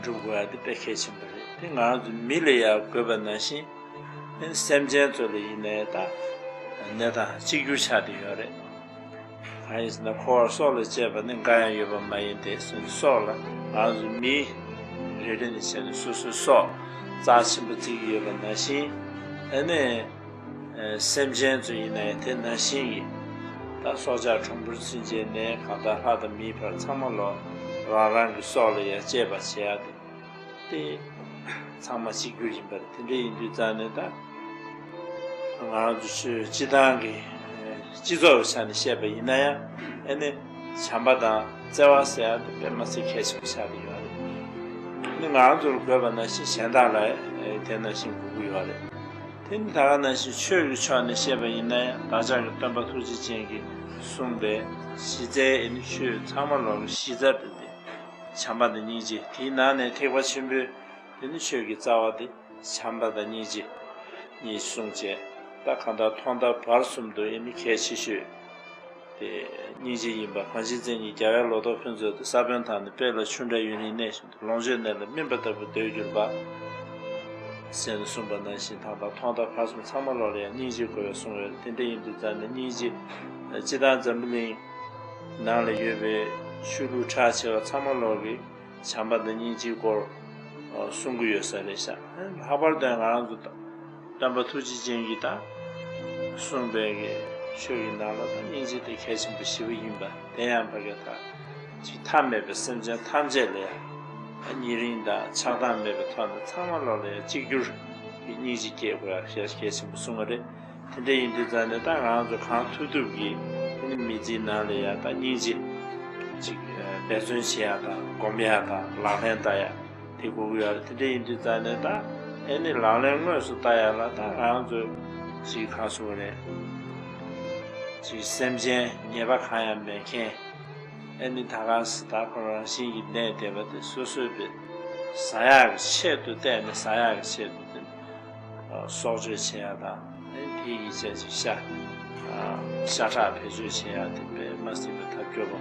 སྒྲུབ་དགོས་ཡ་དེ་དཔེ་གལ་ཆེན་པོ་རེད། དེ་ང་རང་ཚོ་མི་ལ་ཡ་དགོས་པ་ནང་བཞིན་ཨ་ནི་སེམས་ཅན་ཚོ་ལ་ཡིན་ནའི་ད་གནས་སྟངས་གཅིག་གྱུར་ཆགས་བསྡད་ཡོད་རེད། གང་ཡིན་ཟེར་ན་འཁོར་བ་སྲོག་ལ་བཅད་པ་ནི་འགའ་ཡང་ཡོད་པ་མ་ཡིན་ཏེ་ཟེར་ནས་སྲོག་ལ་ང་ཚོ་མི་རེ་རེ་ནས་བྱས་ནས་སོ་སོའི་སྲོག་རྩ་ཆེན་པོ་བརྩི་གི་ཡོད་པ་ནང་བཞིན་ཨ་ནི་སེམས་ཅན་ཚོ་ཡིན་ནའི་དེ་ནང་བཞིན་གྱི་ད་སྲོག་ཆགས་ཁྲོམ་ཕུར་ཚུན་ཆད་ནས་གང་ལྟར་ལྷ་དང་མིའི་བར་ཚང་མ་ལོ་རང་རང་གི་སྲོག་ལ་ཡང་གཅེས་པ་བྱེད་ཡ་དེ། དེ་ཚང་མ་གཅིག་གྱུར་ཡིན་པ་རེད། དེ་འདྲ་ཡིན་དུས་ཙང་ནས་ད་ང་རང་ཚོ་ཆོས་སྤྱི་བཏང་གི་སྤྱི་ཚོགས་ཀྱི་ཆ་ནས་བཤད་པ་ཡིན་ན་ཡང་ཨ་ནི་བྱམས་པ་དང་བརྩེ་བ་ཟེར་ཡ་དེ་དཔེ་མ་སྲིད་གལ་ཆེན་པོ་ཆགས་བསྡད་ཡོད་རེད། ཨ་ནི་ང་རང་ཚོར་དགོས་པ་ནང་བཞིན་གཞན་དག་ལ་དེ་ནང་བཞིན་དགོས་ཀྱི་ཡོད་རེད། དེ་ནི་ད་ག་ནང་བཞིན་ཆོས་ཀྱི་ཕྱོགས་ནས་བཤད་པ་ཡིན་ན་ཡང་བདག་ཅག་གི་སྟོན་པ་ཐུགས་རྗེ་ཅན་གྱིས་གསུངས་པའི་གཞི་རྩའི་ཨ་ནི་ཆོས་ཚང་མ་ལོག་གི་གཞི་རྩ་དེ་དེ་བྱམས་པ་དང་སྙིང་རྗེ། དེའི་ནང་ནས་ཐེག་པ་ཆེན་པོའི་དེ་ནི་ཆོས་ཀྱི་རྩ་བ་དེ་ བྱམས་པ་དང་སྙིང་རྗེ་གཉིས་གསུངས་བྱས། ད་གང་ལྟར་ཐོག་མཐའ་བར་གསུམ་དུ་ཨེ་ནི་གལ་ཆེ་ཤོས་དེ་སྙིང་རྗེ་ཡིན་པ། གངས་ཅན་མཚན་ཉིད་རྒྱལ་བའི་ལོ་ཏོག་ཕུན་ཚོགས་ཏེ། ས་བོན་དང་ནི་སྤོས་ལ་ཆུ་འདྲ་ཡུན་རིང་གནས་ཤིང་། ལོངས་སྤྱོད་གནས་ལ་སྨིན་པ་ལྟ་བུར་འདོད་གྱུར་པ། ཟེར་ནས་གསུངས་པ་ནང་བཞིན། ད་ལྟ་ཐོག་མཐའ་བར་གསུམ་ཚང་མ་ལོག་ལ་ཡང་སྙིང་རྗེ་དགོས་པའི་གསུང་བས། དེ་འདྲ་ཡིན་དུས་ཙང་ནས་སྙིང་རྗེ། སྤྱིར་བཏང་འཛམ་བུ་གླིང་ནང་ལ་ཡོད་པའི་ཆོས་ལུགས་གྲགས་ཆེ་བ་ཚང་མ་ལོག་གིས་བྱམས་པ་དང་སྙིང་རྗེའི་སྐོར་གསུང་གི་ཡོད་ས་རེད་ཤག་ལྷག་པར་དུ་ང་རང་ཚོ་སྟོན་པ་ཐུགས་རྗེ་ཅན་གྱིས་ད་གསུངས་པའི་གི་ཆོས་ཀྱི་ནང་ལ་ད་སྙིང་རྗེ་དེ་གལ་ཆེན་པོ་ཞེ་པོ་ཡིན་པ། དེ་ཡང་ཕ་གི་ད་ཅིག་མཐའ་མེད་པའི་སེམས་ཅན་ཐམས་ཅད་ལ་ཡང་ཉེ་རིང་དང་ཆགས་སྡང་མེད་པའི་ཐོག་ནས་ཚང་མ་ལོག་ལ་ཡང་གཅིག་གྱུར་གྱི་སྙིང་རྗེ་སྐྱེ་དགོས་ཡ་གལ་ཆེན་པོ་གསུངས་པ་རེད། དེ་འདྲ་ཡིན་དུས་ཙང་ནས་ད་ང་ཚོ་གང་ཐུབ་ཐུབ་ཀྱིས་ཨེ་ནི་མི་ཚེའི་ནང་ལ་ཡ་ད་སྙིང་རྗེ་ཅིག་འབད་བརྩོན་བྱེད་ཡ་དང་སྒོམ་ཡ་དང་ལག་ལེན་བསྟར་ཡ་དེ་དགོས་ཀྱི་ཡོད་རེད། དེ་འདྲ་ཡིན་དུས་ཙང་ནས་ད་ཨེ་ནི་ལག་ལེན་དངོས་སུ་བསྟར་ཡ་ལ་ད་ང་ཚོ་ཅིག་ག་ཟེར་དགོས་རེད། ཅིག་སེམས་ཅན་ཉེས་པ་གང་ཡང་མེད་མཁན། ཨེ་ནི་ད་ག་སེ་ད་ཁོ་རང་བཞིན་གྱིས་གནས་བསྡད་པ་དེ་སོ་སོའི་བས་ཟ་ཡག་གི་ཆེད་དུ་བལྟས་ནས་ཟ་ཡག་གི་ཆེད་དུ་དེ་སྲོག་གཅོད་བྱེད་ཡ་དང་། ཨེ་དེ་ཡི་ཆེད་ཅིག་ཤ་ཤ་ཁྲག་བེད་སྤྱོད་བྱེད་ཡ་དེ་དཔེ་མ་སྲིད་པའི་ཐབས་སྐྱོ་པོ་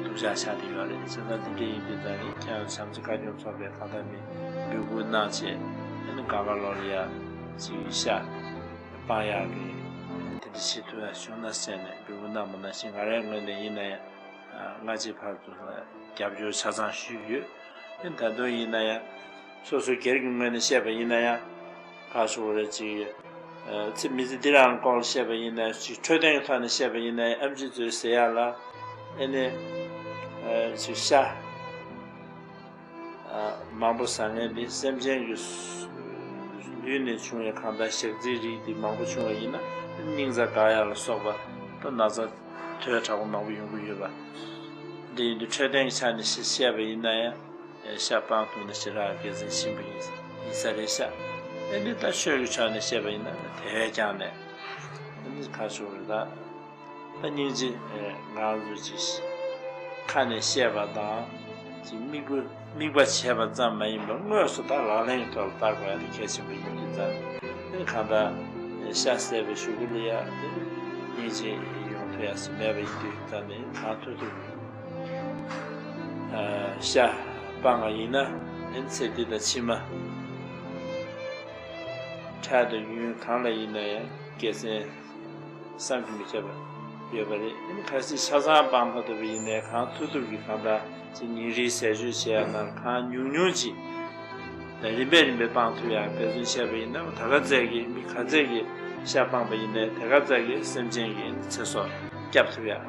སྡུག་ཅག་ཆགས་བསྡད་ཡོད་རེད། བྱས་ཙང་དེ་འདྲ་ཡིན་དུས་ད་ནི་ཁྱེད་རང་བྱམས་བརྩེ་བཀའ་བཀྱོན་ཚོགས་པའི་ད་ལྟ་མི་འབོད་སྐུལ་གནང་བྱས། ཨེ་ནི་གང་ག་ལོར་ཡ་ཅིག་ཤ་སྤང་ཡག་གི་དེ་འདྲ་བྱེད་ཐུབ་ཡ་བྱུང་ན་ཟེར་ནས་འབོད་སྐུལ་གནང་བ་ནང་བཞིན། ང་རའི་ངོས་ནས་ཡིན་ན་ཡང་སྔ་ཕྱི་བར་དུ་རྒྱབ་སྐྱོར་ཆ་ཚང་ཞུས་ཡོད། ད་དུང་ཡིན་ན་ཡང་སོ་སོ་སྒེར་གྱི་ངོས་ནས་བཤད་པ་ཡིན་ན་ཡང་། ག་ཟེར་དགོས་རེད། ཅིག་ཚེ་མི་ཚེ་འདི་རང་སྐོར་ལ་བཤད་པ་ཡིན་ན་ཡང་། ཅིག་འཕྲོད་བསྟེན་གྱི་ཐོག་ནས་བཤད་པ་ཡིན་ན་ཡང་། ཨེམ་ཆི་ཚོས་ཟེར་ཡག་ལ་ཨེ་ནི་ཅིག་ཤ་མང་པོ་ཟ་མཁན་འདི་སེམས་ཅན་གྱི་ལུས་ནས་བྱུང་བའི་གང་ལྟར་ཞག་རྩིའི་རིགས་འདི་མང་པོ་བྱུང་བ་ཡིན་ན། སྙིང་རྩ་འགག་ཡག་ལ་སོགས་པ་ད་ན་ཚ་དོས་དྲག་པོ་མང་པོ་ཡོང་གི་ཡོད་པ། འདི་ཡིན་དུས་འཕྲོད་བསྟེན་གྱི་ཆ་ནས་བཤད་པ་ཡིན་ན་ཡང་། ཤ་སྤང་ཐུབ་ན་ཞེ་དྲག་དགེ་མཚན་ཆེན་པོ་ཡིན་ཡིན་ས་རེད་ཤག་ཨེ་འདི་ད་ཆོས་ཀྱི་ཕྱོགས་ནས་བཤད་པ་ཡིན་ན་དེ་བས་ཀྱང་ནས་ཨེ་འདི་ག་ཟེར་དགོས་རེད། ད་ད་སྙིང་རྗེ་ང་རང་ཚོ་ཅིག་ཁ་ནས་བཤད་པ་དང་ཅིག་དམིགས་པ་དམིགས་པ་བྱས་པ་ཙམ་མ་ཡིན་པར་དངོས་སུ་ད་ལག་ལེན་གྱི་ཐོག་ལ་བསྟར་དགོས་ཡ་དེ་གལ་ཆེན་པོ་ཡིན་དུས་ཙང་། ཨེ་གང་ལྟར་ཤ་བཟས་པའི་གཞུག་གུ་ལ་ཡ་དེ་སྙིང་རྗེ་ཡོང་ཐུབ་ཡ་ཟེར་མེད་པ་ཡིན་དུས་ཙང་ནས་གང་ཐུབ་ཐུབ། ཤ་སྤང་བ་ཡིན་ན་ཨེ་ཚེ་འདི་དང་ཕྱི་མ་འཕྲལ་དང་ཡུན་གང་ལ་ཡིན་ན་ཡང་དགེ་མཚན་བསམ་གྱིས་མི་ཁྱབ་པ་ཡོད་པ་རེད། ཨེ་གལ་སྲིད་ཆ་ཚང་སྤང་མ་ཐུབ་པ་ཡིན་ནའི་གང་ཐུབ་ཐུབ་ཀྱིས་གང་ལྟར་ཅིག་ཉིན་རེའི་ཟས་སྤྱོད་བྱེད་ཡ་ནང་གང་ཉུང་ཉུང་ཅིག་རིམ་པས་རིམ་པས་སྤང་ཐུབ་ཡ་འབད་བརྩོན་བྱས་པ་ཡིན་ན། ད་ག་ཚད་ཀྱིས་མི་ག་ཚད་ཀྱིས་ཤ་སྤངས་པ་ཡིན་ནའི་དེ་ག་ཚད་ཀྱིས་སེམས་ཅན་གྱི་ཚེ་སྲོག་སྐྱབས་ཐུབ་ཡ།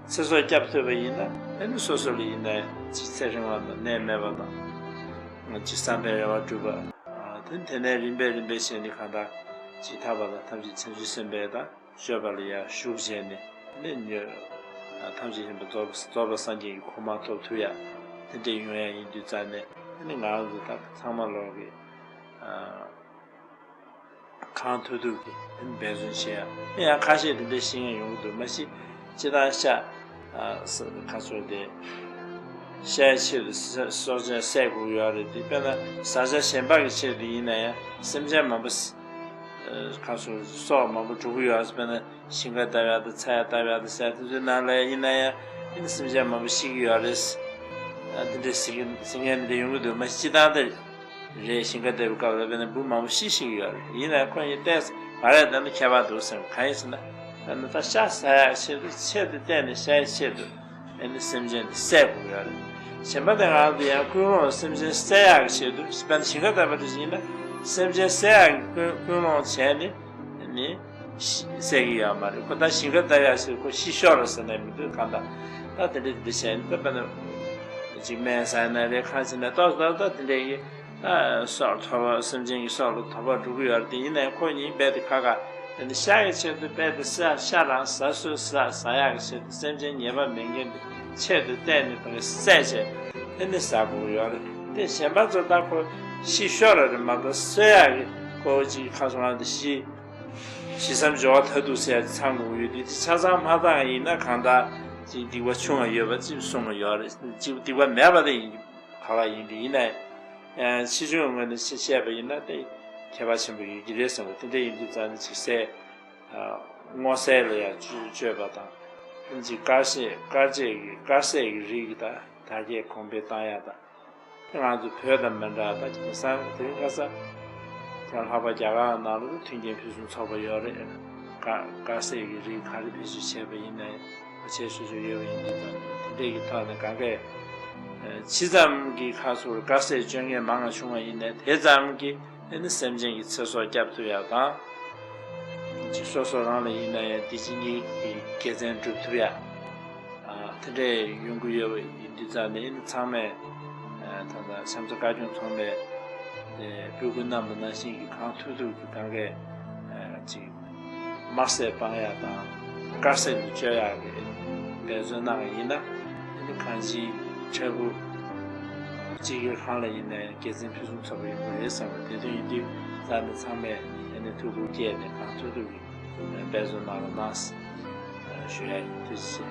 ཚེ་སྲོག་སྐྱབས་ཐུབ་པ་ཡིན་ན་ཨ་ནི་སོ་སོ་ལ་ཡིན་ན་ཅིག་ཚེ་རིང་བ་དང་ནད་མེད་པ་དང་། ཅིག་བསམ་པའི་རེ་བ་འགྲུབ་པ། དེ་དེ་ནས་རིམ་པས་རིམ་པས་བྱས་ནས་གང་ལྟར་ཅིག་ཐར་པ་དང་ཐམས་ཅད་བྱང་ཆུབ་སེམས་དཔའི་དང་སྤྱོད་པ་ལ་ཡང་ཞུགས་བྱས་ནས་ནི་ཐམས་ཅད་མཁྱེན་པ་རྫོགས་པ་རྫོགས་པ་སངས་རྒྱས་ཀྱི་གོ་འཕང་ཐོབ་ཐུབ་ཡ་དེ་འདྲ་ཡོང་ཡ་ཡིན་དུས་ཙང་ནས་ནི་ང་རང་ཚོ་ད་ཚང་མ་ལོག་གི་གང་ཐུབ་ཐུབ་ཀྱིས་འབད་བརྩོན་བྱེད་ཡ། ཡང་ཁ་ཤས་དེ་འདྲ་ཤེས་མཁན་ཡོང་གི་འདུག་མ་གཞི་སྤྱིར་བཏང་ཤ་ཁ་ཚོད་དེ་ཤའི་ཆེད་དུ་སྲོག་ཆགས་བསད་དགོས་ཡོད་རེད་དེ། དཔེར་ན་བཟའ་བཅའ་གཞན་པ་གི་ཆེད་དུ་ཡིན་ན་ཡང་སེམས་ཅན་མང་པོ་ཁ་ཚོད་སྲོག་མང་པོ་འགྲོ་གི་ཡོད་རེད། དཔེར་ན་ཞིང་ཁ་བཏབ་ཡག་དང་ཚ་ཡག་བཏབ་ཡག་དང་ཟས་དེ་ཚོའི་ནང་ལ་ཡིན་ན་ཡང་ཨ་ནི་སེམས་ཅན་མང་པོ་ཤི་གི་ཡོད་རེད། ཨ་དེ་འདྲ་ཟེར་གི་ཟེར་མཁན་འདི་འདྲ་ཡོང་གི་འདུག་མ་གཞི་སྤྱིར་བཏང་དེ་རེད། ཞིང་ཁ་བཏབ་པའི་སྐབས་ལ་དཔེར་ན་འབུ་མང་པོ་ཤི་ཤི་གི་ཡོད་རེད། ཡིན་ན་ཁོ་གཉིས་ཏོག་ཙམ་ང་རང་ལྟ་ན་ཁྱད་པར་འདུག་བསམ། གང་ཡིན་ཟེར་ན་ཨ་ནི་ད་ཤ་ཟ་ཡག་ཆེད་དུ་ཆེད་དུ་བལྟས་ནས་ཤའི་ཆེད་དུ་ཨ་ནི་སེམས་ཅན་དེ་བསད་དགོས་ཡོད་རེད། གཞན་པ་དེ་ང་རང་ཚོ་ཡང་ཀུན་སློང་སེམས་ཅན་བསད་ཡག་གི་ཆེད་དུ་དཔེར་ན་ཞིང་ཁ་བཏབ་པ་དེ་ཡིན་ན་སེམས་ཅན་བསད་ཡག་གི་ཀུན་ཀུན་སློང་བྱས་ནས་ནི་བསད་ཀྱི་ཡོད་མ་རེད། ཁོ་ད་ཞིང་ཁ་བཏབ་ཡག་ཆེད་དུ་ཁོ་ཤི་ཤོར་རེད་ཟེར་ནས་མི་འདུག་གང་ལྟར་ད་དེ་འདྲ་དེ་འདྲ་བྱས་ནས་ད་དཔེར་ན་ཅིག་སྨན་ཟ་ཡ་ན་རེད། གང་བྱས་ན་ཏོག་ཙམ་ད་དེ་འདྲ་ཡིན། ད་སྲོག་ཐོབ་པ་སེམས་ཅན་གྱི་སྲོག་ལ་ཐོབ་པ་འགྲོ་གི་ཡོད་རེད་དེ། ཡིན་ནའི་ཁོ་གཉིས་རྦད་དེ་ཁ་ཁ་དེ་ནི་ཤ་ཡི་ཆེད་དུ་རྦད་དེ་ཤ་ཤ་རང་ཟ་སྲོལ་ཟ་ཟ་ཡག་གི་ཆེད་དུ་སེམས་ཅན་ཉེས་པ་མེད་མཁན་དེ་ཆེད་དུ་བལྟས་ནས་ཕ་གི་བསད་བྱས་དེ་ནི་ཟ་དགོས་ཀྱི་ཡོད་རེད་དེ། གཞན་པ་ཚོ་ད་ཁོ་ཤི་ཤོར་རེད་མ་གཏོགས་གསོད་ཡག་གི་ཁོ་ཅིག་ཁ་སོང་ང་དེ་ཤི་ཤི་མཚམས་འཇོག་པ་ད་དུ་ཟེར་ཡག་དེ་ཚང་དགོས་ཀྱི་ཡོད་དེ། དེ་ཆ་ཚང་མ་བཏང་ཡིན་ན་གང་ལྟར་ཅིག་སྡིག་པ་ཆུང་བ་ཡོད་པ་ཅིག་གསུངས་པ་ཡོད་རེད། ཅིག་སྡིག་པ་མེད་པ་དེ་ཡིན་ག་བ་ཡིན་དེ། ཡིན་ནའི་ཕྱི་ཆོས་ངོས་ནས་བཤད་པ་ཡིན་ན་དེ་ ཁྱད་པར་ཆེན་པོ་ཡོད་ཀྱི་རེད་བསམ་པ། དེ་འདྲ་ཡིན་དུས་ཙང་ནི་ཅིག་སྲས། ཨ། སྔོ་སྲས་ལ་ཡང་བཅོས་བཅོས་པ་དང་། ཅིག་དཀར་སྲས། དཀར་སྲས་ཀྱི། དཀར་སྲས་ཀྱི་རིགས་ཀྱི་ད་དར་རྒྱས་གོང་འཕེལ་བཏང་ཡ་དང་། དེ་ང་ཚོ་བོད་དང་མི་འདྲ། ད་དེང་སང་དེ་རིང་ཁ་སང་ཁྱེད་ལྷག་པར་རྒྱ་གར་ནང་ལ་མཐུན་རྐྱེན་ཕུན་སུམ་ཚོགས་པ་ཡོད་རེད། དཀར། དཀར་སྲས་ཀྱི་རིགས་ག་རེ་བེད་སྤྱོད་བྱས་པ་ཡིན་ནའི་བྱས་ཆོག་ཆོག་ཡོད་པ་ཡིན་དུས་ཙང་དེ་འདྲས་ཀྱི་ཐོག་ནས་གང་གས། ཨ། ཇི་ཙམ་གྱི་ཁ་ཚུར་དཀར་སྲས་སྤྱོད་མཁན་མང་བ་བྱུང་བ་ཡིན་ནའི་དེ་ཙམ་གྱིས། དེ་ནི་སེམས་ཅན་གྱི་ཚེ་སྲོག་སྐྱབས་ཐུབ་ཡག་དང་། ཅིག་སོ་སོ་རང་ལ་ཡིན་ན་ཡང་བདེ་སྐྱིད་གཉིས་ཀྱི་དགེ་མཚན་སྒྲུབ་ཐུབ་ཡག་ཨ། དེ་འདྲས་ཡོང་གི་ཡོད་པ་ཡིན་དུས་ཙང་ནས་ཚང་མས། ཨ། ད་ལྟ་ཤམ་ཚ་དཀར་སྐྱོང་ཚོགས་པས་དེ་འབོད་སྐུལ་གནང་པ་ནང་བཞིན་གྱི་གང་ཐུབ་ཐུབ་ཀྱིས་གང་གས། ཨ། ཅིག་དམར་ཟས་སྤང་ཡག་དང་། དཀར་ཟས་ལ་སྤྱོད་ཡག་གི་འབད་བརྩོན་གནང་བ་ཡིན་ན། ཨ་ནི་གང་ཅིའི་འཕྲལ་ཕུགས་སྤྱི་སྒེར་ཁང་ལ་ཡིན་ནའི་དགེ་མཚན་ཕུན་སུམ་ཚོགས་པ་ཡོང་གི་རེད་བསམ་པ། དེ་དོན་ཡིན་དུས་ད་ནི་ཚང་མས་ཨ་ནི་ཐུགས་ཁུར་བསྐྱེད་ནས་གང་ཐུབ་ཐུབ་ཀྱིས་འབད་བརྩོན་གནང་རོགས་གནང་ཞུ་ཡ་ཡིན། ཐུགས་རྗེ་ཆེ།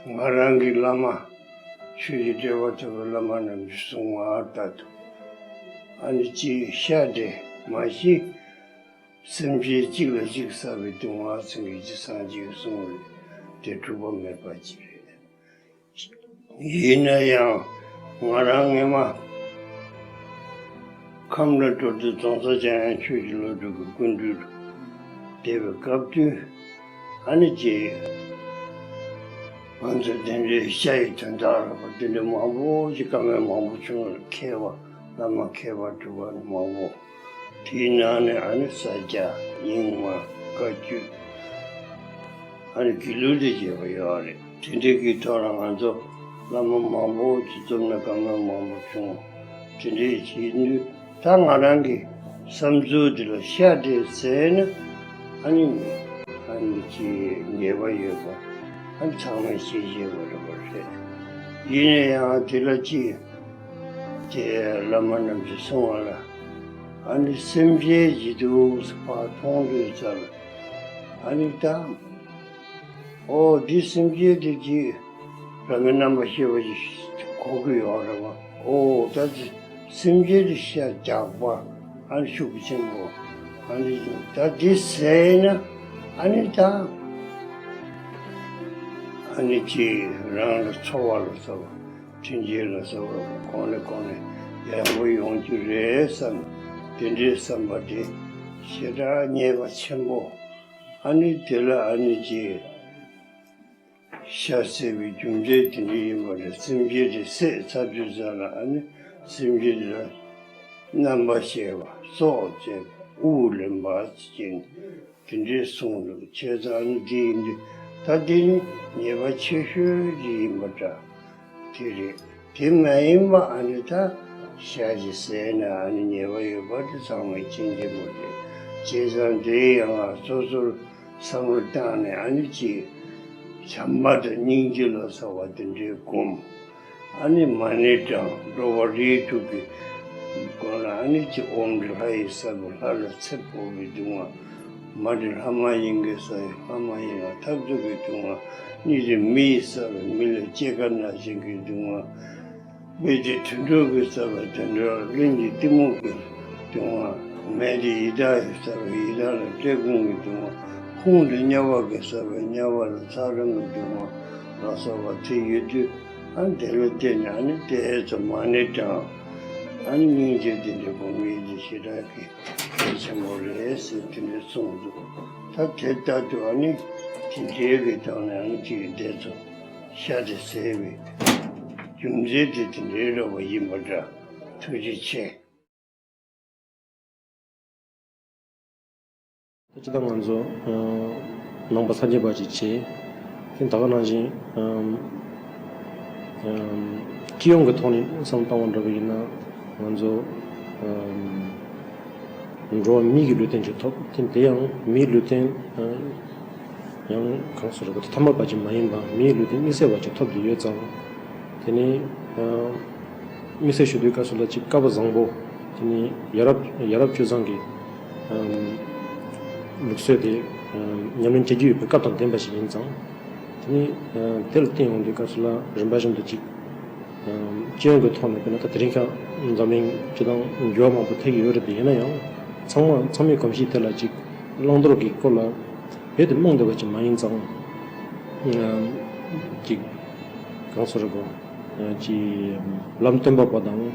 ང་རང་གི་བླ་མ། ཆོས་ཀྱི་འབྲེལ་བ་ཐོབ་པའི་བླ་མ་རྣམས་ཀྱིས་གསུངས་པ་ལྟར་དུ། ཨ་ནི་ཅིག་ཤ་དེ་མ་གཞི་སེམས་ཅན་གཅིག་ལ་གཅིག་བསགས་པའི་སྡུག་བསྔལ་ཟེར་མཁན་ཅིག་སངས་རྒྱས་ཀྱིས་གསུངས་པ་རེད། དེ་གྲུབ་པ་མེད་པ་ཅིག་རེད། ཡིན་ན་ཡང་ང་རང་སྔས་མ་ཁམས་ལ་འགྲོ་དུས་རྫོང་སར་འཇམ་དབྱངས་ཆོས་ཀྱི་བློ་གྲོས་ཀྱི་སྐུ་མདུན་དུ་བསྡད་པའི་སྐབས་དུས། ཨ་ནི་ཅིག་ང་ཚོ་དེ་འདྲའི་ཤ་ཡི་དོན་དག་ལ་དེ་འདྲའི་མང་པོ་ཞིག་བཀའ་མོལ་མང་པོ་བྱུང་བ་རེད། མཁས་པ། བླ་མ་མཁས་པ་གྲུབ་པ་མང་པོ། དེའི་ནང་ནས་ཨ་ནི་ས་སྐྱ། རྙིང་མ། བཀའ་བརྒྱུད། ཨ་ནི་དགེ་ལུགས་དང་བཅས་པ་ཡོད་རེད། དེ་འདྲའི་གི་ཐོག་ལ་ང་ཚོ་བླ་མ་མང་པོ་ཅིག་འཛོམས་ནས་བཀའ་མོལ་མང་པོ་བྱུང་། དེ་འདྲའི་བྱེད་དུས་ད་ང་རང་གི་བསམ་ཚུལ་འདི་ལ་ཤ་དེ་ཟས་ན་ཨ་ནི། ཨ་ནི་ཅིག་ཉེས་པ་ཡོད་པ་ཨ་ནི་ཚང་མས་ཤེས་བཞིན་པ་རེད་པ་རེད། ཡིན་ན་ཡང་དེ་ལ་ཅིག་དེ་བླ་མ་རྣམས་ཀྱིས་གསུངས་པ་ལ། ཨ་ནི་སེམས་ཅན་ཇི་སྡུག་ཕར་མཐོང་དུས་ཙམ་ལ། ཨ་ནི་ད། ཨོ་འདི་སེམས་ཅན་དེ་ཅིག་རང་གི་རྣམ་པར་ཤེས་པ་ཅིག་གོ་གི་ཡོད་རེད་པ། ཨོ་ད་སེམས་ཅན་དེ་ཤ་རྒྱགས་པ། ཨ་ནི་ཤུགས་ཆེན་པོ། ཨ་ནི་ད་འདི་ཟས་ན་ཨ་ནི་ད། ཨ་ནི་ཅིག་རང་ལ་འཚོ་བ་ལ་སོགས་པ། མཐུན་རྐྱེན་ལ་སོགས་པ་གོང་ནས་གོང་ནས་ཡག་པོ་ཡོང་རྒྱུ་རེད་བསམ། དེ་འདྲའི་བསམ་པ་དེ་ཞེ་དྲག་ཉེས་པ་ཆེན་པོ། ཨ་ནི་དེ་ལ་ཨ་ནི་ཅིག་ཤ་བསད་པའི་རྒྱུ་མཚན་དེ་འདྲ་ཡིན་པ་རེད། སེམས་ཅན་དེ་བསད་ཚར་དུས་ཙམ་ལ་ཨ་ནི་སེམས་ཅན་དེ་ལ་རྣམ་པར་ཤེས་པ་སྲོག་བཅད་དབུགས་ལེན་པ་ཅན། དེ་འདྲའི་གསུངས་འདུག་བྱས་ཙང་ཨ་ནི་འདི་ཡིན་དུས་ད་འདི་ནི་ཉེས་པ་ཆེ་ཤོས་ཅིག་ཡིན་པ་འདྲ། དེ་རེད། དེ་མ་ཡིན་པ་ཨ་ནི་ད་ཤ་ཅིག་ཟས་ན་ཨ་ནི་ཉེས་པ་ཡོད་པ་དེ་ཚང་མས་མཁྱེན་གྱི་མ་རེད། བྱས་ཙང་དེ་ཡང་ང་སོ་སོར་བསམ་བློ་བཏང་ནས་ཨ་ནི་ཅིག་བྱམས་པ་དང་སྙིང་རྗེ་ལ་སོགས་པ་དེ་འདྲའི་སྒོམ། ཨ་ནི་མ་ཎི་བགྲང་། འགྲོ་བ་རིགས་དྲུག་གི་སྒོ་ལ་ཨ་ནི་ཅིག་ཨོཾ་དེ་ལྷ་ཡི་ས་བོན། ལྷ་ལ་ཚེ་འཕོས་པའི་སྡུག་བསྔལ། མ་དེ་ལྷ་མ་ཡིན་གྱི་ས་ཡི། ལྷ་མ་ཡིན་ལ་འཐབ་རྩོད་ཀྱི་སྡུག་བསྔལ། མི་དེ་མི་ཡི་ས་བོན། མི་ལ་སྐྱེ་རྒ་ན་འཆིང་གི་སྡུག་བསྔལ། མི་དེ་དུད་འགྲོ་གི་ས་བོན། དུད་འགྲོ་ལ་གླིང་གི་གཏི་མུག་གི་སྡུག་བསྔལ། མེ་དེ་ཡི་དྭགས་ཡི་ས་བོན། ཡི་དྭགས་ལ་བཀྲེས་སྐོམ་གྱི་སྡུག་བསྔལ། ཧཱུྃ་དེ་དམྱལ་བ་གི་ས་བོན། དམྱལ་བ་ལ་ཚ་གྲང་གི་སྡུག་བསྔལ་ལ་སོགས་པ་དེ་ཡོད་དུས། ཨ་ནི་དེ་ལ་བརྟེན་ནས་ཨ་ནི་དེ་ཚོ་མ་ཎི་བགྲང་། ཨ་ནི་སྙིང་རྗེ་དེ་འདྲ་སྒོམ་ཡས་དེ་ཞེ་དྲག་གི་གལ་ཆེན་པོ་རེད་ཟེར་དེ་འདྲ་གསུངས་འདུག་ད་དེ་ལྟར་དུ་ཨ་ནི་དེ་འདྲའི་གི་ཐོག་ནས་ཨ་ནི་ཅིག་དེ་ཚོ་ཤ་དེ་ཟས་པའི་རྒྱུ་མཚན་དེ་དེ་འདྲའི་རེད་པ་ཡིན་པ་འདྲ། ཐུགས་རྗེ་ཆེ། ད་ཅི་ད་ང་ཚོ་ཨ་ནང་པ་སངས་རྒྱས་པ་ཅིག་བྱས། དེ་ད་ག་ནང་བཞིན་ཨམ་ཨམ་སྤྱི་ཡོངས་ཀྱི་ཐོག་ནས་བསམ་བློ་བཏང་བ་འདྲ་བ་ཡིན་ན། ང་ཚོ་ཨམ་འགྲོ་བ་མིའི་གི་ལུས་རྟེན་ཅིག་ཐོབ། དེ་དེ་ཡང་མིའི་ལུས་རྟེན་ཨ་ཡང་གང་ཟེར་རེད་པ། དེ་ཐ་མལ་པ་ཅིག་མ་ཡིན་པ་མིའི་ལུས་རྟེན་དམིགས་བསལ་བ་ཅིག་ཐོབ་བསྡད་ཡོད་ཙང་། དེ་ནི་ཨ་དམིགས་བསལ་ཞུ་དུས་སྐབས་སུ་ལ་ཅིག་སྐལ་བ་བཟང་པོ། དེ་ནི་ཡ་རབས་ཡ་རབས་སྤྱོད་བཟང་གི་ཨམ་ལུགས་སྲོལ་དེ་ཨམ་ཉམས་ལེན་བྱེད་རྒྱུ་ཡོད་པའི་སྐབས་དང་ལྡན་པ་ཞིག་ཡིན་ཙང་། དེ་ནི་ཨ་དེ་ལ་བརྟེན་ཡོང་དུས་སྐབས་སུ་ལ་རིམ་པ་བཞིན་དུ་ཅིག་ སྤྱི་ཡོངས་ཀྱི་ཐོག་ནས་དཔེར་ན་ད་དེ་རིང་ཁ་འཛམ་གླིང་སྤྱི་བཏང་འགྱུར་བ་མང་པོ་ཐེབས་ཀྱི་ཡོད་རེད་དེ། ཡིན་ན་ཡང་ཚང་མ་ཚང་མའི་གོམས་གཤིས་དེ་ལ་ཅིག་བླང་དོར་གྱི་སྐོར་ལ་རྦད་དེ་རྨོངས་བསྡད་པ་ཅིག་མ་ཡིན་ཙང་། ཅིག་གང་ཟེར་དགོས། ཅིག་ལམ་སྟོན་པ་པོ་དང་།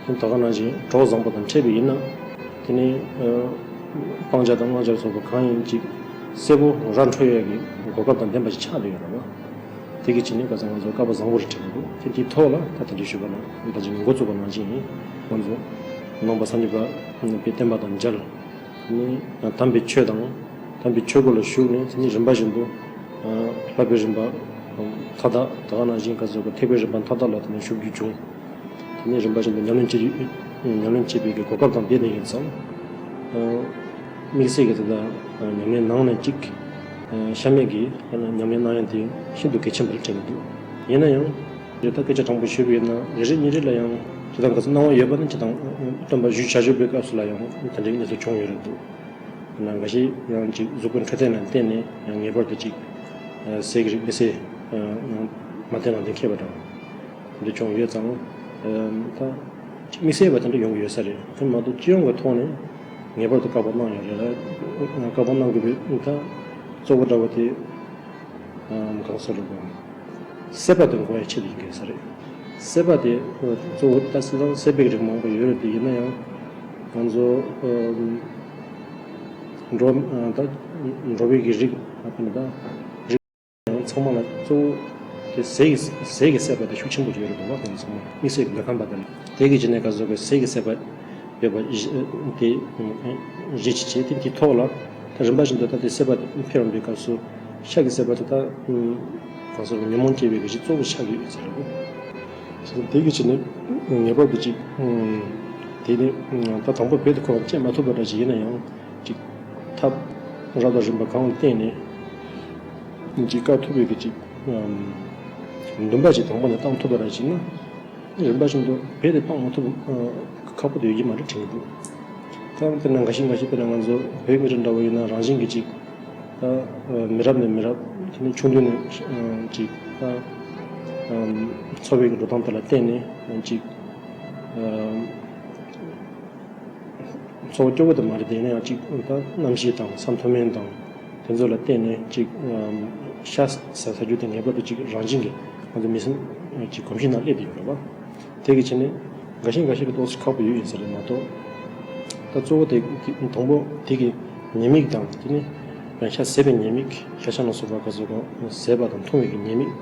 ད་ག་ནང་བཞིན་གྲོགས་བཟང་པོ་དང་འཕྲད་པ་ཡིན་ན། དེ་ནི་སྤང་བྱ་དང་བླང་བྱ་སོགས་པ་གང་ཡིན་ཅིག་གསལ་པོ་ར་འཕྲོད་ཡས་ཀྱི་གོ་སྐབས་དང་ལྡན་པ་ཞིག་ཆགས་བསྡད་ཡོད་རེད་བ། དེ་གི་བྱས་ནས་ཁ་སང་ང་ཚོ་སྐལ་པ་བཟང་པོ་རེད་དྲན་གྱི་འདུག་དེ་དེའི་ཐོག་ལ་ད་དེ་འདྲའི་ཞུས་པ་ནང་ད་ཅིག་འགོ་བཙུགས་པ་ནང་བཞིན་ཡིན། ང་ཚོ་ནང་པ་སངས་རྒྱས་པ་པའི་བསྟན་པ་དང་མཇལ། དེ་ནས་དམ་པའི་ཆོས་དང་། དམ་པའི་ཆོས་སྒོ་ལ་ཞུགས་ནས་དེ་ནས་རིམ་པ་བཞིན་དུ་བསླབ་པའི་རིམ་པ་མཐའ་དག་ད་ག་ནང་བཞིན་ཁ་སང་ཐེག་པའི་རིམ་པ་མཐའ་དག་ལ་དེ་ནས་ཞུགས་རྒྱུ་བྱུང་། དེ་ནས་རིམ་པ་བཞིན་དུ་ཉམས་ལེན་བྱེད་རྒྱུ། ཉམས་ལེན་བྱེད་པའི་གི་གོ་སྐབས་དང་ལྡན་ནས་ཡིན་ཙང་། དམིགས་བསལ་གྱི་དེ་དག་ཉམས་ལེན་གནང་ནས་གཅིག་ཤ་མེད་ཀྱི་ཉམས་ལེན་གནང་ཡ་དེ་ཤིན་ཏུ་གལ་ཆེན་པོ་རེད་དྲན་གྱི་འདུག་ཡིན་ན་ཡང་། དེ་ལྟར་སྐད་ཆ་དྲང་པོ་ཞུས་པ་ཡིན་ན་རེ་རེ་གཉིས་རེ་ལ་ཡང་ཇི་ལྟར་ག་ཚོད་སྣང་བ་ཡོད་པ་ནི་ཇི་ལྟར་སྟོན་པ་བཞུགས་བྱ་བཞུགས་པའི་སྐབས་སུ་ལ་ཡང་དེ་འདྲའི་གནས་ཚུལ་བྱུང་ཡོད་རེད་འདུག་ན་འགའ་ཞིག་ཡང་ཅིག་གཟུགས་པོའི་འཕྲོད་བསྟེན་ལ་བརྟེན་ནས་ཡང་ངེས་པར་དུ་ཅིག་ཟས་ཀྱི་རིགས་མི་ཟས་མ་བསྟེན་ན་འདི་མཁས་པ་འདྲ་བ་འདི་བྱུང་ཡོད་ཙང་། ད་ཅིག་དམིགས་བསལ་བ་དེ་འདྲ་ཡོང་གི་ཡོད་ས་རེད། དེ་མ་གཏོགས་སྤྱི་ཡོངས་ཀྱི་ཐོག་ནས་ངེས་པར་དུ་བཀག་པ་གནང་ཡོད་རེད་ལ། བཀག་པ་གནང་དགོས་པའི་ད་གཙོ་བོ་འདྲ་བ་དེ། གང་ཟེར་རེད་པ། སྲེད་པ་དེ་འགོག་ཡ་ཆེད་དུ་ཡིན་དགོས་ས་རེད། སྲེད་པ་དེ་གཙོ་བོ་ད་སྲེད་དང་སྲེད་པའི་རིགས་མང་པོ་ཡོད་རེད་དེ། ཡིན་ན་ཡང་ང་ཚོ་འགྲོ་ད་འགྲོ་བའི་གི་རིགས་ད་དཔེར་ན་ད་རིགས་ཡང་ཚང་མ་ལ་གཙོ་བོ་དེ་ཟས་ཀྱི་ཟས་ཀྱི་སྲེད་པ་དེ་ཤུགས་ཆེན་པོ་ཡོད་རེད་འདུག་བ། དེ་ཚང་མ་དམིགས་བསལ་གྱི་མི་ཁམས་པ་དེ་ལ་དེ་གི་རྗེས་ནས་ག་ཚོད་ཀྱི་ཟས་ཀྱི་སྲེད་པ། ཡོད་པ་དེ་གཞི་ཆེ་ཆེ་དེ་དེའི་ཐོག་ལ་ད་རིམ་པ་བཞིན་དུ་ད་དེ་སྲེད་པ་འཕེལ་འགྲོ་བའི་སྐབས་སུ་ཤ་གི་སྲེད་པ་དེ་ད་གང་ཟེར་ཉོན་མོངས་སྐྱེ་བའི་གཞི་གཙོ་བོ་ཤ་གི་ཡོད་ཟེར་རེད། དེ་གི་ཕྱི་ནས་ངེས་པར་དུ་ཅིག་དེ་ནི་ད་དང་པོ་བོད་དུ་ཁོ་རང་སྐྱེ་མ་ཐུབ་པ་འདྲ་ཞིག་ཡིན་ན་ཡང་ཅིག་ཐབས་རབ་དང་རིམ་པ་གང་ལ་བརྟེན་ནས་ཅིག་བཀག་ཐུབ་པའི་གི་ཅིག་འདུན་པ་ཅིག་དང་པོ་ནས་བཏང་ཐུབ་པ་འདྲ་ཞིག་ན། རིམ་པ་བཞིན་དུ་རྦད་དེ་སྤང་མ་ཐུབ་ཁག་པོ་དེ་ཡོད་ཀྱི་མ་རེད་དྲན་གྱི་འདུག་ད་དཔེར་ན་འགའ་ཞིག་འགའ་ཞིག་དཔེར་ན་ང་ཚོ་བོད་མི་རིགས་འདྲ་བོ་ཡིན་ན་རང་བཞིན་གྱིས་ཅིག་ད་མི་རབས་ནས་མི་རབས་དེ་ནས་ཆུང་དུས་ནས་ཅིག་ད་འཚོ་བའི་འགྲོ་སྟངས་དེ་ལ་བརྟེན་ནས་ཅིག་འཚོ་བ་སྐྱོ་བོ་དེ་མ་རེད་དེ་ཡིན་ན་ཡང་ཅིག་ད་གནམ་གཤིས་དང་ས་མཐོ་དམན་དང་དེ་ཚོ་ལ་བརྟེན་ནས་ཅིག་ཤ་ཟ་ཟ་རྒྱུ་དེ་ངེས་པར་དུ་ཅིག་རང་བཞིན་གྱིས་ང་ཚོ་མི་སེམས་ཀྱི་གོམས་གཤིས་ནང་སླེབས་བསྡད་ཡོད་རེད་བ། དེ་གི་ཕྱི་ནས་འགའ་ཤས་འགའ་ཤས་ཀྱི་ཏོག་ཙམ་ཁག་པོ་ཡོད་ཡིན་ས་རེད་མ་གཏོགས། ད་གཙོ་བོ་དེ་དང་པོ་དེ་གི་ཉེས་དམིགས་དང་དེ་ནི་ཡང་ཤ་ཟས་པའི་ཉེས་དམིགས། ཤ་ཆང་ལ་སོགས་པ་ག་ཚོད་གང་ཟས་པ་དང་འཐུང་བའི་གི་ཉེས་དམིགས།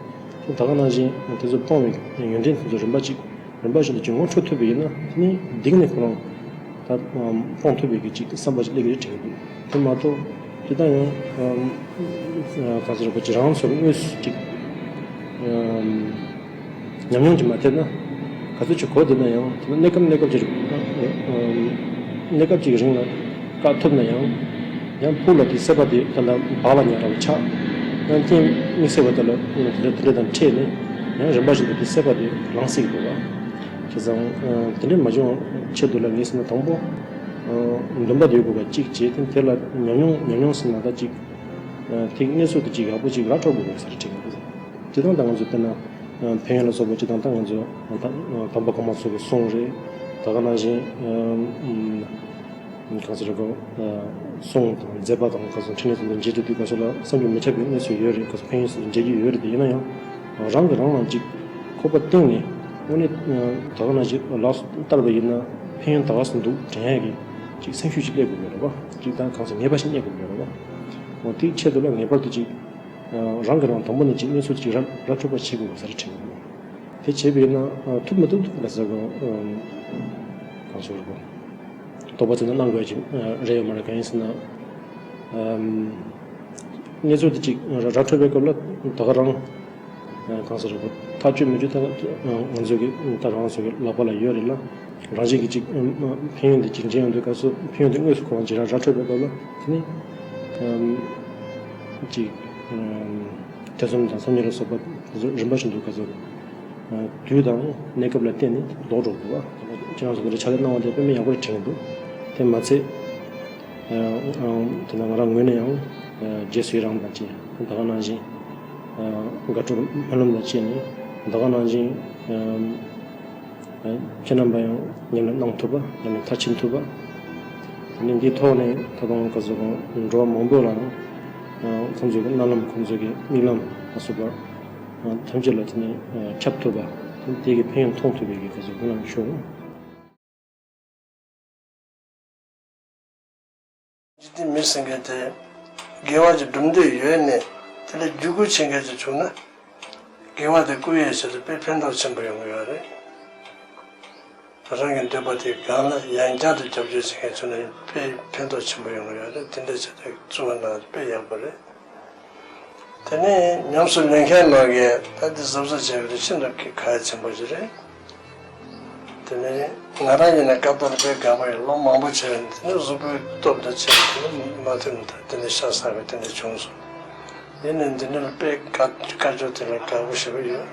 དེ་ད་ག་ནང་བཞིན་དེ་ཚོ་སྤོང་བའི་ཡོན་ཏན་དེ་ཚོ་རིམ་པ་གཅིག་རིམ་པ་བཞིན་དུ་ཅིག་ངོ་འཕྲོད་ཐུབ་པ་ཡིན་ན་དེ་ནི་སྡིག་ནི་ཁོ་རང་ད་སྤོང་ཐུབ་པའི་གི་ཅིག་བསམ་པ་ཅིག་སླེབས་ཀྱི་རེད་དྲན་གྱི་འདུག་དེ་མ་གཏོགས་ཇི་ལྟར་ཡང་ག་ཚོད་རེད་པ་ཅིག་རང་ཚོར་དངོས་སུ་ཅིག་ཉམས་མྱོང་ཅིག་མ་ཐེབས་ན། ག་ཚོད་ཅིག་གོ་བསྡད་ན་ཡང་དེ་ན་གནས་སྐབས་གནས་སྐབས་ཅིག་གནས་སྐབས་ཅིག་རིང་ལ་བཀག་ཐུབ་ན་ཡང་། ཡང་ཕུགས་ལ་དེ་སྲེད་པ་དེ་ད་ལྟ་བག་ལ་ཉལ་ར་བ་ཆགས། ཡང་རྐྱེན་དམིགས་བསལ་བ་དེ་ལ་དེ་འདྲ་དེ་འདྲ་དང་འཕྲད་ནས་ཡང་རིམ་པ་བཞིན་དུ་དེ་སྲེད་པ་དེ་ལངས་སྲིད་དགོས་པ། བྱས་ཙང་དེ་འདྲ་མ་བྱུང་ཆེད་དུ་ལ་ངས་ཟེར་ན་དང་པོ་འདུན་པ་དེ་ཡོད་དགོས་པ་གཅིག་བྱས། དེ་དེ་ལ་ཉམས་མྱོང་ཉམས་མྱོང་ཟེར་ན་ད་གཅིག་དེ་གནས་ཚུལ་དེ་གཅིག་ཡག་པོ་གཅིག་ར་འཕྲོད་དགོས་པ་ཟེར་དྲན་གྱི་འདུག་དེ་དང་ད་ང་ཚོ་དཔེར་ན། ཕན་ཡོན་ལ་སོགས་པ་སྤྱི་དང་ད་ང་ཚོ་དམ་པ་གོང་མ་ཚོ་གི་གསུང་རེད། ད་ག་ནང་བཞིན་གང་ཟེར་གོ་གསུང་དང་མཛད་པ་དང་ག་ཚོད་འཕྲིན་ལས་ཚོ་འདི་མཇལ་དུས་དུས་ག་ཚོད་ལ་བསམ་གྱིས་མི་ཁྱབ་པའི་གནས་ཚུལ་ཡོད་རེད། ག་ཚོད་ཕན་ཡོན་ཚོ་མཇལ་རྒྱུ་ཡོད་རེད་དེ། ཡིན་ན་ཡང་རང་གིས་རང་ལ་ཅིག་ཁོག་པ་གཏིང་ནས་དངོས་གནས་ད་ག་ནང་བཞིན་ལགས་སུ་བསྟར་བ་ཡིན་ན་ཕན་ཡོན་ད་ག་སུ་འདུག་དྲན་ཡས་ཀྱི་ཅིག་སེམས་ཤུགས་ཅིག་སླེབས་དགོས་ཡོད་རེད་བ། ཅིག་ད་གང་ཟེར་ངེས་པ་ཞིག་རྙེད་དགོས་ཡོད་རེད་བ། འོ་དེའི་ཆེད་དུ་ལ་ངེས་པར་དུ་ཅིག་རང་གིས་རང་དང་པོ་ནས་ཅིག་གནས་ཚུལ་ཅིག་ར་ར་འཕྲོད་པ་བྱེད་དགོས་པ་ཟེར་དྲན་གྱི་འདུག་དེ་བྱས་པས་ན་ཐུབ་མི་ཐུབ་ཐུབ་མ་ཟེར་གོ་གང་ཟེར་གོ་དོགས་པ་ཚོ་ན་གནང་དགོས་ཡ་ཅིག་རེད་ཡོད་མ་རེད། གང་ཡིན་ཟེར་ན་གནས་ཚུལ་དེ་ཅིག་ར་ར་འཕྲོད་པའི་སྐབས་ལ་ད་ག་རང་གང་ཟེར་གོ་ཐག་གཅོད་མི་གཅོད་ད་ང་ཚོ་གི་ད་རང་ཚོ་གི་ལག་པ་ལ་ཡོད་རེད་ལ། རང་བཞིན་གྱིས་ཅིག་ཕན་ཡོན་དེ་ཅིག་འབྱིན་ཡོང་དུས་སྐབས་སུ་ཕན་ཡོན་དེ་དངོས་སུ་ཁོ་རང་ཅིག་རང་ར་འཕྲོད་པའི་སྐབས་ལ་དེ་ནི་ཅིག་ཐེ་ཚོམ་དང་སོམ་ཉི་ལ་སོགས་པ་དེ་ཚོ་རིམ་པ་བཞིན་དུ་སྐབས་སུ་དུས་དང་གནས་སྐབས་ལ་བརྟེན་ནས་ལྡོག་འགྲོ་དགོས་པ། ཁྱེད་རང་ཚོ་འདི་འདྲ་ཕྱག་ལས་གནང་བ་དེ་དཔེ་མི་ཡག་པོ་རེད་དྲན་གྱི་འདུག་དེ་མ་ཚད། དེ་ན་ང་རང་ངོས་ནས་ཡང་རྗེས་སུ་ཡི་རང་དང་བཅས་ད་ག་ནང་བཞིན་དགའ་སྤྲོ་སྨོན་ལམ་དང་བཅས་ནས་ད་ག་ནང་བཞིན་ ཁྱེད་རྣམ་པ་ཡང་ཉམས་ལེན་གནང་ཐུབ་པ། ཉམས་ལེན་མཐར་ཕྱིན་ཐུབ་པ། དེ་ནས་འདིའི་ཐོག་ནས་ད་དུང་ག་ཟེར་དགོས། འགྲོ་བ་མང་པོ་ལའང་ཁོང་ཚོའི་གི་རྣམ་ལམ། ཁོང་ཚོའི་གི་མིག་ལམ་ལ་སོགས་པ་ཐམས་ཅད་ལ་དེ་ནས་ཁྱབ་ཐུབ་པ། དེ་གི་ཕན་ཡོན་མཐོང་ཐུབ་པའི་གི་ག་ཟེར་དགོས། སྨོན་ལམ་ཞུ། འཇིག་རྟེན་མི་ཟེར་མཁན་དེ་དགེ་བ་ཅིག་སྒྲུབ་འདོད་ཡོད་ནས་དེ་ལ་བརྒྱུད་སྐུལ་བྱེད་མཁན་ཅིག་བྱུང་ན། དགེ་བ་དེ་བསྐུལ་ཡས་ཆེད་དུ་དཔེ་ཕན་ཐོགས་ཆེན་པོ་ཡོང་གི་ཡོད་རེད། རང་གི་འདོད་པ་དེ་སྒང་ལ་ཡང་བསྐྱར་དུ་རྒྱབ་སྐྱོར་བྱེད་མཁན་བྱུང་ན་དཔེ་ཕན་ཐོགས་ཆེན་པོ་ཡོང་གི་ཡོད་རེད། དེ་འདྲ་བྱས་ཏེ་བཙུགས་པ་ན་དཔེ་ཡག་པོ་རེད། དེ་ནས་ཉམས་སུ་ལེན་མཁན་ནང་གི་ད་འདི་གཟབ་གཟབ་བྱས་པ་དེ་ཤིན་ཏུ་གལ་ཆེན་པོ་ཞིག་རེད། དེ་ནས་ང་རང་ཡིན་ན་སྐབས་དེར་དཔེ་དགའ་པོ་ཡོད། ལོ་མང་པོ་བྱས་པ་ཡིན། དེ་ནས་གཟུགས་པོའི་སྟོབས་དང་བཅས་པ་དེ་ནས་མ་ཐུབ་ནས་ད་དེ་ནས་ཤ་ཟ་བའི་དེ་འདྲ་བྱུང་སོང་། ཡིན་ནའི་འདི་འདྲ་ལ་དཔེ་དཀའ་སྐྱོ་དེ་ལ་དགའ་པོ་ཞེ་པོ་ཡོད།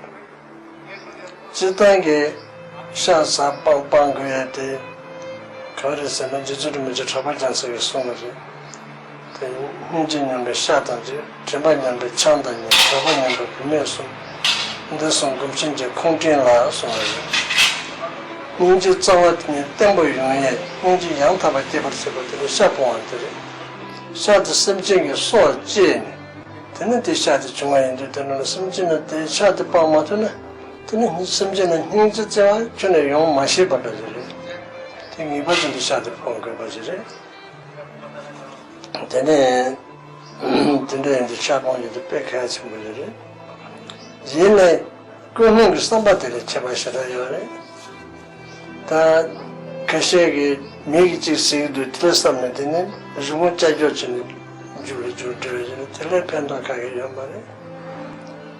སྤྱིར་བཏང་གི་ཤ་ཟ་སྤང་སྤང་དགོས་ཡ་དེ་ག་རེ་ཟེར་ན། རྗེ་བཙུན་རིན་པོ་ཆེ་གྲགས་པ་རྒྱལ་མཚན་གྱིས་གསུངས་པ་རེད། དེ་སྙིང་རྗེ་མཉམ་པའི་ཤ་དང་གཅིག། དྲན་པ་མཉམ་པའི་ཆང་དང་གཉིས། དྲོགས་པ་མཉམ་པའི་བུད་མེད་གསུམ། འདི་གསུམ་སྒོམ་ཆེན་གྱི་ཁོང་ཕྲན་ལ་གསུངས་པ་རེད། སྙིང་རྗེ་རྩ་བ་དེ་ནི་བརྟན་པོ་ཡོང་ཡས། སྙིང་རྗེ་ཡང་དག་པར་སྐྱེད་པར་བྱེད་པ་དེ་ནི་ཤ་སྤོང་བ་དེ་རེད། ཤ་དེ་སེམས་ཅན་གྱི་སྲོག་བཅད་ནས་དེ་ནི་དེ་ཤ་དེ་བྱུང་བ་ཡིན་དུས། དེ་ནི་སེམས་ཅན་ལ་དེ་ཤ་དེ་སྤང་མ་ཐུབ་ན། དེ་ནི་སེམས་ཅན་ལ་སྙིང་རྗེ་བརྩེ་བ་ཁྱོན་ནས་ཡོང་མ་ཤེས་པ་འདྲ་ཞིག་རེད། དེ་ངེས་པར་དུ་འདི་ཤ་དེ་སྤོང་དགོས་པ་ཞིག་རེད། དེ་ནས་དེ་འདྲ་ཡིན་དུས་ཤ་སྤོང་རྒྱུ་དེ་དཔེ་གལ་ཆེན་པོ་ཞིག་རེད། ཡིན་ནའི་ཀུན་སློང་གི་བསམ་པ་དེ་ལ་ཁྱད་པར་ཞེ་དྲག་ཡོད་རེད། ད་ཁ་ཤས་ཀྱིས་མི་གིས་གཅིག་ཟེར་གྱི་འདུག་དེ་ལ་བསམ་ནས་དེ་ནས་རི་མོ་ཅ་ཅོ་བྱས་ནས་རྒྱུགས་ལ་རྒྱུགས་འགྲོ་བ་ཡིན་ན་དེ་ལས་ཕན་ཐོགས་ག་གེ་ཡོད་མ་རེད།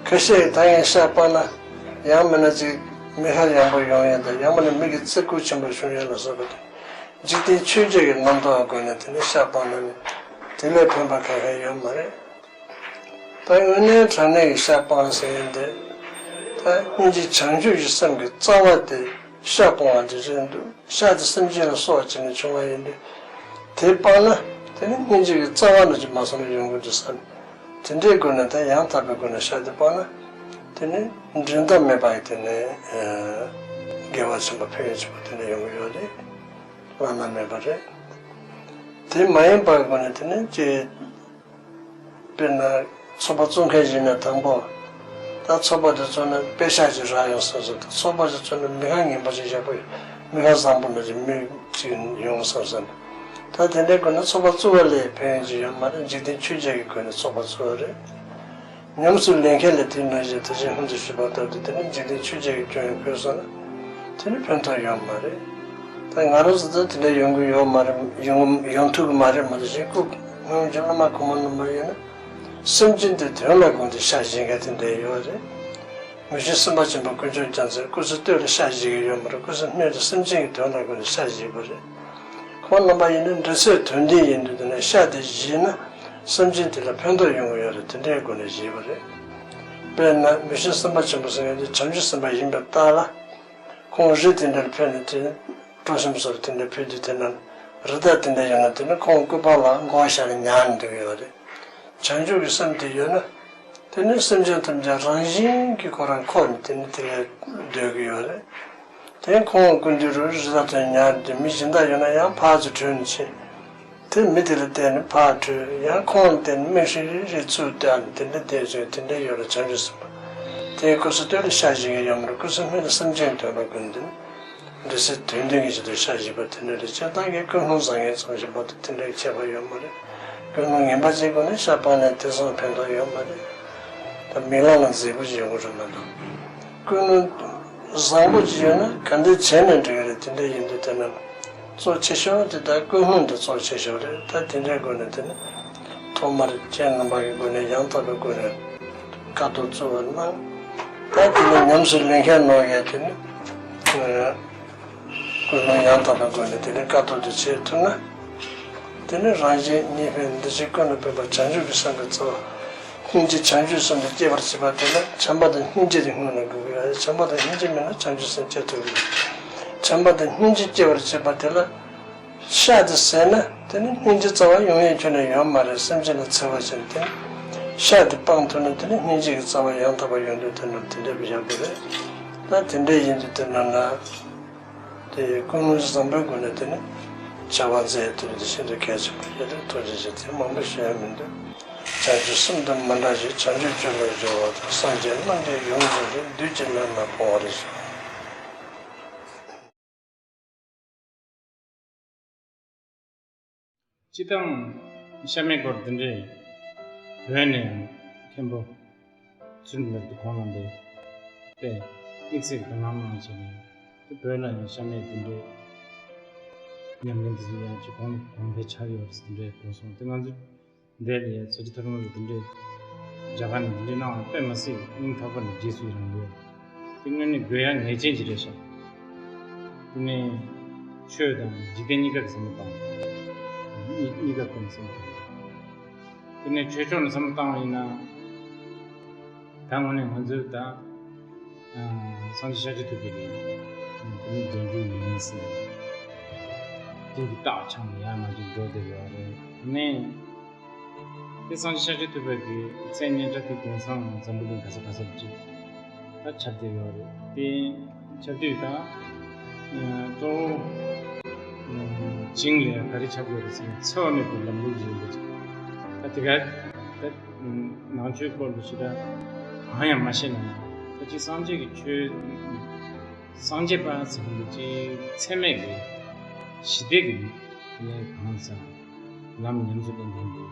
ཁ་ཤས་ཀྱིས་ད་ངས་ཤ་སྤངས་ན་ཡང་མིན་ན་ཅིག་མི་ཁ་ཡངས་པོ་ཡོང་ཡས་དང་། ཡང་མིན་ན་མི་གིས་བརྩི་བཀུར་ཆེན་པོ་ཞུ་ཡས་ལ་སོགས་པ་དེ། འཇིག་རྟེན་ཆོས་བརྒྱད་ཀྱི་རྣམ་རྟོག་སྒོ་ནས་དེ་ནས་ཤ་སྤངས་ན་ནི་དེ་ལས་ཕན་པ་ག་གེ་ཡོད་མ་རེད། ད་དངོས་གནས་དྲང་གནས་ཀྱི་ཤ་སྤངས་ཟེར་ཡས་དེ། ད་སྙིང་རྗེ་བྱང་ཆུབ་ཀྱི་སེམས་ཀྱི་རྩ་བ་དེ་ཤ་སྤོང་བ་དེ་རེད་འདུག་ཤ་དེ་སེམས་ཅན་ལ་སྲོག་བྱས་ནས་བྱུང་བ་ཡིན་དུས། དེ་སྤངས་ན་དེ་ནི་སྙིང་རྗེ་གི་རྩ་བ་ནས་ཅིག་མ་སོང་ན་ཡོང་གི་འདུག་བསམ། དེ་འདྲའི་སྒོ་ནས་ད་ཡང་དག་པའི་སྒོ་ནས་ཤ་དེ་སྤངས་ན། དེ་ནི་འགྲན་ཟླ་མེད་པ་ཡི་དེ་ནི་དགེ་བ་ཆེན་པོ་ཕན་ཡོན་ཆེན་པོ་དེ་འདྲ་ཡོང་གི་ཡོད་རེད། བླ་ན་མེད་པ་རེད། དེ་མ་ཡིན་པའི་སྒོ་ནས་དེ་ནི་ཅིག་དཔེར་ན་ཚོགས་པ་བཙུགས་མཁན་ཞིག་ན་དང་པོ། ད་ཚོགས་པ་དེ་བཙུགས་ན་དཔེ་ཤག་ཅིག་རག་ཡོང་བསམ་བསམ་དང་། ཚོགས་པ་ཅིག་བཙུགས་ན་མི་ཁ་ངན་པ་ཅིག་ཡག་པོ་ཡོད། མི་ཁ་བཟང་པོ་འདྲ་ཅིག་མི་ཅིག་ཡོང་བསམ་བསམ། ད་དེ་འདྲའི་སྒོ་ནས་ཚོགས་པ་བཙུགས་པ་ལས་ཕན་ཡོན་ཅིག་ཡོད་མ་རེད། འཇིག་རྟེན་ཆོས་བརྒྱད་ཀྱི་སྒོ་ནས་ཚོགས་པ་བཙུགས་པ་རེད། ཉམས་སུ་ལེན་མཁན་ལ་དེ་ནང་བཞིན་ད་ཅི་སྔོན་དུ་ཞུས་པ་ལྟར་དུ་དེ་ནི་འཇིག་རྟེན་ཆོས་བརྒྱད་ཀྱི་སྐྱོན་ཡོད་དགོས་སོང་ན་དེ་ནི་ཕན་ཐོགས་ཡོད་མ་རེད། ད་ང་རང་ཚོ་ད་དེ་འདྲ་ཡོང་གི་ཡོད་མ་རེད། ཡོང་ཡོང་ཐུབ་ཀྱི་མ་རེད། མ་གཏོགས་གཞན་སྐུ་སྔོན་གྱི་བླ་མ་གོང་མ་རྣམ་པ་ཡིན་ན། སེམས་ཅན་དེ་དོན་ལ་དགོངས་ཏེ་ཤ་བཞེས་མཁན་དེ་འདྲ་ཡོད་རེད། མི་ཤི་སེམས་དཔའ་ཆེན་པོ་དཀོན་མཆོག་རྒྱལ་མཚན་སྐུ་ཚེ་སྟོད་ལ་ཤ་བཞེས་ཀྱི་ཡོད་མ་རེད། སྐུ་ཚེ་སྨད་དུ་སེམས་ཅན་གྱི་དོན་ལ་དགོངས་ཏེ་ཤ་བཞེས་པ་རེད། ཁོང་རྣམ་པ་ཡིན་ན་འབྲེལ་ཚད་དོན་ལྡན་ཡིན་དུས་དེ་ནས་ཤ་དེ་བཞེས་ན་སེམས་ཅན་དེ་ལ་ཕན་ཐོགས་ཡོང་གི་ཡོད་རེད། དེ་འདྲའི་སྒོ་ནས་བཞེས་པ་རེད། དཔེར་ན་མི་ཤི་སེམས་དཔའ་ཆེན་པོ་ཟེར་མཁན་དེ་བྱང་ཆུབ་སེམས་དཔའ་ཡིན་པའི་རྟགས་ལ། ཁོང་རི་དེ་འདྲར་ཕེབས་ནས་དེ་སྤྲོ་སེམས་གསོ་རུ་དེ་འདྲར་ཕེབས་དུས་དེ་ན་རི་དྭགས་དེ་འདྲ་ཡོད་ན་དེ་ནི་ཁོང་སྐུད་པ་ལ་མགོ་བོ་བཞག་ནས་ཉལ་ནས་འདུག་ཡོད་རེད། བྱང་ཆུབ་ཀྱི་སེམས་དེ་ཡོད་ན་དེ་ནི་སེམས་ཅན་ཐམས་ཅད་རང་བཞིན་གྱིས་ཁོ་རང་འཁོར་ནས་དེ་ནི་དེ་ལ་སྡོད་ཀྱི་ཡོད་རེད། དེ་ཁོང་སྐུ་མདུན་རུ་རི་དྭགས་དེ་ཉལ་དུས་མི་གཞན་དག་ཡོད་ན་ཡང་ཕར་ཚུར་བྲོས་ནས་ཕྱིན། དེ་མི་དེ་ལ་བལྟས་ནས་ཕར་བྲོས། ཡང་ཁོང་ལ་བལྟས་ནས་མིག་ཧྲིལ་རིལ་རིལ་ཚུར་བལྟས་ནས་དེ་འདྲ་བསྡད་བྱུང་། དེ་འདྲ་ཡོད་རེད། བྱང་ཆུབ་སེམས་དཔའ་དེ་སྐུ་ཚེ་སྟོད་ལ་ཤ་བཞེས་ཀྱི་ཡོད་མ་རེད། སྐུ་ཚེ་སྨད་ལ་སེམས་ཅན་དོན་ལ་དགོངས་ཏེ་འབྲེལ་ཚད་དོན་ལྡན་གྱི་ཆེད་དུ་ཤ་བཞེས་པ་དེ་འདྲ་རེད། སྤྱིར་བཏང་གི་ཀུན་སློང་བཟང་ངན་ཙམ་ཞིག་མ་གཏོགས་དེ་འདྲའི་ཁྱད་པར་ཡོད་མ་རེད། ཀུན་སློང་ངན་པ་ཅིག་སྒོ་ནས་ཤ་སྤངས་ནས་དེ་ཙམ་ཕན་ཐོགས་ཡོད་མ་རེད། ད་མིག་ལམ་ལ་མཛེས་པོ་ཞིག་ཡོང་གི་རེད་མ་གཏོགས། ཀུན་སློང་བཟང་པོ་ཅིག་ཡོད་ན་ག་འདྲ་བྱས་ནས་འགྲིག་གི་རེད། དེ་འདྲ་ཡིན་དུས་དེ་ནི་གཙོ་ཆེ་ཤོས་དེ་ད་ཀུན་སློང་དེ་གཙོ་ཆེ་ཤོས་རེད། ད་དེ་འདྲའི་སྒོ་ནས་དེ་ནི་ཐོག་མར་ཁྱེད་རྣམ་པ་གི་སྒོ་ནས་ཡང་དག་པའི་སྒོ་ནས་བཀའ་བསྡུར་གཙོ་བོར་གནང་། ད་དེ་ནས་ཉམས་སུ་ལེན་མཁན་ནོ་ཡས་དེ་ནི་ཀུན་སློང་ཡང་དག་པའི་སྒོ་ནས་དེ་ནི་བཀའ་བསྡུར་དེ་བྱེད་ཐུབ་ན། དེ་ནི་རང་གཞན་གཉིས་ཕན་འདི་ཕྱི་ཀུན་ལ་ཕན་པ་བྱང་ཆུབ་ཀྱི་སེམས་ཀྱི་རྩ་བ། སྙིང་རྗེ་བྱང་ཆུབ་སེམས་དེ་སྐྱེ་བར་བྱེད་པ་དེ་ལ་བྱམས་པ་དང་སྙིང་རྗེ་དེ་སྔོན་ལ་དགོས་ཀྱི་ཡོད་རེད། བྱམས་པ་དང་སྙིང་རྗེ་མེད་ན་བྱང་ཆུབ་སེམས་སྐྱེ་ཐུབ་ཀྱི་མེད། བྱམས་པ་དང་སྙིང་རྗེ་སྐྱེ་བར་བྱེད་པ་དེ་ལ་ཤ་དེ་ཟས་ན་དེ་ནི་སྙིང་རྗེ་རྩ་བ་ཡོང་ཡས་ཁྱོན་ནས་ཡོད་མ་རེད། སེམས་ཅན་ལ་འཚེ་བ་བྱས་ནས་དེ་ནི་ཤ་དེ་སྤང་ཐུབ་ན་དེ་ནི་སྙིང་རྗེ་གི་རྩ་བ་ཡང་དག་པ་ཡོང་དུས་དེ་ནི་དེ་འདྲ་བའི་ཡག་པོ་རེད། ད་དེ་འདྲ་ཡིན་དུས་དེ་ན་ན། དེ་ཀུན་སློང་བཟང་པོའི་སྒོ་ནས་དེ་ནི་བྱ་བ་མཛད་ཐུབ་དེ་ཤིན་ཏུ་གལ་ཆེན་པོ་ཡོད་རེད། ཐུགས་རྗེ་ཆེ། དེ་མང་པོ་ཞུ་ཡ་མི་འདུག་བྱང་ཆུབ་སེམས་དང་མི་འབྲལ་ཞིང་། བྱང་ཆུབ་སྤྱོད་ལ་སྦྱོར་བ་དང་། སངས་རྒྱས་རྣམས་ཀྱིས་ཡོངས་སུ་བཟུང་། བདུད་ཀྱི་ལས་རྣམས་སྤོང་བར་ཤོག་སྤྱིར་བཏང་གཤའ་མའི་སྐོར་འདི་འདྲའི་བོད་ནས་མཁན་པོ་ཚུལ་མེད་དུ་གོང་ལ་འདས་པས་དམིགས་བསལ་གྱི་དོ་སྣང་གནང་བྱས་ནས། དེ་བོད་ལ་ཡང་གཤའ་མའི་འདི་འདྲའི་ཉམས་ལེན་འདི་ཚོ་ཡང་ཅིག་གོང་གོང་འཕེལ་ཆགས་ཡོད་རེད་ཟེར་འདྲའི་གོ་སོང་། དེ་ང་ཚོ་འདས་ལ་ཡང་ས་ཆ་ཐོ་རངས་ལ་འདི་འདྲའི་རྒྱ་གར་ནས་འདི་འདྲའི་གནང་བ་དཔེ་མ་སྲིད་སྙིང་ཐག་པ་ནས་རྗེས་སུ་ཡི་རང་ཡོད། དེ་དངོས་གནས་དགོས་ཡ་ངེས་ཅན་ཅིག་རེད་ཤག་དེ་ནས་ཆོས་དང་འཇིག་རྟེན་གཉིས་ཀ་གི་བསམ་བློ་བཏང་། གཉིས་གཉིས་ཀ་གི་བསམ་བློ་བཏང་། དེ་ནས་ཆོས་ཕྱོགས་ནས་བསམ་བློ་བཏང་བ་ཡིན་ན། ད་དངོས་གནས་ང་ཚོས་ད་སངས་རྒྱས་ཤཱཀྱ་ཐུབ་པའི་གི་དེ་ནས་རྗེས་འཇུག་ཡིན་ཟེར། དེ་གི་རྟགས་ཆགས་ནས་ཡར་མར་ཅིག་འགྲོ་བསྡད་ཡོད་རེད། དེ་ནས། དེ་སངས་རྒྱས་ཤཱཀྱ་ཐུབ་པའི་གི་མཚན་སྙན་གྲགས་དེ་དེང་སང་འཛམ་བུ་གླིང་ག་ས་ག་སར་ཅིག་ད་ཁྱབ་བསྡད་ཡོད་རེད། དེ་ཁྱབ་དུས་ད་གཙོ་བོ་བྱིངས་ལ་ག་རེ་ཁྱབ་ཡོད་རེད་ཟེར་ན། འཚེ་བ་མེད་པའི་ལམ་ལུགས་ཡིན་པ་ཅིག་ད་དེ་ག་ད་ནང་ཆོས་སྐོར་ལ་ཞེ་དྲག་གང་ཡང་མ་ཤེས་ན་ཡང་། ད་ཅིག་སངས་རྒྱས་ཀྱི་ཆོས། སངས་རྒྱས་པ་ཟེར་མཁན་དེ་ཅིག་འཚེ་མེད་ཀྱི་ཞི་བདེ་གི་ནས་གང་ཟག་ལམ་ཉམས་སུ་ལེན་མཁན་གྱི་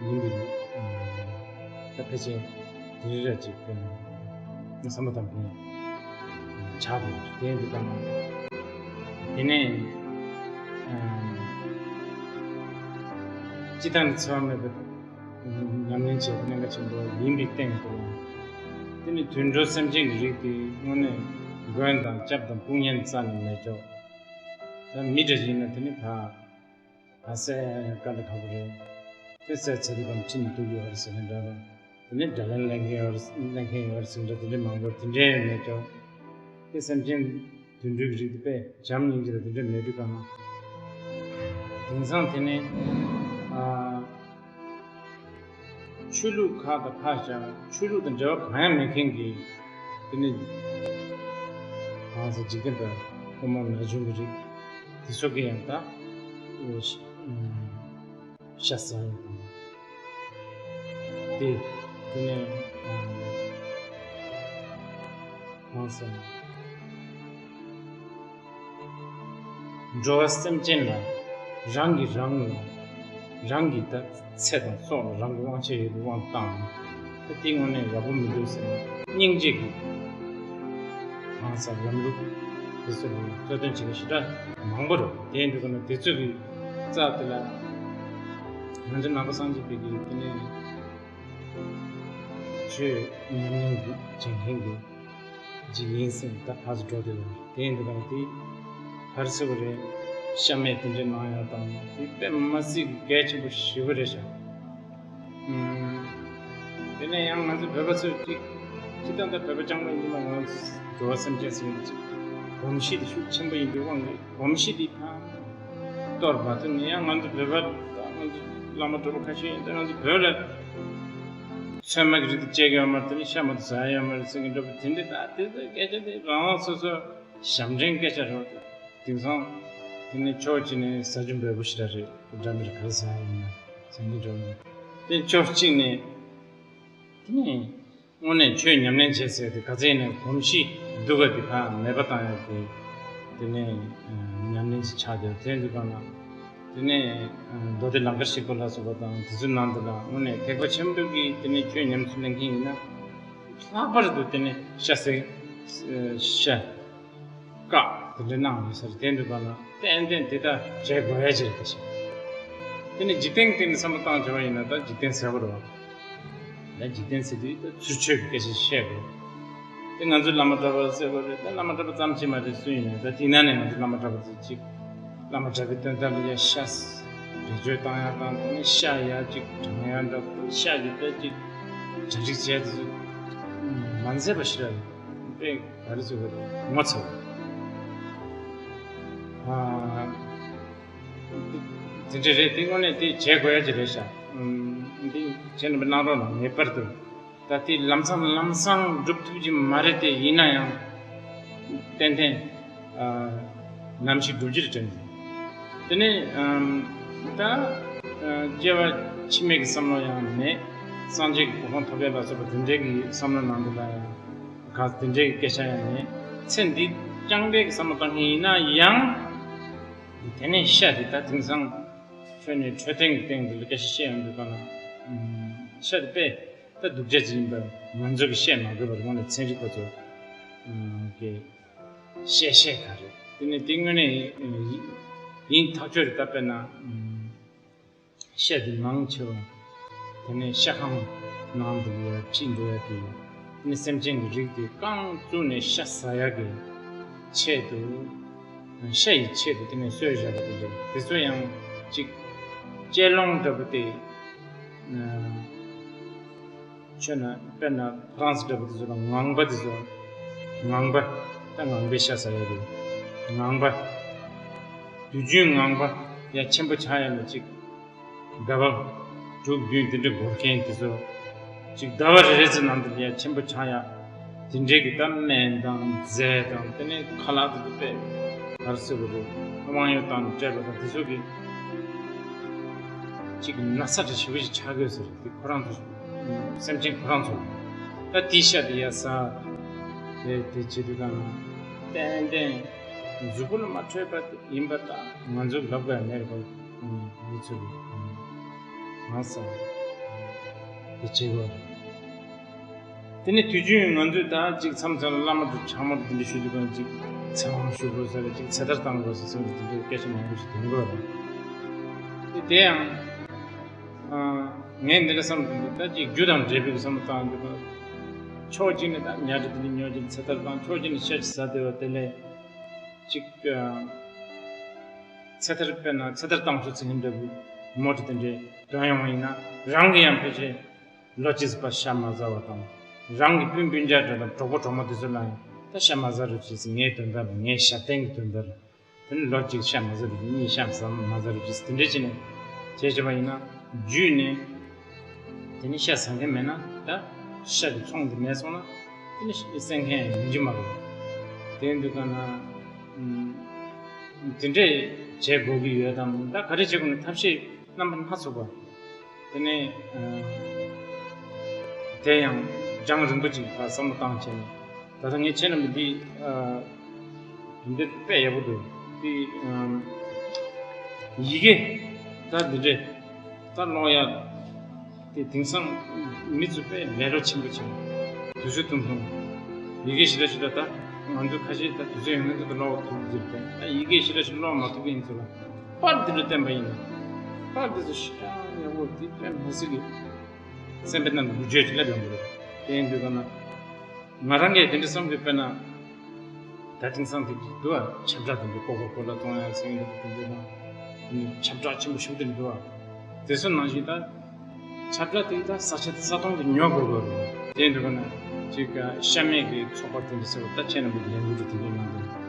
ཡིན་པའི་ད་ཕལ་ཆེར་དེ་རིགས་ར་ཅིག་བསམ་བློ་བཏང་མཁན་ཆགས་འདུག་དེ་འདུག་གམ། དེ་ནས་སྤྱི་བཏང་ནས་འཚེ་བ་མེད་པའི་ཉམས་ལེན་བྱེད་པའི་གནད་འགག་ཆེན་པོ་ཡིན་པའི་སྟེང་དུ། དེ་ནི་དུད་འགྲོ་སེམས་ཅན་གྱི་རིགས་དེ་དངོས་གནས་མགོན་དང་སྐྱབས་དང་དཔུང་གཉེན་རྩ་ནས་མེད་ཀྱོག་ད་མི་འདྲ་ཞིག་ཡིན་ན་དེ་ནི་ཕ་ཕ་བསད་ཡ་ཡང་དཀའ་ལས་ཁག་པོ་རེད། དེ་བསད་ཚར་དུས་གམ་ཁྲིད་ནས་གཏུག་གི་ཡོད་རེད་ཟེར་མཁན་འདྲ་དང་། དེ་ནི་དགྲ་ལན་ལེན་མཁན་ཡོད་རེད། ལེན་མཁན་ཡོད་རེད་ཟེར་འདྲ་དེ་འདྲ་མང་པོ་དེ་འདྲའི་མེད་ཀྱང་། དེ་སེམས་ཅན་དུད་འགྲོའི་རིགས་དེ་དཔེ་བྱམས་སྙིང་རྗེ་དང་དེ་འདྲ་མེད་དུས་གང་ན། དེང་སང་དེ་ནི་ཨ་ཆོས་ལུགས་ཁག་དང་ཕར་བཞག་ཆོས་ལུགས་དང་འབྲེལ་བ་གང་ཡང་མེད་མཁན་གྱི་དེ་ནི་གང་ཟེར་འཇིག་རྟེན་པ་དབུ་མ་ན་ཆུང་གི་རིགས་དེ་ཚོ་གི་ཡང་ད་ཤ་ཟ་ཡ་དང་། དེ་དེ་ནས་གང་ཟེར་ན། འགྲོ་བ་སེམས་ཅན་ལ་རང་གིས་རང་ལ་རང་གི་ད་ཚེ་དང་སྲོག་ལ་རང་གི་དབང་ཆ་ཡོད་པའི་དབང་བཏང་ནས། ད་དེ་དངོས་གནས་ཡག་པོ་མི་འདུག་ཟེར་ནས་སྙིང་རྗེ་གིས་གང་ཟག་ལམ་ལུགས་དེ་ཚོ་ལ་གཙོ་དོན་བྱེད་མཁན་ཞེ་དྲག་མང་པོ་རེད། དེ་འདུག་ན་དེ་ཚོ་གི་རྩ་དེ་ལ་ང་ཚོ་ནང་པ་སངས་རྒྱས་པའི་གི་དེ་ནས་ཆོས་ཉམས་ལེན་བྱེད་མཁན་གྱི་ཅིག་ཡིན་ཟེར་ད་ཕར་ཚུར་འགྲོ་དེ་ལ་དེ་འདུག་ག་དེ་ཕར་ཚུར་རེད། གཤམ་མེད་དེ་འདྲའི་གནང་ཡག་དང་དེ་དཔེ་མ་སྲིད་གལ་ཆེན་པོ་ཞེ་པོ་རེད་ཤག་དེ་ནས་ཡང་ང་ཚོ་བོད་པ་ཚོས་ཅིག་སྤྱི་བཏང་ད་བོད་པ་རྐྱང་པ་ཡིན་ན་ང་ཚོ་འགྲོ་བ་སེམས་ཅན་ཟེར་མཁན་དེ་ཅིག་གོམས་གཤིས་དེ་ཤུགས་ཆེན་པོ་ཡིན་པའི་དབང་གིས་གོམས་གཤིས་དེ་ཕར་གཏོར་མ་ཐུབ་ནས། ཡང་ང་ཚོ་བོད་པ་ད་ང་ཚོ་བླ་མ་གྲྭ་པ་ཁ་ཤས་ཡིན་ད་ང་ཚོ་བོད་ལ་ཚོད་མ་གི་རིགས་དེ་སྤྱད་ཀྱི་ཡོད་མ་རེད། དེ་ནས་ཤ་མ་གཏོགས་ཟ་ཡ་ཡོད་མ་རེད་ཟེར་གྱི་འགྲོ་བ་དེ་འདྲ། ད་དེ་ཚོ་སྐད་ཆ་དེ་རང་རང་སོ་སོ་ཞབས་འདྲེན་སྐད་ཆ་རེད། དེང་སང་དེ་ནས་ཕྱོགས་གཅིག་ནས་ཟ་རྒྱུ་འབེལ་པོ་ཞེ་དྲག་རེད། འདྲ་མི་འདྲ་ག་རེ་ཟ་ཡ་ཡིན་ན་ཟ་གི་འགྲོ་ནས། དེ་ཕྱོགས་གཅིག་ནས་དེ་ནས་དངོས་གནས་ཆོས་ཉམས་ལེན་བྱེད་ཟེར་དེ་ག་ཚད་ཡིན་ནའི་གོམས་གཤིས་སྡུག་ག་དེ་ཕར་མེད་པ་བཏང་ཡ་དེ་དེ་ནས་ཉམས་ལེན་ཞིག་ཆགས་བསྡད་དེ་འདུག་ག་ན། དེ་ནས་མདོ་སྡེ་ལང་ཀར་གཤེགས་པ་ལ་སོགས་པ་དང་དེ་ཚོའི་ནང་དུ་ལ་དངོས་གནས་ཐེག་པ་ཆེན་པོའི་གི་དེ་ནས་ཆོས་ཉམས་སུ་ལེན་མཁན་ཡིན་ན། ལྷག་པར་དུ་དེ་ནས་ཤ་ཟ་ཤ་བཀག་དེ་འདྲ་གནང་ཡོད་ས་རེད། དེ་འདུག་ག་ན་ཏན་ཏན་དེ་ལྟར་བྱེད་དགོས་ཡ་ཅིག་རེད་ཤག་དེ་ནས་འཇིག་རྟེན་སྟེང་ནས་བསམ་བློ་བཏང་བྱས་པ་ཡིན་ན་ད་འཇིག་རྟེན་ཟེར་བ་རེད་བ། ད་འཇིག་རྟེན་ཟེར་དུས་ད་ཚུར་ཆོས་ཀྱི་སྐད་ཆ་བཤད་དགོས། དེ་ང་ཚོ་བླ་མ་གྲྭ་པ་ཟེར་བ་རེད། ད་བླ་མ་གྲྭ་པ་ཙམ་ཅིག་མ་རེད། སུ་ཡིན་ནའི་ད་དེ་ནང་ནས་ང་ཚོ་བླ་མ་གྲྭ་པ་ཚོ་གཅིག་བླ་མ་གྲྭ་པའི་དོན་དག་ལ་ཡ་ཤ་བེད་སྤྱོད་བཏང་ཡ་དང་དེ་ནས་ཤ་ཡ་གཅིག་དྲང་ཡ་འདྲ་པོ་ཤ་གི་ད་གཅིག་གྲ་སྒྲིག་བྱས་དེ་ཚོ་མ་མཛད་པ་ཞིག་རེད། དཔེ་ག་རེ་ཟེར་དགོས་རེད། ངོ་ཚ་བ། ཨ་དེ་འདྲ་རེད། དེ་དངོས་གནས་དེ་བྱེད་དགོས་ཡ་ཅིག་རེད་ཤག་འདི་བྱས་ནས་གནང་རོགས་གནང་། ངེས་པར་དུ། ད་དེ་ལམ་སང་ལམ་སང་སྒྲུབ་ཐུབ་ཀྱི་མ་རེད་དེ། ཡིན་ན་ཡང་ཏན་ཏན་ཨ་ནམ་ཞིག་སྒྲུབ་རྒྱུ་རེད་དྲན། དེ་ནས་ཨམ་ད་ཨ་སྐྱེ་བ་ཕྱི་མའི་གི་བསམ་བློ་ཡང་མེད། སངས་རྒྱས་ཀྱི་གོ་འཕང་ཐོབ་ཡ་ལ་སོགས་པ་དེ་འདྲའི་གི་བསམ་བློ་ནང་དུ་ལ་ཡང་ག་དེ་འདྲའི་གི་སྐད་ཆ་ཡང་མེད། ཚེ་འདི་རྐྱང་པའི་གི་བསམ་བློ་བཏང་མཁན་ཡིན་ན་ཡང་། དེ་ནས་ཤ་དེ་ད་དེང་སང་ཁྱོད་ནས་འཕྲོད་བསྟེན་གྱི་སྟེང་དུ་སྐད་ཆ་བཤད་ཡོང་དུས་ག་ན། ཤ་དེ་དཔེ་ད་སྡུག་ཅག་ཅིག་ཡིན་པ་ང་ཚོ་གིས་བཤད་མ་དགོས་པར་དངོས་གནས་ཚན་རིག་པ་ཚོ་གིས་བཤད་བཤད་ག་རེད། དེ་ནས་དེ་དངོས་གནས་ཡིན་ཐག་ཆོད་རེད། ད་དཔེར་ན་ཤ་དེ་མང་ཆེ་བ་དེ་ནས་ཤ་ཁང་ནང་དུ་ཡར་ཁྲིད་འགྲོ་ཡ་གི། དེ་ནས་སེམས་ཅན་གྱི་རིགས་དེ་རྐང་བཙུགས་ནས་ཤ་ཟ་ཡ་གི་ཆེད་དུ། ཤ་ཡི་ཆེད་དུ་དེ་ནས་གསོས་བཞག་པ་དེ་འདྲ། དེ་ཚོ་ཡང་ཅིག་དཔྱད་ལོང་འདྲ་པོ་དེ། ཆོས་ན་དཔེར་ན་ཧྥ་རན་སི་འདྲ་པོ་དེ་ཚོ་ལ་ངང་པ་དེ་ཚོ། ངང་པ། ད་ངང་པའི་ཤ་ཟ་ཡ་རེད། ངང་པ། དུས་རྒྱུན་ངང་པ་ཡ་ཆེན་པོ་ཆགས་ཡ་ལ་ཅིག་ཟླ་བ་དྲུག་བདུན་དེ་འདྲ་འགོར་མཁན་དེ་ཚོ། ཅིག་ཟླ་བ་རེ་རེ་ཚོ་ནང་དུ་ཡ་ཆེན་པོ་ཆགས་ཡ། དེ་འདྲའི་གི་ད་སྨན་དང་རྫས་དང་དེ་ནས་ཁ་ལག་དེ་ཚོ་དཔེ་ག་རེ་ཟེར་དགོས་རེད། དབང་ཡོད་དང་སྤྲད་པ་དང་དེ་ཚོ་གི་ཅིག་ན་ཚ་དྲག་ཞེ་པོ་ཞིག་ཆགས་དགོས་ཟེར། དེ་ཁོ་རང་ཚོ་སེམས་ཅན་ཁོ་རང་ཚོ་ད་དེའི་ཤ་དེ་ཡ་ཟ། དེ་དེ་བྱེད་དུས་གང་ན་ཏན་ཏན་གཟུགས་པོ་ལ་མ་འཕྲོད་པ་དེ་ཡིན་པ་ད་ང་ཚོ་ལབ་དགོས་ཡ་མེད་རེད་པ། མི་ཚོ་གི་ང་ཟ་དེ་བྱེད་དགོས་རེད། དེ་ནས་དུས་རྒྱུན་ང་ཚོས་ད་ཅིག་མཚམས་མཚམས་ལ་བླ་མ་དང་ཕྱག་མ་དང་དེ་འདྲ་ཞུ་དུས་གང་ཅིག་ཚེ་དབང་ཞུ་དགོས་ས་རེད། ཅིག་ཚེ་ཐར་བཏང་དགོས་ས་སོགས་དེ་འདྲའི་སྐད་ཆ་མང་པོ་ཞིག་ཐོན་གྱི་ཡོད་རེད། དེ་དེ་ཡང་ཨ་ངས་འདི་འདྲ་བསམ་དུས་ད་ཅིག་རྒྱུ་དང་འབྲས་བུའི་བསམ་བློ་བཏང་དུས་གང་ཕྱོགས་གཅིག་ནས་ད་ཉལ་ཁྲི་དེ་འདྲ་ཉོ་རྒྱུ་ཚེ་ཐར་བཏང་། ཕྱོགས་གཅིག་ནས་ཤ་ཅིག་ཟ་བདེ་བ་དེ་ལས་ཅིག་ཨ་ཚེ་ཐར་དཔེར་ན་ཚེ་ཐར་བཏང་ཚུལ་ཚེ་ཉིན་འདྲ་བུ་མོ་དེ་དེ་འདྲའི་དོན་ཡོང་བ་ཡིན་ན་རང་གི་ཡང་ཕལ་ཆེར། ལོ་གཅིག་པ་ཤ་མ་ཟ་བ་དང་། རང་གི་སྤུན་སྤུན་ཀྱག་འདྲ་དང་གྲོགས་པོ་གྲོགས་མོ་དེ་ཚོ་ལ་ཡང་ད་ཤ་མ་ཟ་རོགས་བྱེད་ཟེར། ངའི་དོན་དག་ལ། ངའི་ཞབས་བརྟན་གྱི་དོན་དག་ལ། དེ་ནི་ལོ་གཅིག་ཤ་མ་ཟ་རོགས་བྱེད། གཉིས་ཤ་ཟ་མ་ཟ་རོགས་བྱེད་ཟེར། དེ་འདྲ་བྱས་ནས་བྱས་བྱས་པ་ཡིན་ན་རྒྱུད་ནས་དེ་ནི་ཤ་ཟ་མཁན་མེད་ན་ད་ཤ་གི་ཚོང་དེ་མེད་སོང་ན་དེ་ནི་བསད་མཁན་ཡང་ཡིན་གྱི་མ་རེད། དེ་ཡིན་དུས་གང་ན་དེ་འདྲས་བྱེད་དགོས་ཀྱི་ཡོད་དམ། ད་ག་རེ་བྱེད་དགོས་ན་ཐབས་ཤེས་རྣམ་པ་སྣ་ཚོགས་པ། དེ་ནས་ཨ་དེ་ཡང་རྒྱང་རིང་པོ་ཅིག་ཕར་བསམ་བློ་བཏང་བྱས་ནས། ད་ལྟ་ངས་ཁྱེད་རྣམས་ཀྱི་འདི་ཨ་འདི་འདི་དཔེ་ཡག་པོ་འདུག། འདི་ཨ་ཡི་གེ་ད་འདི་འདྲས་ད་ཀློག་ཡ་དེ་དེང་སང་མི་ཚོ་དཔེ་ལས་སླ་ཆེན་པོ་བྱས། དུས་ཚོད་ཐུང་ཐུང་། ཡི་གེ་ཞེ་དྲག་ཞེ་དྲག་ད་ང་ཚོ་ཁ་ཤས་ད་དུས་ཚོད་ཡོད་མཁན་ཚོ་ད་ཀློག་ཐུབ་ཀྱི་རེད། ད་ཡི་གེ་ཞེ་དྲག་ཞེ་དྲག་ཀློག་མ་ཐུབ་མཁན་ཚོ་ལ། པར་འདི་འདྲ་བསྟན་པ་ཡིན་ན། པར་འདི་ཚོ་ཤ་ཡག་པོ་འདི་དཔེ་མི་སྲིད་ཀྱི་སེམས་པའི་ནང་དུ་འགུལ་སྐྱོད་ཅིག་སླེབས་ཡོང་གི་རེད། དེ་ཡིན་དུས་གང་ན་ང་རང་གིས་དེ་འདྲ་བསམ་གྱི། དཔེར་ན་ད་དེང་སང་དེ་འདུག་ཨ། ཁྱབ་བསྒྲགས་དེ་འདྲ་ཀོ་ཀོ་ཀོ་ལ་གཏོང་ཡ་ཟེར་མཁན་འདུག། དེ་འདྲ་དང་དེ་ནི་ཁྱབ་བསྒྲགས་ཆེན་པོ་ཞིག་དེ་འདུག་ཨ། དེ་ཚོ་ནང་བཞིན་ད། ཁྱབ་བསྒྲགས་དེ་ད་ས་ཆ་དེ་ས་སྟོང་དུ་ཉོ་དགོས་དགོས་རེད། དེ་འདུག་ན་ཅིག་ཤ་མེད་ཀྱི་ཚོགས་པ་དེ་འདྲ་ཟེར་བ་ད་ཁྱེད་རྣམ་པའི་ལས་འགུལ་དེ་འདྲ་གནང་དགོས།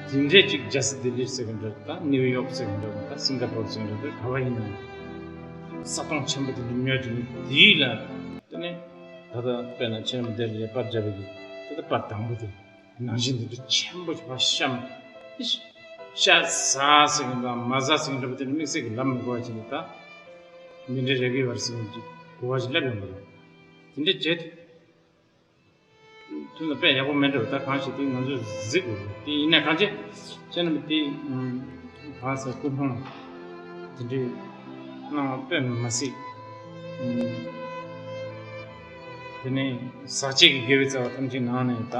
དེ་འདྲས་ཅིག་རྒྱལ་ས་ལྡི་ལི་ཟེར་གི་འདྲ། ད་ནིའུ་ཡོག་ཟེར་གི་འདྲ། ད་སིང་ག་པོར་ཟེར་གི་འདྲ། ད་ག་བ་ཡིན་ན་ས་སྟོང་ཆེན་པོ་དེ་འདྲ་ཉོས་དུས་དེའི་ལ་དེ་ནས་ད་ལྟ་དཔེར་ན་ཁྱེད་རྣམ་པ་འདིར་ལས་པར་བརྒྱབ་པའི་གི་ད་ལྟ་པར་དང་པོ་དེ། ནང་བཞིན་འདི་འདྲ་ཆེན་པོ་ཞིག་ཕར་བཤམས། ཤ་ཟ་ཟེར་གི་འདུག་མ་ཟ་ཟེར་གི་འདུག་པ་དེ་ནི་དམིགས་བསལ་གྱི་ལབ་མི་དགོས་པ་བྱས་ནས། ད་འདི་འདྲའི་རེ་གི་བར་ཟེར་གི་འདུག་གོ་བ་ཞིག་སླེབས་ཡོང་གི་རེད། དེ་འདྲ་བྱེད་ཐུབ་ན་དཔེ་ཡག་པོ་མེད་འགྲོ། ད་གང་ཞིག་དེ་ང་ཚོས་གཟིགས་དགོས་རེད། དེ་ཡིན་ན་གང་བྱེད་ཅེ་ན་མི་དེ་གང་ཟེར་སྐུ་ཕུང་དེ་འདྲའི་གནང་བ་དཔེ་མི་སྲིད། དེ་ནས་ཟག་བཅས་ཀྱི་དགེ་བའི་རྩ་བ་ཐམས་ཅད་ནང་ནས་ད་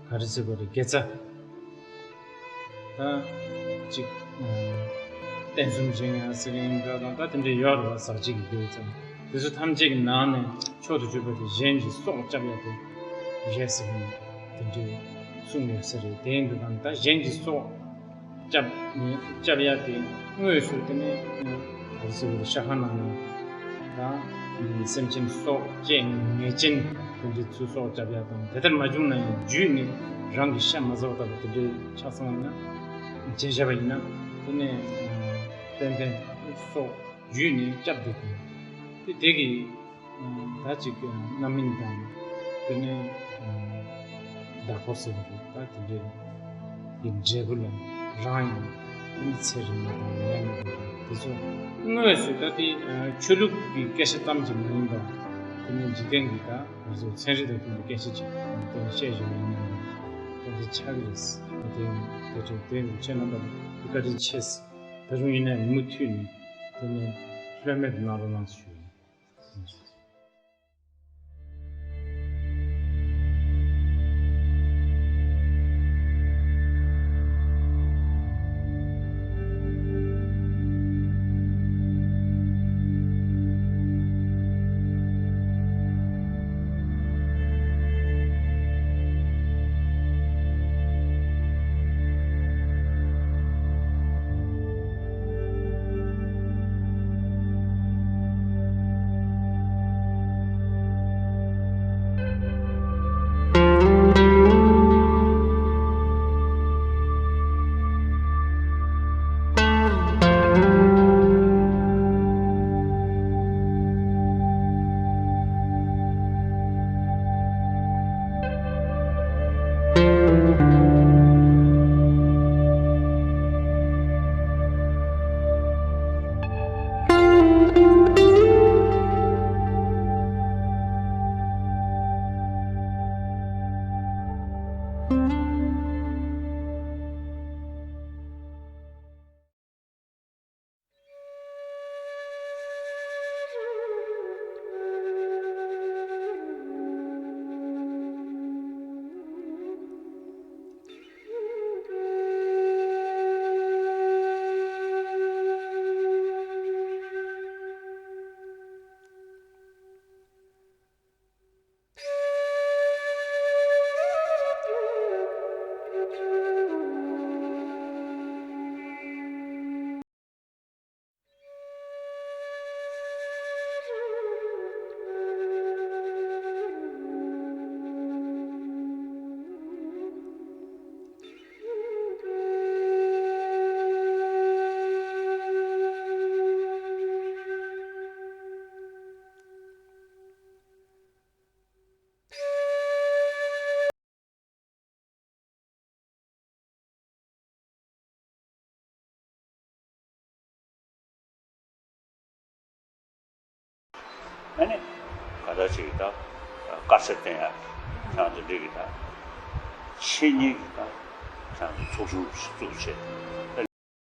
ག་རེ་ཟེར་དགོས་རེད། དགེ་རྩ་ད་ཅིག་རྟེན་གསུམ་བཞེངས་ཡ་ཟེར་མཁན་འདྲ་དང་། ད་དེ་འདྲ་ཡོད་རེད་པ། ཟག་བཅས་ཀྱི་དགེ་བའི་རྩ་བ་དེ་ཚོ་ཐམས་ཅད་ཀྱི་ནང་ནས་མཆོག་ཏུ་གྱུར་པ་དེ་གཞན་གྱི་སྲོག་བསྐྱབ་ཡ་དེ་རེད་ཟེར་མཁན་དེ་འདྲའི་གསུངས་ཡོད་ས་རེད། དེ་ཡིན་དུས་ད་གཞན་གྱི་སྲོག་བསྐྱབ་ནས་བསྐྱབ་ཡ་དེ་དངོས་སུ་དེ་ནས་ག་རེ་ཟེར་དགོས་རེད། ཤ་ཁང་ནང་ནས་ད་སེམས་ཅན་སྲོག་བཅད་ཉེས་ཅན་དེ་འདྲའི་ཚུར་སྲོག་བསྐྱབ་ཡ་དང་། དེ་ལྟར་མ་བྱུང་ན་ཡང་རྒྱུད་ནས་རང་གི་ཤ་མ་ཟ་བ་ལྟ་བུ་དེ་འདྲའི་ཆགས་སོང་ན། བྱས་བཞག་པ་ཡིན་ན་དེ་ནས་ཏན་ཏན་སྲོག་རྒྱུད་ནས་བསྐྱབ་བསྡད་དགོས། དེ་དེ་གི་ ད་ཅིག་རྣམ་སྨིན་དང་དེ་ནས་བདག་པོ་ཟེར་བ་རེད། ད་དེ་འདྲའི་འབྲས་བུ་ལ་རང་ཡང་དེ་ནི་ཚེ་རིང་མོ་དང་ཡང་མི་དགོས་པ་དེ་ཚོ་དངོས་སུ་ད་དེ་ཆོས་ལུགས་ཀྱི་སྐད་ཆ་ཙམ་གྱིས་མ་ཡིན་པར་དེ་ནི་འཇིག་རྟེན་གྱི་ད་ང་ཚོ་ཚན་རིག་དང་མཐུན་པའི་སྐད་ཆ་ཅིག་དེ་ནི་བཤད་བཞིན་པ་ཡིན་ན་ཡང་དེ་འདྲ་ཆགས་ཀྱི་རེད། དེ་ཡང་དེ་འདྲའི་དེ་ཡང་ཁྱེད་རྣམ་པ་ལ་བཀའ་དྲིན་ཆེ། ད་རུང་ཡིན་ནའི་མུ་མཐུད་ནས་དེ་ནི་ལྷོད་མེད་དུ་གནང་རོགས་གནང་ཞུ། ཨ་ནི་ག་ད་ཅིག་ད་དཀའ་ཚེགས་བསྟན་ཡ་ཁྱང་དེ་འགྲིག་གི་ད་ཆེ་ཉིད་ཀྱི་ད་ཁྱང་དེ་ཚོགས་ཆུང་ཞིག་བཙུགས་བྱས།